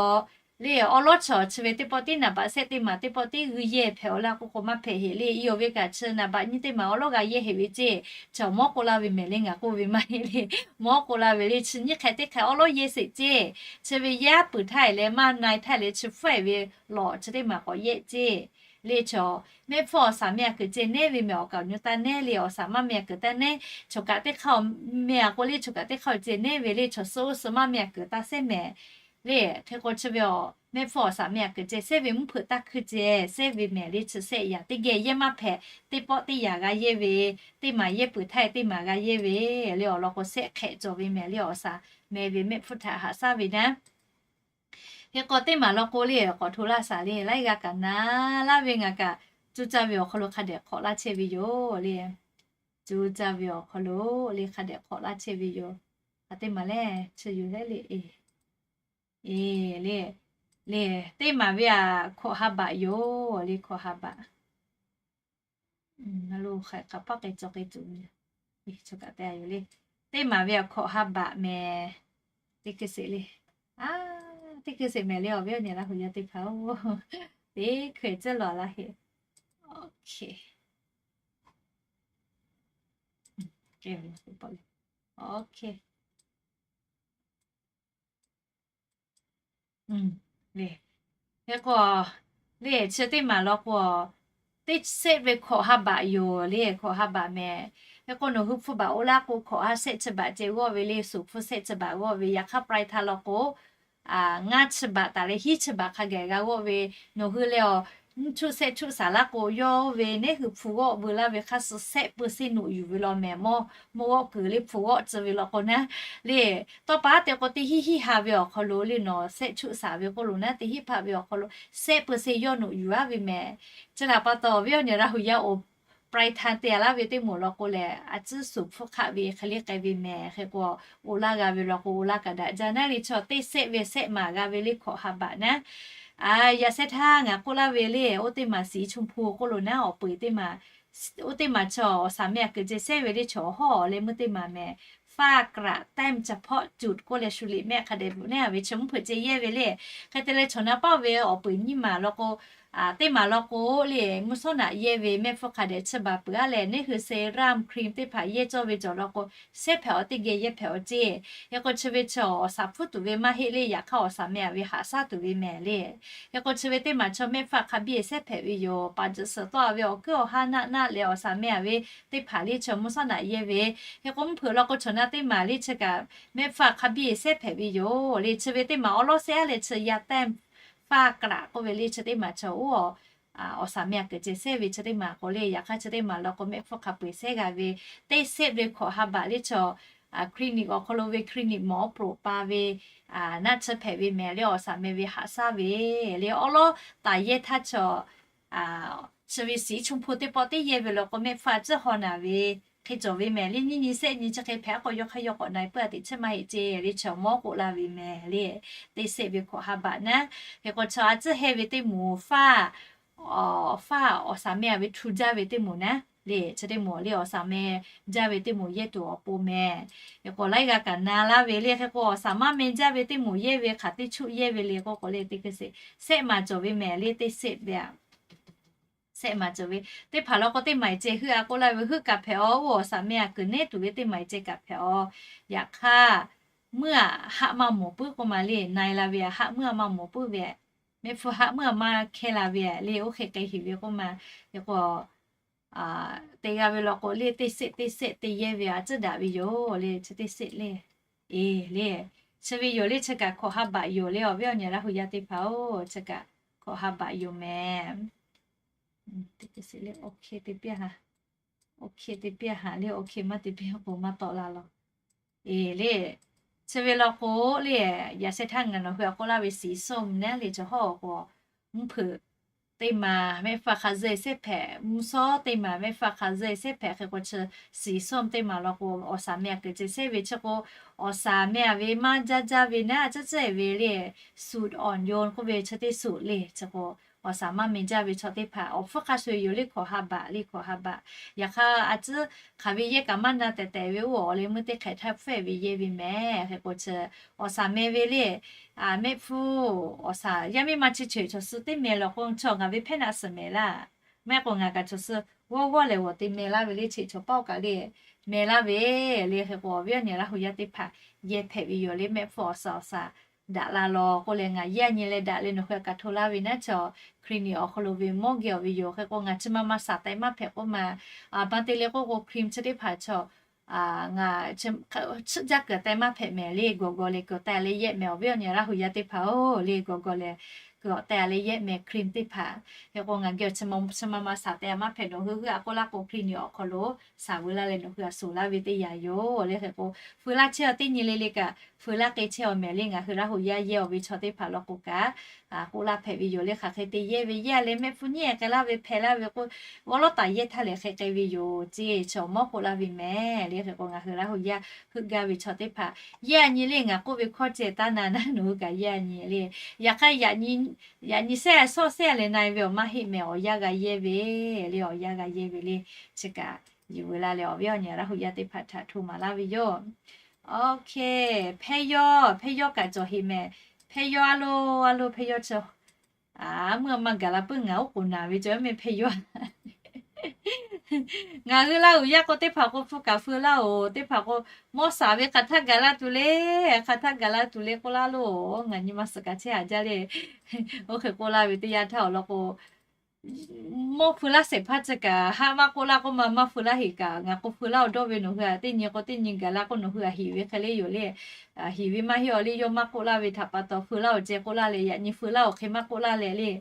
Le awˬ lawˉ chaw chi ve teˇ pawˆ tiˉ naˍ baꞈ sehˆ teˇ maˬ teˇ pawˆ tiˉ g'uiˇ yehˇ hpehꞈ-aw laˇ k'oˆ k'o maˇ hpehꞈ heˆ le. Iˉ awˬ ve kaꞈ chi naˍ baꞈ nyiˇ teˇ maˬ awˬ lawˉ g'a yehˇ heˆ ve ceˇ. Chaw mawˉ k'oˆ laˇ ve mehˍ le, ngaˬ k'oˆ ve maˇ heˆ le. Mawˉ k'oˆ laˇ ve le, chi nyiˇ hk'e teˇ hk'e awˬ lawˉ yehˇ sheˍ ceˇ. Chi ve yaˇ peuˬ htaˇ leh maˇ na-e htaˇ leh chi hpfuhˇ-e ve lawˬ chi teˇ maˬ k'awꞈ yehˇ ceˇ. Le chaw mehˆ hpfuhˇ awˬ saˍ meh aꞈ kuiˬ ceh nehˉ ve mehˍ, awˬ kaˍ awˬ nyu taˇ nehˉ le, awˬ saˍ maˇ meh aꞈ kuiˬ taˇ nehˉ, chaw kaꞈ teˇ hk'aˇ meh aꞈ k'o le, chaw kaꞈ teˇ hk'aˇ ceh nehˉ ve le, chaw suhˉ suhˉ maˇ meh aꞈ kuiˬ taˇ sehˉ mehˍ. Le hk'e k'o chi ve awˬ mehˆ hpfuhˇ awˬ saˍ meh aꞈ kuiˬ ceh sehˉ ve mvuhˇ hpeuꞈ taˇ hkuiˇ ceh sehˉ ve mehˍ le, chi sehˆ yaꞈ teˇ geh yehˇ maˇ hpehꞈ, teˇ pawˆ teˇ yaꞈ g'a yehˇ ve, teˇ maˬ yehˇ peuˬ htaˇ teˇ maˬ g'a yehˇ ve le, awˬ lawn k'o sehˆ hk'ehꞈ cawˬ ve mehˍ le, awˬ saˍ meh ve mehˆ hpfuhˇ htaꞈ haꞈ shaˉ ve naˉ. Hk'e k'o teˇ maˬ lawn k'o le k'awꞈ hto laˇ shaˍ le, laiˉ g'a kaꞈ na laˇ ve ngaˬ kaꞈ cuˇ caˇ ve awˬ hk'aw lo hk'a dehꞈ hk'awꞈ laˇ chehˇ ve yoˬ le. Cuˇ caˇ ve awˬ hk'aw lo le hk'a dehꞈ hk'awꞈ laˇ chehˇ ve yoˬ. Aˬ teˇ maˬ lehˬ chi yuˬ leh le, e, le, le, teˇ maˬ ve aꞈ hkawꞈ ha baꞈ yoˬ le, hkawꞈ ha baꞈ. Lo hk'aˬ hk'aˬ paˆ k'ai cawˬ k'ai tuˬ ve, chaw kaꞈ te yoˬ le. Teˇ maˬ ve aꞈ hkawꞈ ha baꞈ mehˍ. Teˇ hkui sheˍ le, a, teˇ hkui sheˍ mehˍ le, awˬ viˉ awˬ nyi Laˇ huˍ yaˇ teˇ hpaˍ-oˬ, teˇ hkui tcuhˉ lawˬ laˇ heˆ. Okay. Hk'e k'o, le chi teˇ maˬ lawn k'o, teˇ sehˆ ve hkawꞈ ha baꞈ yoˬ le, hkawꞈ ha baꞈ mehˍ. Hk'e k'o nawˬ hui hpu baꞈ oˇ laˇ k'o hkawꞈ ha sehˆ chi baꞈ ceh g'awˇ ve le, suˍ hpu sehˆ chi baꞈ g'awˇ ve, yaꞈ hk'aˇ ปลายทาง lawn k'o, ngaˇ chi baꞈ taˍ leh hiˉ chi baꞈ hk'a gaˬ g'a g'awˇ ve, nawˬ hui leh awˬ nyiˇ chuˆ sehˆ chuˆ shaˍ laˇ k'o yawˇ ve neˉ hui hpu g'awˆ veu laˇ ve hk'aˇ suh sehˆ เปอร์เซ็นต์ noꞈ yuˬ ve law mehˍ mawˇ, mawˇ g'awˆ kuiˬ le hpu g'awˆ tcuh ve law k'o naˉ le. Tawˇ pa haˉ te k'o teˇ hiˉ hiˉ ha ve awˬ hk'aw lo le nawˬ sehˆ chuˆ shaˍ ve k'oˆ lo naˉ, teˇ hiˉ hpaˆ ve awˬ hk'aw lo sehˆ เปอร์เซ็นต์ yawˇ noꞈ yuˬ-a ve mehˍ. Chi htaꞈ pa taw awˬ viˉ awˬ nyi Laˇ huˍ yaˇ-oˬ, ปลายทาง te-a laˇ ve teˇ moˍ law k'o lehˬ, a tcuhˉ suˍ hpfuhˇ hk'aˆ ve hk'e le k'ai ve mehˍ. Hk'e k'o, oˇ laˇ g'a ve law k'o oˇ laˇ kaꞈ daꞈ jaˇ naˉ le, chaw teˇ sehˆ ve sehˆ maˬ g'a ve le hkawꞈ ha baꞈ naˉ. Yaꞈ sheh htaˇ ngaˬ k'oˆ laˇ ve le, oˇ teˇ maˬ สีชมพู k'oˆ lo naˉ, awˬ peu-eˬ teˇ maˬ, oˇ teˇ maˬ chaw awˬ saˍ meh aꞈ kuiˬ ceh sehˉ ve le, chaw hawˉ leh meuˇ teˇ maˬ mehˍ. ฟากกระแต้มเฉพาะจุด k'oˆ leh shu liꞈ mehˆ hk'a dehꞈ bvuhꞈ naˉ ve chi mvuhˇ hpeuꞈ ceh yehˇ ve le. Hk'e te leh chaw naˉ paˆ ve awˬ peu-eˬ nyiˇ maˬ law k'o, teˇ maˬ law k'o le mvuhˇ shawˉ naꞈ yehˇ ve mehˆ hpfuhˇ hk'a dehꞈ chi baˬ peuˬ-a leh, neˉ hui serum cream teˇ hpaˍ yehˇ cawˇ ve cawˬ law k'o, sehˉ hpehꞈ awˬ teˇ geh yehˇ hpehꞈ awˬ ceˇ. Hk'e k'o chi ve chaw awˬ saˍ hpfuhˇ tuˬ ve maˇ heˆ le, yaꞈ hk'aˇ awˬ saˍ meh-a ve haꞈ shaˉ tuˬ ve mehˍ le. Hk'e k'o chi ve teˇ maˬ chaw mehˆ hpfuhˇ hk'a biˇ sehˉ hpehꞈ ve yoˬ. Paˍ tzuhꞈ suhˍ tawˆ-a ve awˬ kuiˉ awˬ haˉ naˆ naˆ leh awˬ saˍ meh-a ve teˇ hpaˍ le chaw mvuhˇ shawˉ naꞈ yehˇ ve. Hk'e k'o mvuhˇ hpeuꞈ law k'o chaw naˉ teˇ maˬ le chi kaꞈ mehˆ hpfuhˇ hk'a biˇ sehˉ hpehꞈ ve yoˬ le. Chi ve teˇ maˬ awˬ lawˉ sehˉ-a leh chi yaꞈ แต้ม ฟากกระ k'oˆ ve le chi teˇ maˬ chaw oˇ awˬ saˍ meh aꞈ kuiˬ ceh sehˉ ve chi teˇ maˬ k'o le, yaꞈ hk'aˇ chi teˇ maˬ law k'o mehˆ hpfuhˇ hk'a peu-eˬ sehˉ g'a ve, teˇ sehˆ ve hkawꞈ ha baꞈ le chaw clinic awˬ hk'aw lo ve clinic mawˬ awˉ peuˬ pa ve naˆ tsuhˇ hpehꞈ ve mehˍ le, awˬ saˍ meh ve haꞈ shaˉ ve le. Awˬ lawˉ taˍ yehˇ htaˇ chaw chi ve สีชมพู teˇ pawˆ teˇ yehˇ ve law k'o mehˆ hpfuhˇ tcuhˉ haw naˍ ve hk'e cawˬ ve mehˍ le. Nyiˇ nyi sehˆ nyi chi hk'e hpehꞈ k'o yawˇ hk'aˇ yawˇ k'awꞈ na-e puiˉ-a teꞈ chi maˇ heˆ ceˇ le, chaw mawˇ k'oˆ laˇ ve mehˍ le. Teˇ sehˆ ve hkawꞈ ha baꞈ naˉ. Hk'e k'o chaw a tcuhˉ heh ve teˇ moˍ faˇ, faˇ awˬ saˍ meh-a ve htu jaˇ ve teˇ moˍ naˉ le, chi teˇ moˍ le awˬ saˍ meh jaˇ ve teˇ moˍ yehˇ tuˬ awˬ pon mehˍ. Hk'e k'o laiˉ g'a kaꞈ na laˇ ve le. Hk'e k'o awˬ saˍ maˇ meh jaˇ ve teˇ moˍ yehˇ ve hk'aˬ teˇ chuˆ yehˇ ve le k'o k'o le teˇ hkui sheˍ sehˆ maˬ cawˬ ve mehˍ le, teˇ sehˆ ve aꞈ sehˆ maˬ cawˬ ve. Teˇ hpaˍ law k'o teˇ maˬ-e ceh heuˆ-a k'oˆ laˇ ve heuˆ kaꞈ hpehꞈ-aw, oˇ awˬ saˍ meh aꞈ kuiˬ nehˉ tuˬ ve teˇ maˬ-e ceh kaꞈ hpehꞈ-aw. Yaꞈ hk'aˇ meuˇ aꞈ haˆ maˇ mawˬ puiˉ k'oˆ ma le, na-e la ve aꞈ haˆ meuˇ aꞈ maˇ mawˬ puiˉ ve, mehˆ hpfuhˇ haˆ meuˇ aꞈ maˇ hkehˇ la ve le, oˇ hk'e k'ai heˍ ve k'oˆ ma. Hk'e k'o te g'a ve law k'o le teˇ sehˆ teˇ sehˆ te yehˇ ve aꞈ tcuhˉ daꞈ ve yoˬ le, chi teˇ sehˆ le. E le, chi ve yoˬ le chi kaꞈ hkawꞈ ha baꞈ yoˬ le, awˬ viˉ awˬ nyi Laˇ huˍ yaˇ teˇ hpaˍ-oˬ, chi kaꞈ hkawꞈ ha baꞈ yoˬ mehˍ. Teˇ sehˆ le, OK te piˇ-a haꞈ, OK te piˇ-a haꞈ le, OK maˇ te piˇ k'o maˇ tawˆ la law. E le, chi ve law k'o le, yaꞈ sheh htaˇ ngaˬ nawˬ hui aꞈ k'oˆ laˇ ve สีส้ม naˉ le, chaw hawˉ k'o mvuhˇ hpeuꞈ teˇ maˬ mehˆ hpfuhˇ hk'a zuhˆ-e sehˉ hpehꞈ, mvuhˇ shawˉ teˇ maˬ mehˆ hpfuhˇ hk'a zuhˆ-e sehˉ hpehꞈ. Hk'e k'o chi สีส้ม teˇ maˬ law k'o awˬ saˍ meh aꞈ kuiˬ ceh sehˉ ve chi k'o, awˬ saˍ meh-a ve maˇ jaˇ jaˇ ve naˉ, a tcuhˉ tcuhˉ-e ve le, สูตรอ่อนโยน k'oˆ ve chi teˇ สูตร le chi k'o, awˬ saˍ maˇ meh jaˇ ve chaw teˇ hpaˍ, awˬ hpfuhˇ hk'a shuˍ yoˬ le, hkaw ha baꞈ le, hkaw ha baꞈ. Yaꞈ hk'aˇ a tcuhˉ hk'aˬ ve yehˇ kaꞈ maˇ na tehˬ tehˬ ve oˇ awˬ leh meuˇ teˇ hk'ehꞈ htaˇ hpfuhˇ ve yehˇ ve mehˍ. Hk'e k'o chi awˬ saˍ meh ve le, mehˆ hpfuhˇ awˬ saˍ yaˇ miˇ ma chi cheꞈ chaw suh teˇ meh law k'o, chaw ngaˬ ve hpehˇ naˆ suhˍ mehˍ laˇ. Maˇ heˆ k'o ngaˬ kaꞈ chaw suh g'awˇ g'awˇ lehˬ g'awˬ te meh laˇ ve le, cheꞈ chaw paˆ kaꞈ le meh laˇ ve le. Hk'e k'o awˬ viˉ awˬ nyi Laˇ hu yaˇ teˇ hpaˍ yehˇ hpehꞈ ve yoˬ le, mehˆ hpfuhˇ awˬ saˍ awˬ saˍ daꞈ la law k'oˆ leh, ngaˬ yehˇ a nyi leh daꞈ leh nawˬ hui htaꞈ kaꞈ hto laˇ ve naˉ chaw, Hkriꞈ yaˇ awˬ hk'aw lo ve mawˇ geh awˬ ve yoˬ. Hk'e k'o ngaˬ chi ma ma saˍ teh maˇ hpehꞈ k'oˆ ma, a ma te le k'oˆ k'o Hkriꞈ chi teˇ hpaˍ chaw ngaˬ chi jaˇ kuiˬ teh maˇ hpehꞈ mehˍ le, gawˬ gawˬ leh kuiˬ teh leh yehˇ mehˍ awˬ viˉ awˬ nyi Laˇ hu yaˇ teˇ hpaˍ-oˬ le, gawˬ gawˬ leh kuiˬ teh leh yehˇ mehˍ Hkriꞈ teˇ hpaˍ. Hk'e k'o ngaˬ geh awˬ chi ma ma saˍ teh maˇ hpehꞈ, nawˬ hui hui a k'oˆ laˇ k'o Hkriꞈ yaˇ awˬ hk'aw lo saˍ vuiˬ laˇ leh nawˬ hui a suˍ laˇ ve teˇ yanˇ yoˬ le. Hk'e k'o feu laˇ chehˇ aw teˇ nyi le le kaꞈ feu laˇ k'ai chehˇ awˬ mehˍ le, ngaˬ hui Laˇ hu yaˇ yehˇ awˬ ve chaw teˇ hpaˍ law k'o kaꞈ k'oˆ laˇ hpehꞈ ve yoˬ le. Hk'aˬ hk'e te yehˇ ve yehˇ leh mehˆ hpfuhˇ nyiˉ k'ai laˇ ve hpehꞈ laˇ ve k'o, g'awˇ lawˉ taˍ yehˇ htaˇ lehˬ hk'e k'ai ve yoˬ ceˇ, chaw mawˇ k'oˆ laˇ ve mehˍ le. Hk'e k'o ngaˬ hui Laˇ hu yaˇ heuˆ gaˇ ve chaw teˇ hpaˍ yehˇ a nyi le, ngaˬ k'oˆ ve hkawˇ ceh taˇ na naˉ, nawˬ hui kaꞈ yehˇ a nyi le. Yaꞈ hk'aˇ yaꞈ nyi sehˉ shawˆ sehˉ leh na ve awˬ maˇ heˆ mehˍ, awˬ yanˇ g'a yehˇ ve le, awˬ yanˇ g'a yehˇ ve le. Chi kaꞈ yuˬ veu la leh awˬ viˉ awˬ nyi Laˇ hu yaˇ teˇ hpaˍ htaꞈ hto maˍ laˇ ve yoˬ. Hk'e hpehˇ yawˇ, hpehˇ yawˇ kaꞈ cawˬ heꞈ mehˍ. Hpehˇ yawˇ a lo, a lo hpehˇ yawˇ chi a meuˇ a ma gaˬ la puiˉ, ngaˬ oˉ k'oˍ naˍ ve cawˬ mehˍ hpehˇ yawˇ. Ngaˬ hui Laˇ hu yaˇ k'o teˇ hpaˍ k'o hpu kaꞈ feu laˇ-oˬ, teˇ hpaˍ k'o mawˇ saˍ ve hk'aˬ htaˇ gaˬ laˇ tuˬ le, hk'aˬ htaˇ gaˬ laˇ tuˬ le k'oˆ laˇ loˬ. Ngaˬ nyi ma suhˍ kaꞈ chehˇ haˍ jaˇ le. Oˇ hk'e k'oˆ laˇ ve teˇ yanˇ htaˇ awˬ lawn k'o mawˇ feu laˇ shehˍ hpaˇ chi kaꞈ haˆ maˇ k'oˆ laˇ k'oˆ ma, maˇ feu laˇ heꞈ kaꞈ, ngaˬ k'o feu laˇ-oˬ dawˇ ve nawˬ hui a teˇ nyi k'o teˇ nyi gaˬ laˇ k'oˆ nawˬ hui a heˍ ve hk'e le yoˬ le. Heˍ ve maˇ heˆ-aw le, yawˇ maˇ k'oˆ laˇ ve htaꞈ pa taw feu laˇ-oˬ ceh k'oˆ laˇ leh, yaꞈ nyi feu laˇ-oˬ hk'e maˇ k'oˆ laˇ leh le.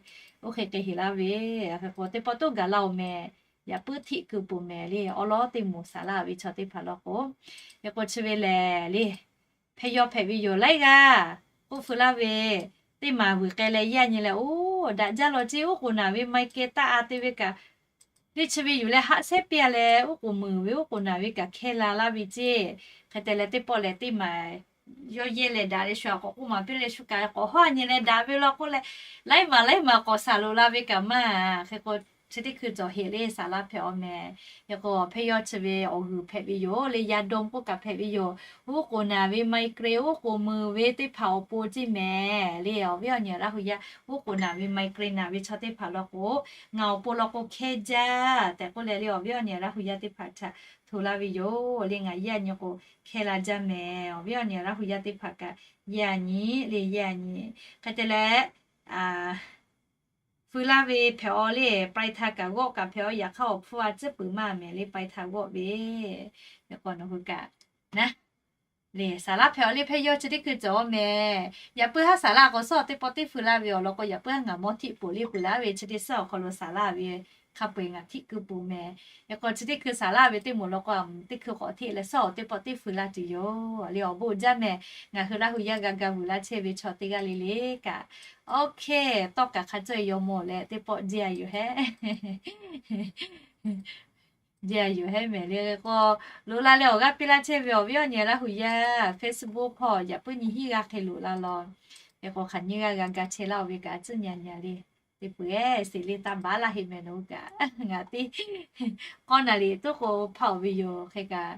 Oˇ hk'e k'ai heˍ laˇ ve, hk'e k'o teˇ pawˆ toˇ gaˬ laˇ-oˬ mehˍ. Yaꞈ puiˉ htiˆ keu peuˬ mehˍ le, awˉ lawˉ teˇ moˍ saˍ laˇ ve chaw teˇ hpaˍ law k'o. Hk'e k'o chi ve lehˬ le, hpehˇ yawˇ hpehꞈ ve yoˬ laiˉ g'aˇ k'oˆ feu laˇ ve, teˇ maˍ vuiˬ k'ai leh yehˇ a nyi leh, oˇ daꞈ jaˇ law ceˇ, oˉ k'oˍ naˍ ve ma-e keh taˆ a te ve kaꞈ, le chi ve yuˬ leh haˆ sehˉ piˇ a leh oˉ k'oˍ muiˬ ve oˉ k'oˍ naˍ ve kaꞈ hkehˇ la laˇ ve ceˇ. Hk'e te leh teˇ pawˆ lehˬ teˇ maˍ yawˇ yehˇ leh daꞈ leh shu a k'awꞈ k'oˆ maˍ piˇ leh shu kaꞈ k'awꞈ hawˉ a nyi leh daꞈ ve law k'oˆ leh, laiˉ maˬ laiˉ maˬ k'awꞈ saˍ loꞈ la ve kaꞈ maˇ. Hk'e k'o chi teˇ hkui cawˬ heˍ le, saˍ laˇ hpehꞈ-aw mehˍ. Hk'e k'o hpehˇ yawˇ chi ve awˬ g'uiˬ hpehꞈ ve yoˬ le, yaˇ dawˇ k'oˆ kaꞈ hpehꞈ ve yoˬ. Oˉ k'oˍ naˍ ve migraine, oˉ k'oˍ muiˬ ve teˇ hpaˍ awˬ pon ceˇ mehˍ le. Awˬ viˉ awˬ nyi Laˇ hu yaˇ oˉ k'oˍ naˍ ve migraine naˍ ve chaw teˇ hpaˍ law k'o, ngaˬ awˬ pon law k'o hkehˇ jaˇ tehꞈ k'oˆ leh le, awˬ viˉ awˬ nyi Laˇ hu yaˇ teˇ hpaˍ htaꞈ hto laˇ ve yoˬ le. Ngaˬ yehˇ a nyi k'o hkehˇ la jaˇ mehˍ. Awˬ viˉ awˬ nyi Laˇ hu yaˇ teˇ hpaˍ kaꞈ yehˇ a nyi le, yehˇ a nyi. Hk'e te leh feu laˇ ve hpehꞈ-aw le, pai htaꞈ kaꞈ g'awˆ kaꞈ hpehꞈ-aw. Yaꞈ hk'aˇ awˬ hpfuhˇ a tcuhˉ peuˬ maˇ mehˍ le, pai htaꞈ g'awˆ ve. Hk'e k'o nawˬ hui kaꞈ na le, saˍ laˇ hpehꞈ-aw le, hpehˇ yawˇ chi teˇ hkui cawˬ-aw mehˍ. Yaꞈ puiˉ haˉ saˍ laˇ k'o suhˉ awˬ teˇ pawˆ teˇ feu laˇ ve awˬ lawn k'o, yaꞈ puiˉ haˉ ngaˬ mawˇ htiˆ poˬ le peuˬ laˇ ve chi teˇ suhˉ awˬ hk'aw lo saˍ laˇ ve hk'a peu-eˬ ngaˬ htiˆ keu poˬ mehˍ. Hk'e k'o chi teˇ hkui saˍ laˇ ve teˇ moˍ law k'o, teˇ hkui k'awꞈ hteˆ leh suhˉ awˬ teˇ pawˆ teˇ feu laˇ tuˬ yoˬ le. Awˬ bon jaˇ mehˍ. Ngaˬ hui Laˇ hu yaˇ g'a ga vuiˬ laˇ chehˇ ve chaw teˇ g'aˇ le le kaꞈ, OK, tawˇ kaꞈ hk'a cawˇ yaw mawˬ leh teˇ pawˆ jehˇ a yoˬ hehˉ. Jehˇ a yoˬ hehˉ mehˍ le. Hk'e k'o loꞈ la leh awˬ g'aˇ piˇ laˇ chehˇ ve awˬ viˉ awˬ nyi Laˇ hu yaˇ Facebook hpawˇ yaꞈ puiˉ nyi hiˉ g'aˇ hk'e loꞈ la law. Hk'e k'o hk'aˬ nyiˇ g'aˇ g'a ga chehˇ laˇ-oˬ ve kaꞈ tcuhˉ nyi nyi le. Teˇ peuˬ ehˉ seˍ le taˇ baˬ laˇ heˆ mehˍ nawˬ hui kaꞈ. Ngaˬ teˇ k'awˇ naˍ riˍ tuˉ k'o hpaˇ-oˬ ve yoˬ. Hk'e kaꞈ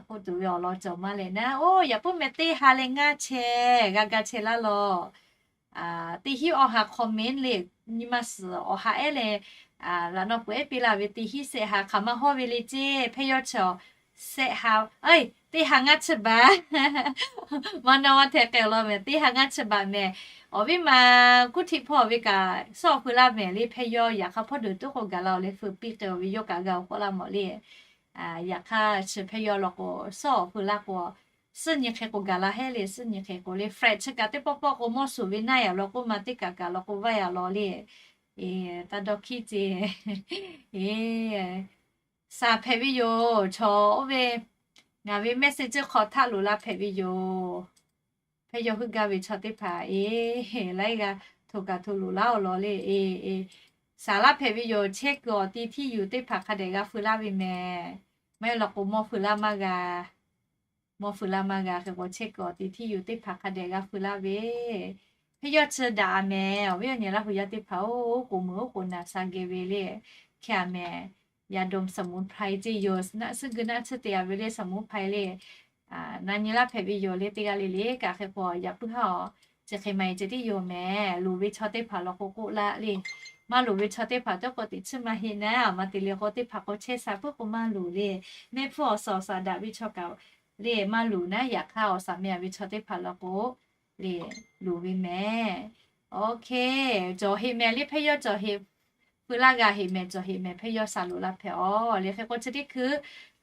k'oˆ tuˬ ve awˬ lawn cawˬ maˇ leh naˉ, oˇ yaꞈ puiˉ mehˍ teˇ ha leh ngaˇ chehˇ g'a ga chehˇ laˇ law. Teˇ hinˉ awˬ ha comment le, nyi ma suhˍ awˬ ha ehˉ leh laꞈ naw peuˬ ehˉ piˇ laˇ ve teˇ hinˉ shehˆ ha hk'aˬ ma hawˇ ve le ceˇ. Hpehˇ yawˇ chi shehˆ ha, teˇ ha ngaˇ chi baˬ maˇ na maˇ hteh k'ai-oˬ law mehˍ, teˇ ha ngaˇ chi baˬ mehˍ. Awˬ viˉ ma kuˉ htiˆ hpawˇ ve kaꞈ suhˉ awˬ feu laˇ mehˍ le. Hpehˇ yawˇ yaꞈ hk'aˇ hpawˇ deuˬ tuˉ k'o gaˬ la-oˬ leh feu piˇ k'ai-oˬ ve yawˇ kaꞈ g'a-oˬ k'oˆ laˇ mawˬ le. Yaꞈ hk'aˇ chi hpehˇ yawˇ law k'o, suhˉ awˬ feu laˇ k'o, suhˉ nyi hk'e k'o gaˬ la hehˉ le, suhˉ nyi hk'e k'o le. Flat chi kaꞈ teˇ pawˆ pawˆ k'o mawˇ suˍ ve naˆ yaꞈ law k'oˆ ma teˇ kaꞈ kaꞈ law k'o vaˇ yaꞈ law le. Taˇ dawˇ hkiˉ ceˇ. Saˍ hpehꞈ ve yoˬ. Chaw oˇ ve ngaˬ ve message hk'aw htaˆ loꞈ la hpehꞈ ve yoˬ. Hpehˇ yawˇ heuˆ gaˇ ve chaw teˇ hpaˍ e, laiˉ g'aˇ hto kaꞈ hto loꞈ laˇ-oˬ law le. Saˍ laˇ hpehꞈ ve yoˬ. Chehˇ kuiˬ awˬ ti htiˇ yuˬ teˇ hpaˍ hk'a dehꞈ g'a feu laˇ ve mehˍ. Maˇ heˆ law k'o mawˇ feu laˇ maˇ g'a. Mawˇ feu laˇ maˇ g'a. Hk'e k'o chehˇ kuiˬ awˬ ti htiˇ yuˬ teˇ hpaˍ hk'a dehꞈ g'a feu laˇ ve Hk'e yawˇ chi daꞈ a mehˍ. Awˬ viˉ awˬ nyi Laˇ huˍ yaˇ teˇ hpaˍ-oˬ, k'oˍ meuˍ oˉ k'oˍ naˍ sha geh ve le, hk'e a mehˍ, yaꞈ dawˬ สมุนไพร ceˇ yoˬ. Naˆ tsuhˇ gui naˆ tsuhˇ te a ve le สมุนไพร le, na nyi laˇ hpehꞈ ve yoˬ le. Teˇ g'aˇ le le kaꞈ hk'e k'o yaꞈ puiˉ haˉ awˬ chi hk'e ma e ceh tiˉ yoˬ mehˍ. Loˍ ve chaw teˇ hpaˍ law k'o k'oˆ laˇ le. Maˇ loˍ ve chaw teˇ hpaˍ tawˇ k'o teꞈ chiˇ maˇ heˆ naˉ, maˇ te le k'o teˇ hpaˍ k'o chehˇ sha puiˉ k'o maˇ loˍ le. Mehˆ hpfuhˇ awˬ suhˍ awˬ suhˍ daꞈ ve chaw kaꞈ le maˇ loˍ naˉ, yaꞈ hk'aˇ awˬ suhˍ meh a ve chaw teˇ hpaˍ law k'o le loˍ ve mehˍ. Oˇ hk'e, cawˬ heꞈ mehˍ le, hpehˇ yawˇ cawˬ heꞈ, peu laˇ g'a heꞈ mehˍ, cawˬ heꞈ mehˍ, hpehˇ yawˇ sha loˍ laˇ hpehꞈ aˬ le. Hk'e k'o chi teˇ hkui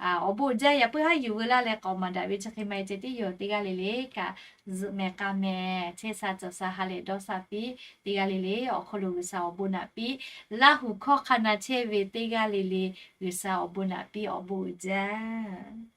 awˬ bon uiˍ jaˇ yaꞈ puiˉ haˉ yuˬ veu laˇ leh k'awꞈ maˍ daꞈ ve chi hk'e ma e ceh tiˉ yoˬ. Teˇ g'aˇ le le kaꞈ zuhꞈ mehˍ k'a mehˍ, chehˇ sha cawˬ sha ha lehˬ dawˇ sha piˇ. Teˇ g'aˇ le le awˬ hk'aw lo G'uiˬsha awˬ bon naꞈ piˇ. Laˇ huˍ hkawˇ hk'a na chehˇ ve teˇ g'aˇ le le G'uiˬsha awˬ bon naꞈ piˇ, awˬ bon uiˍ jaˇ.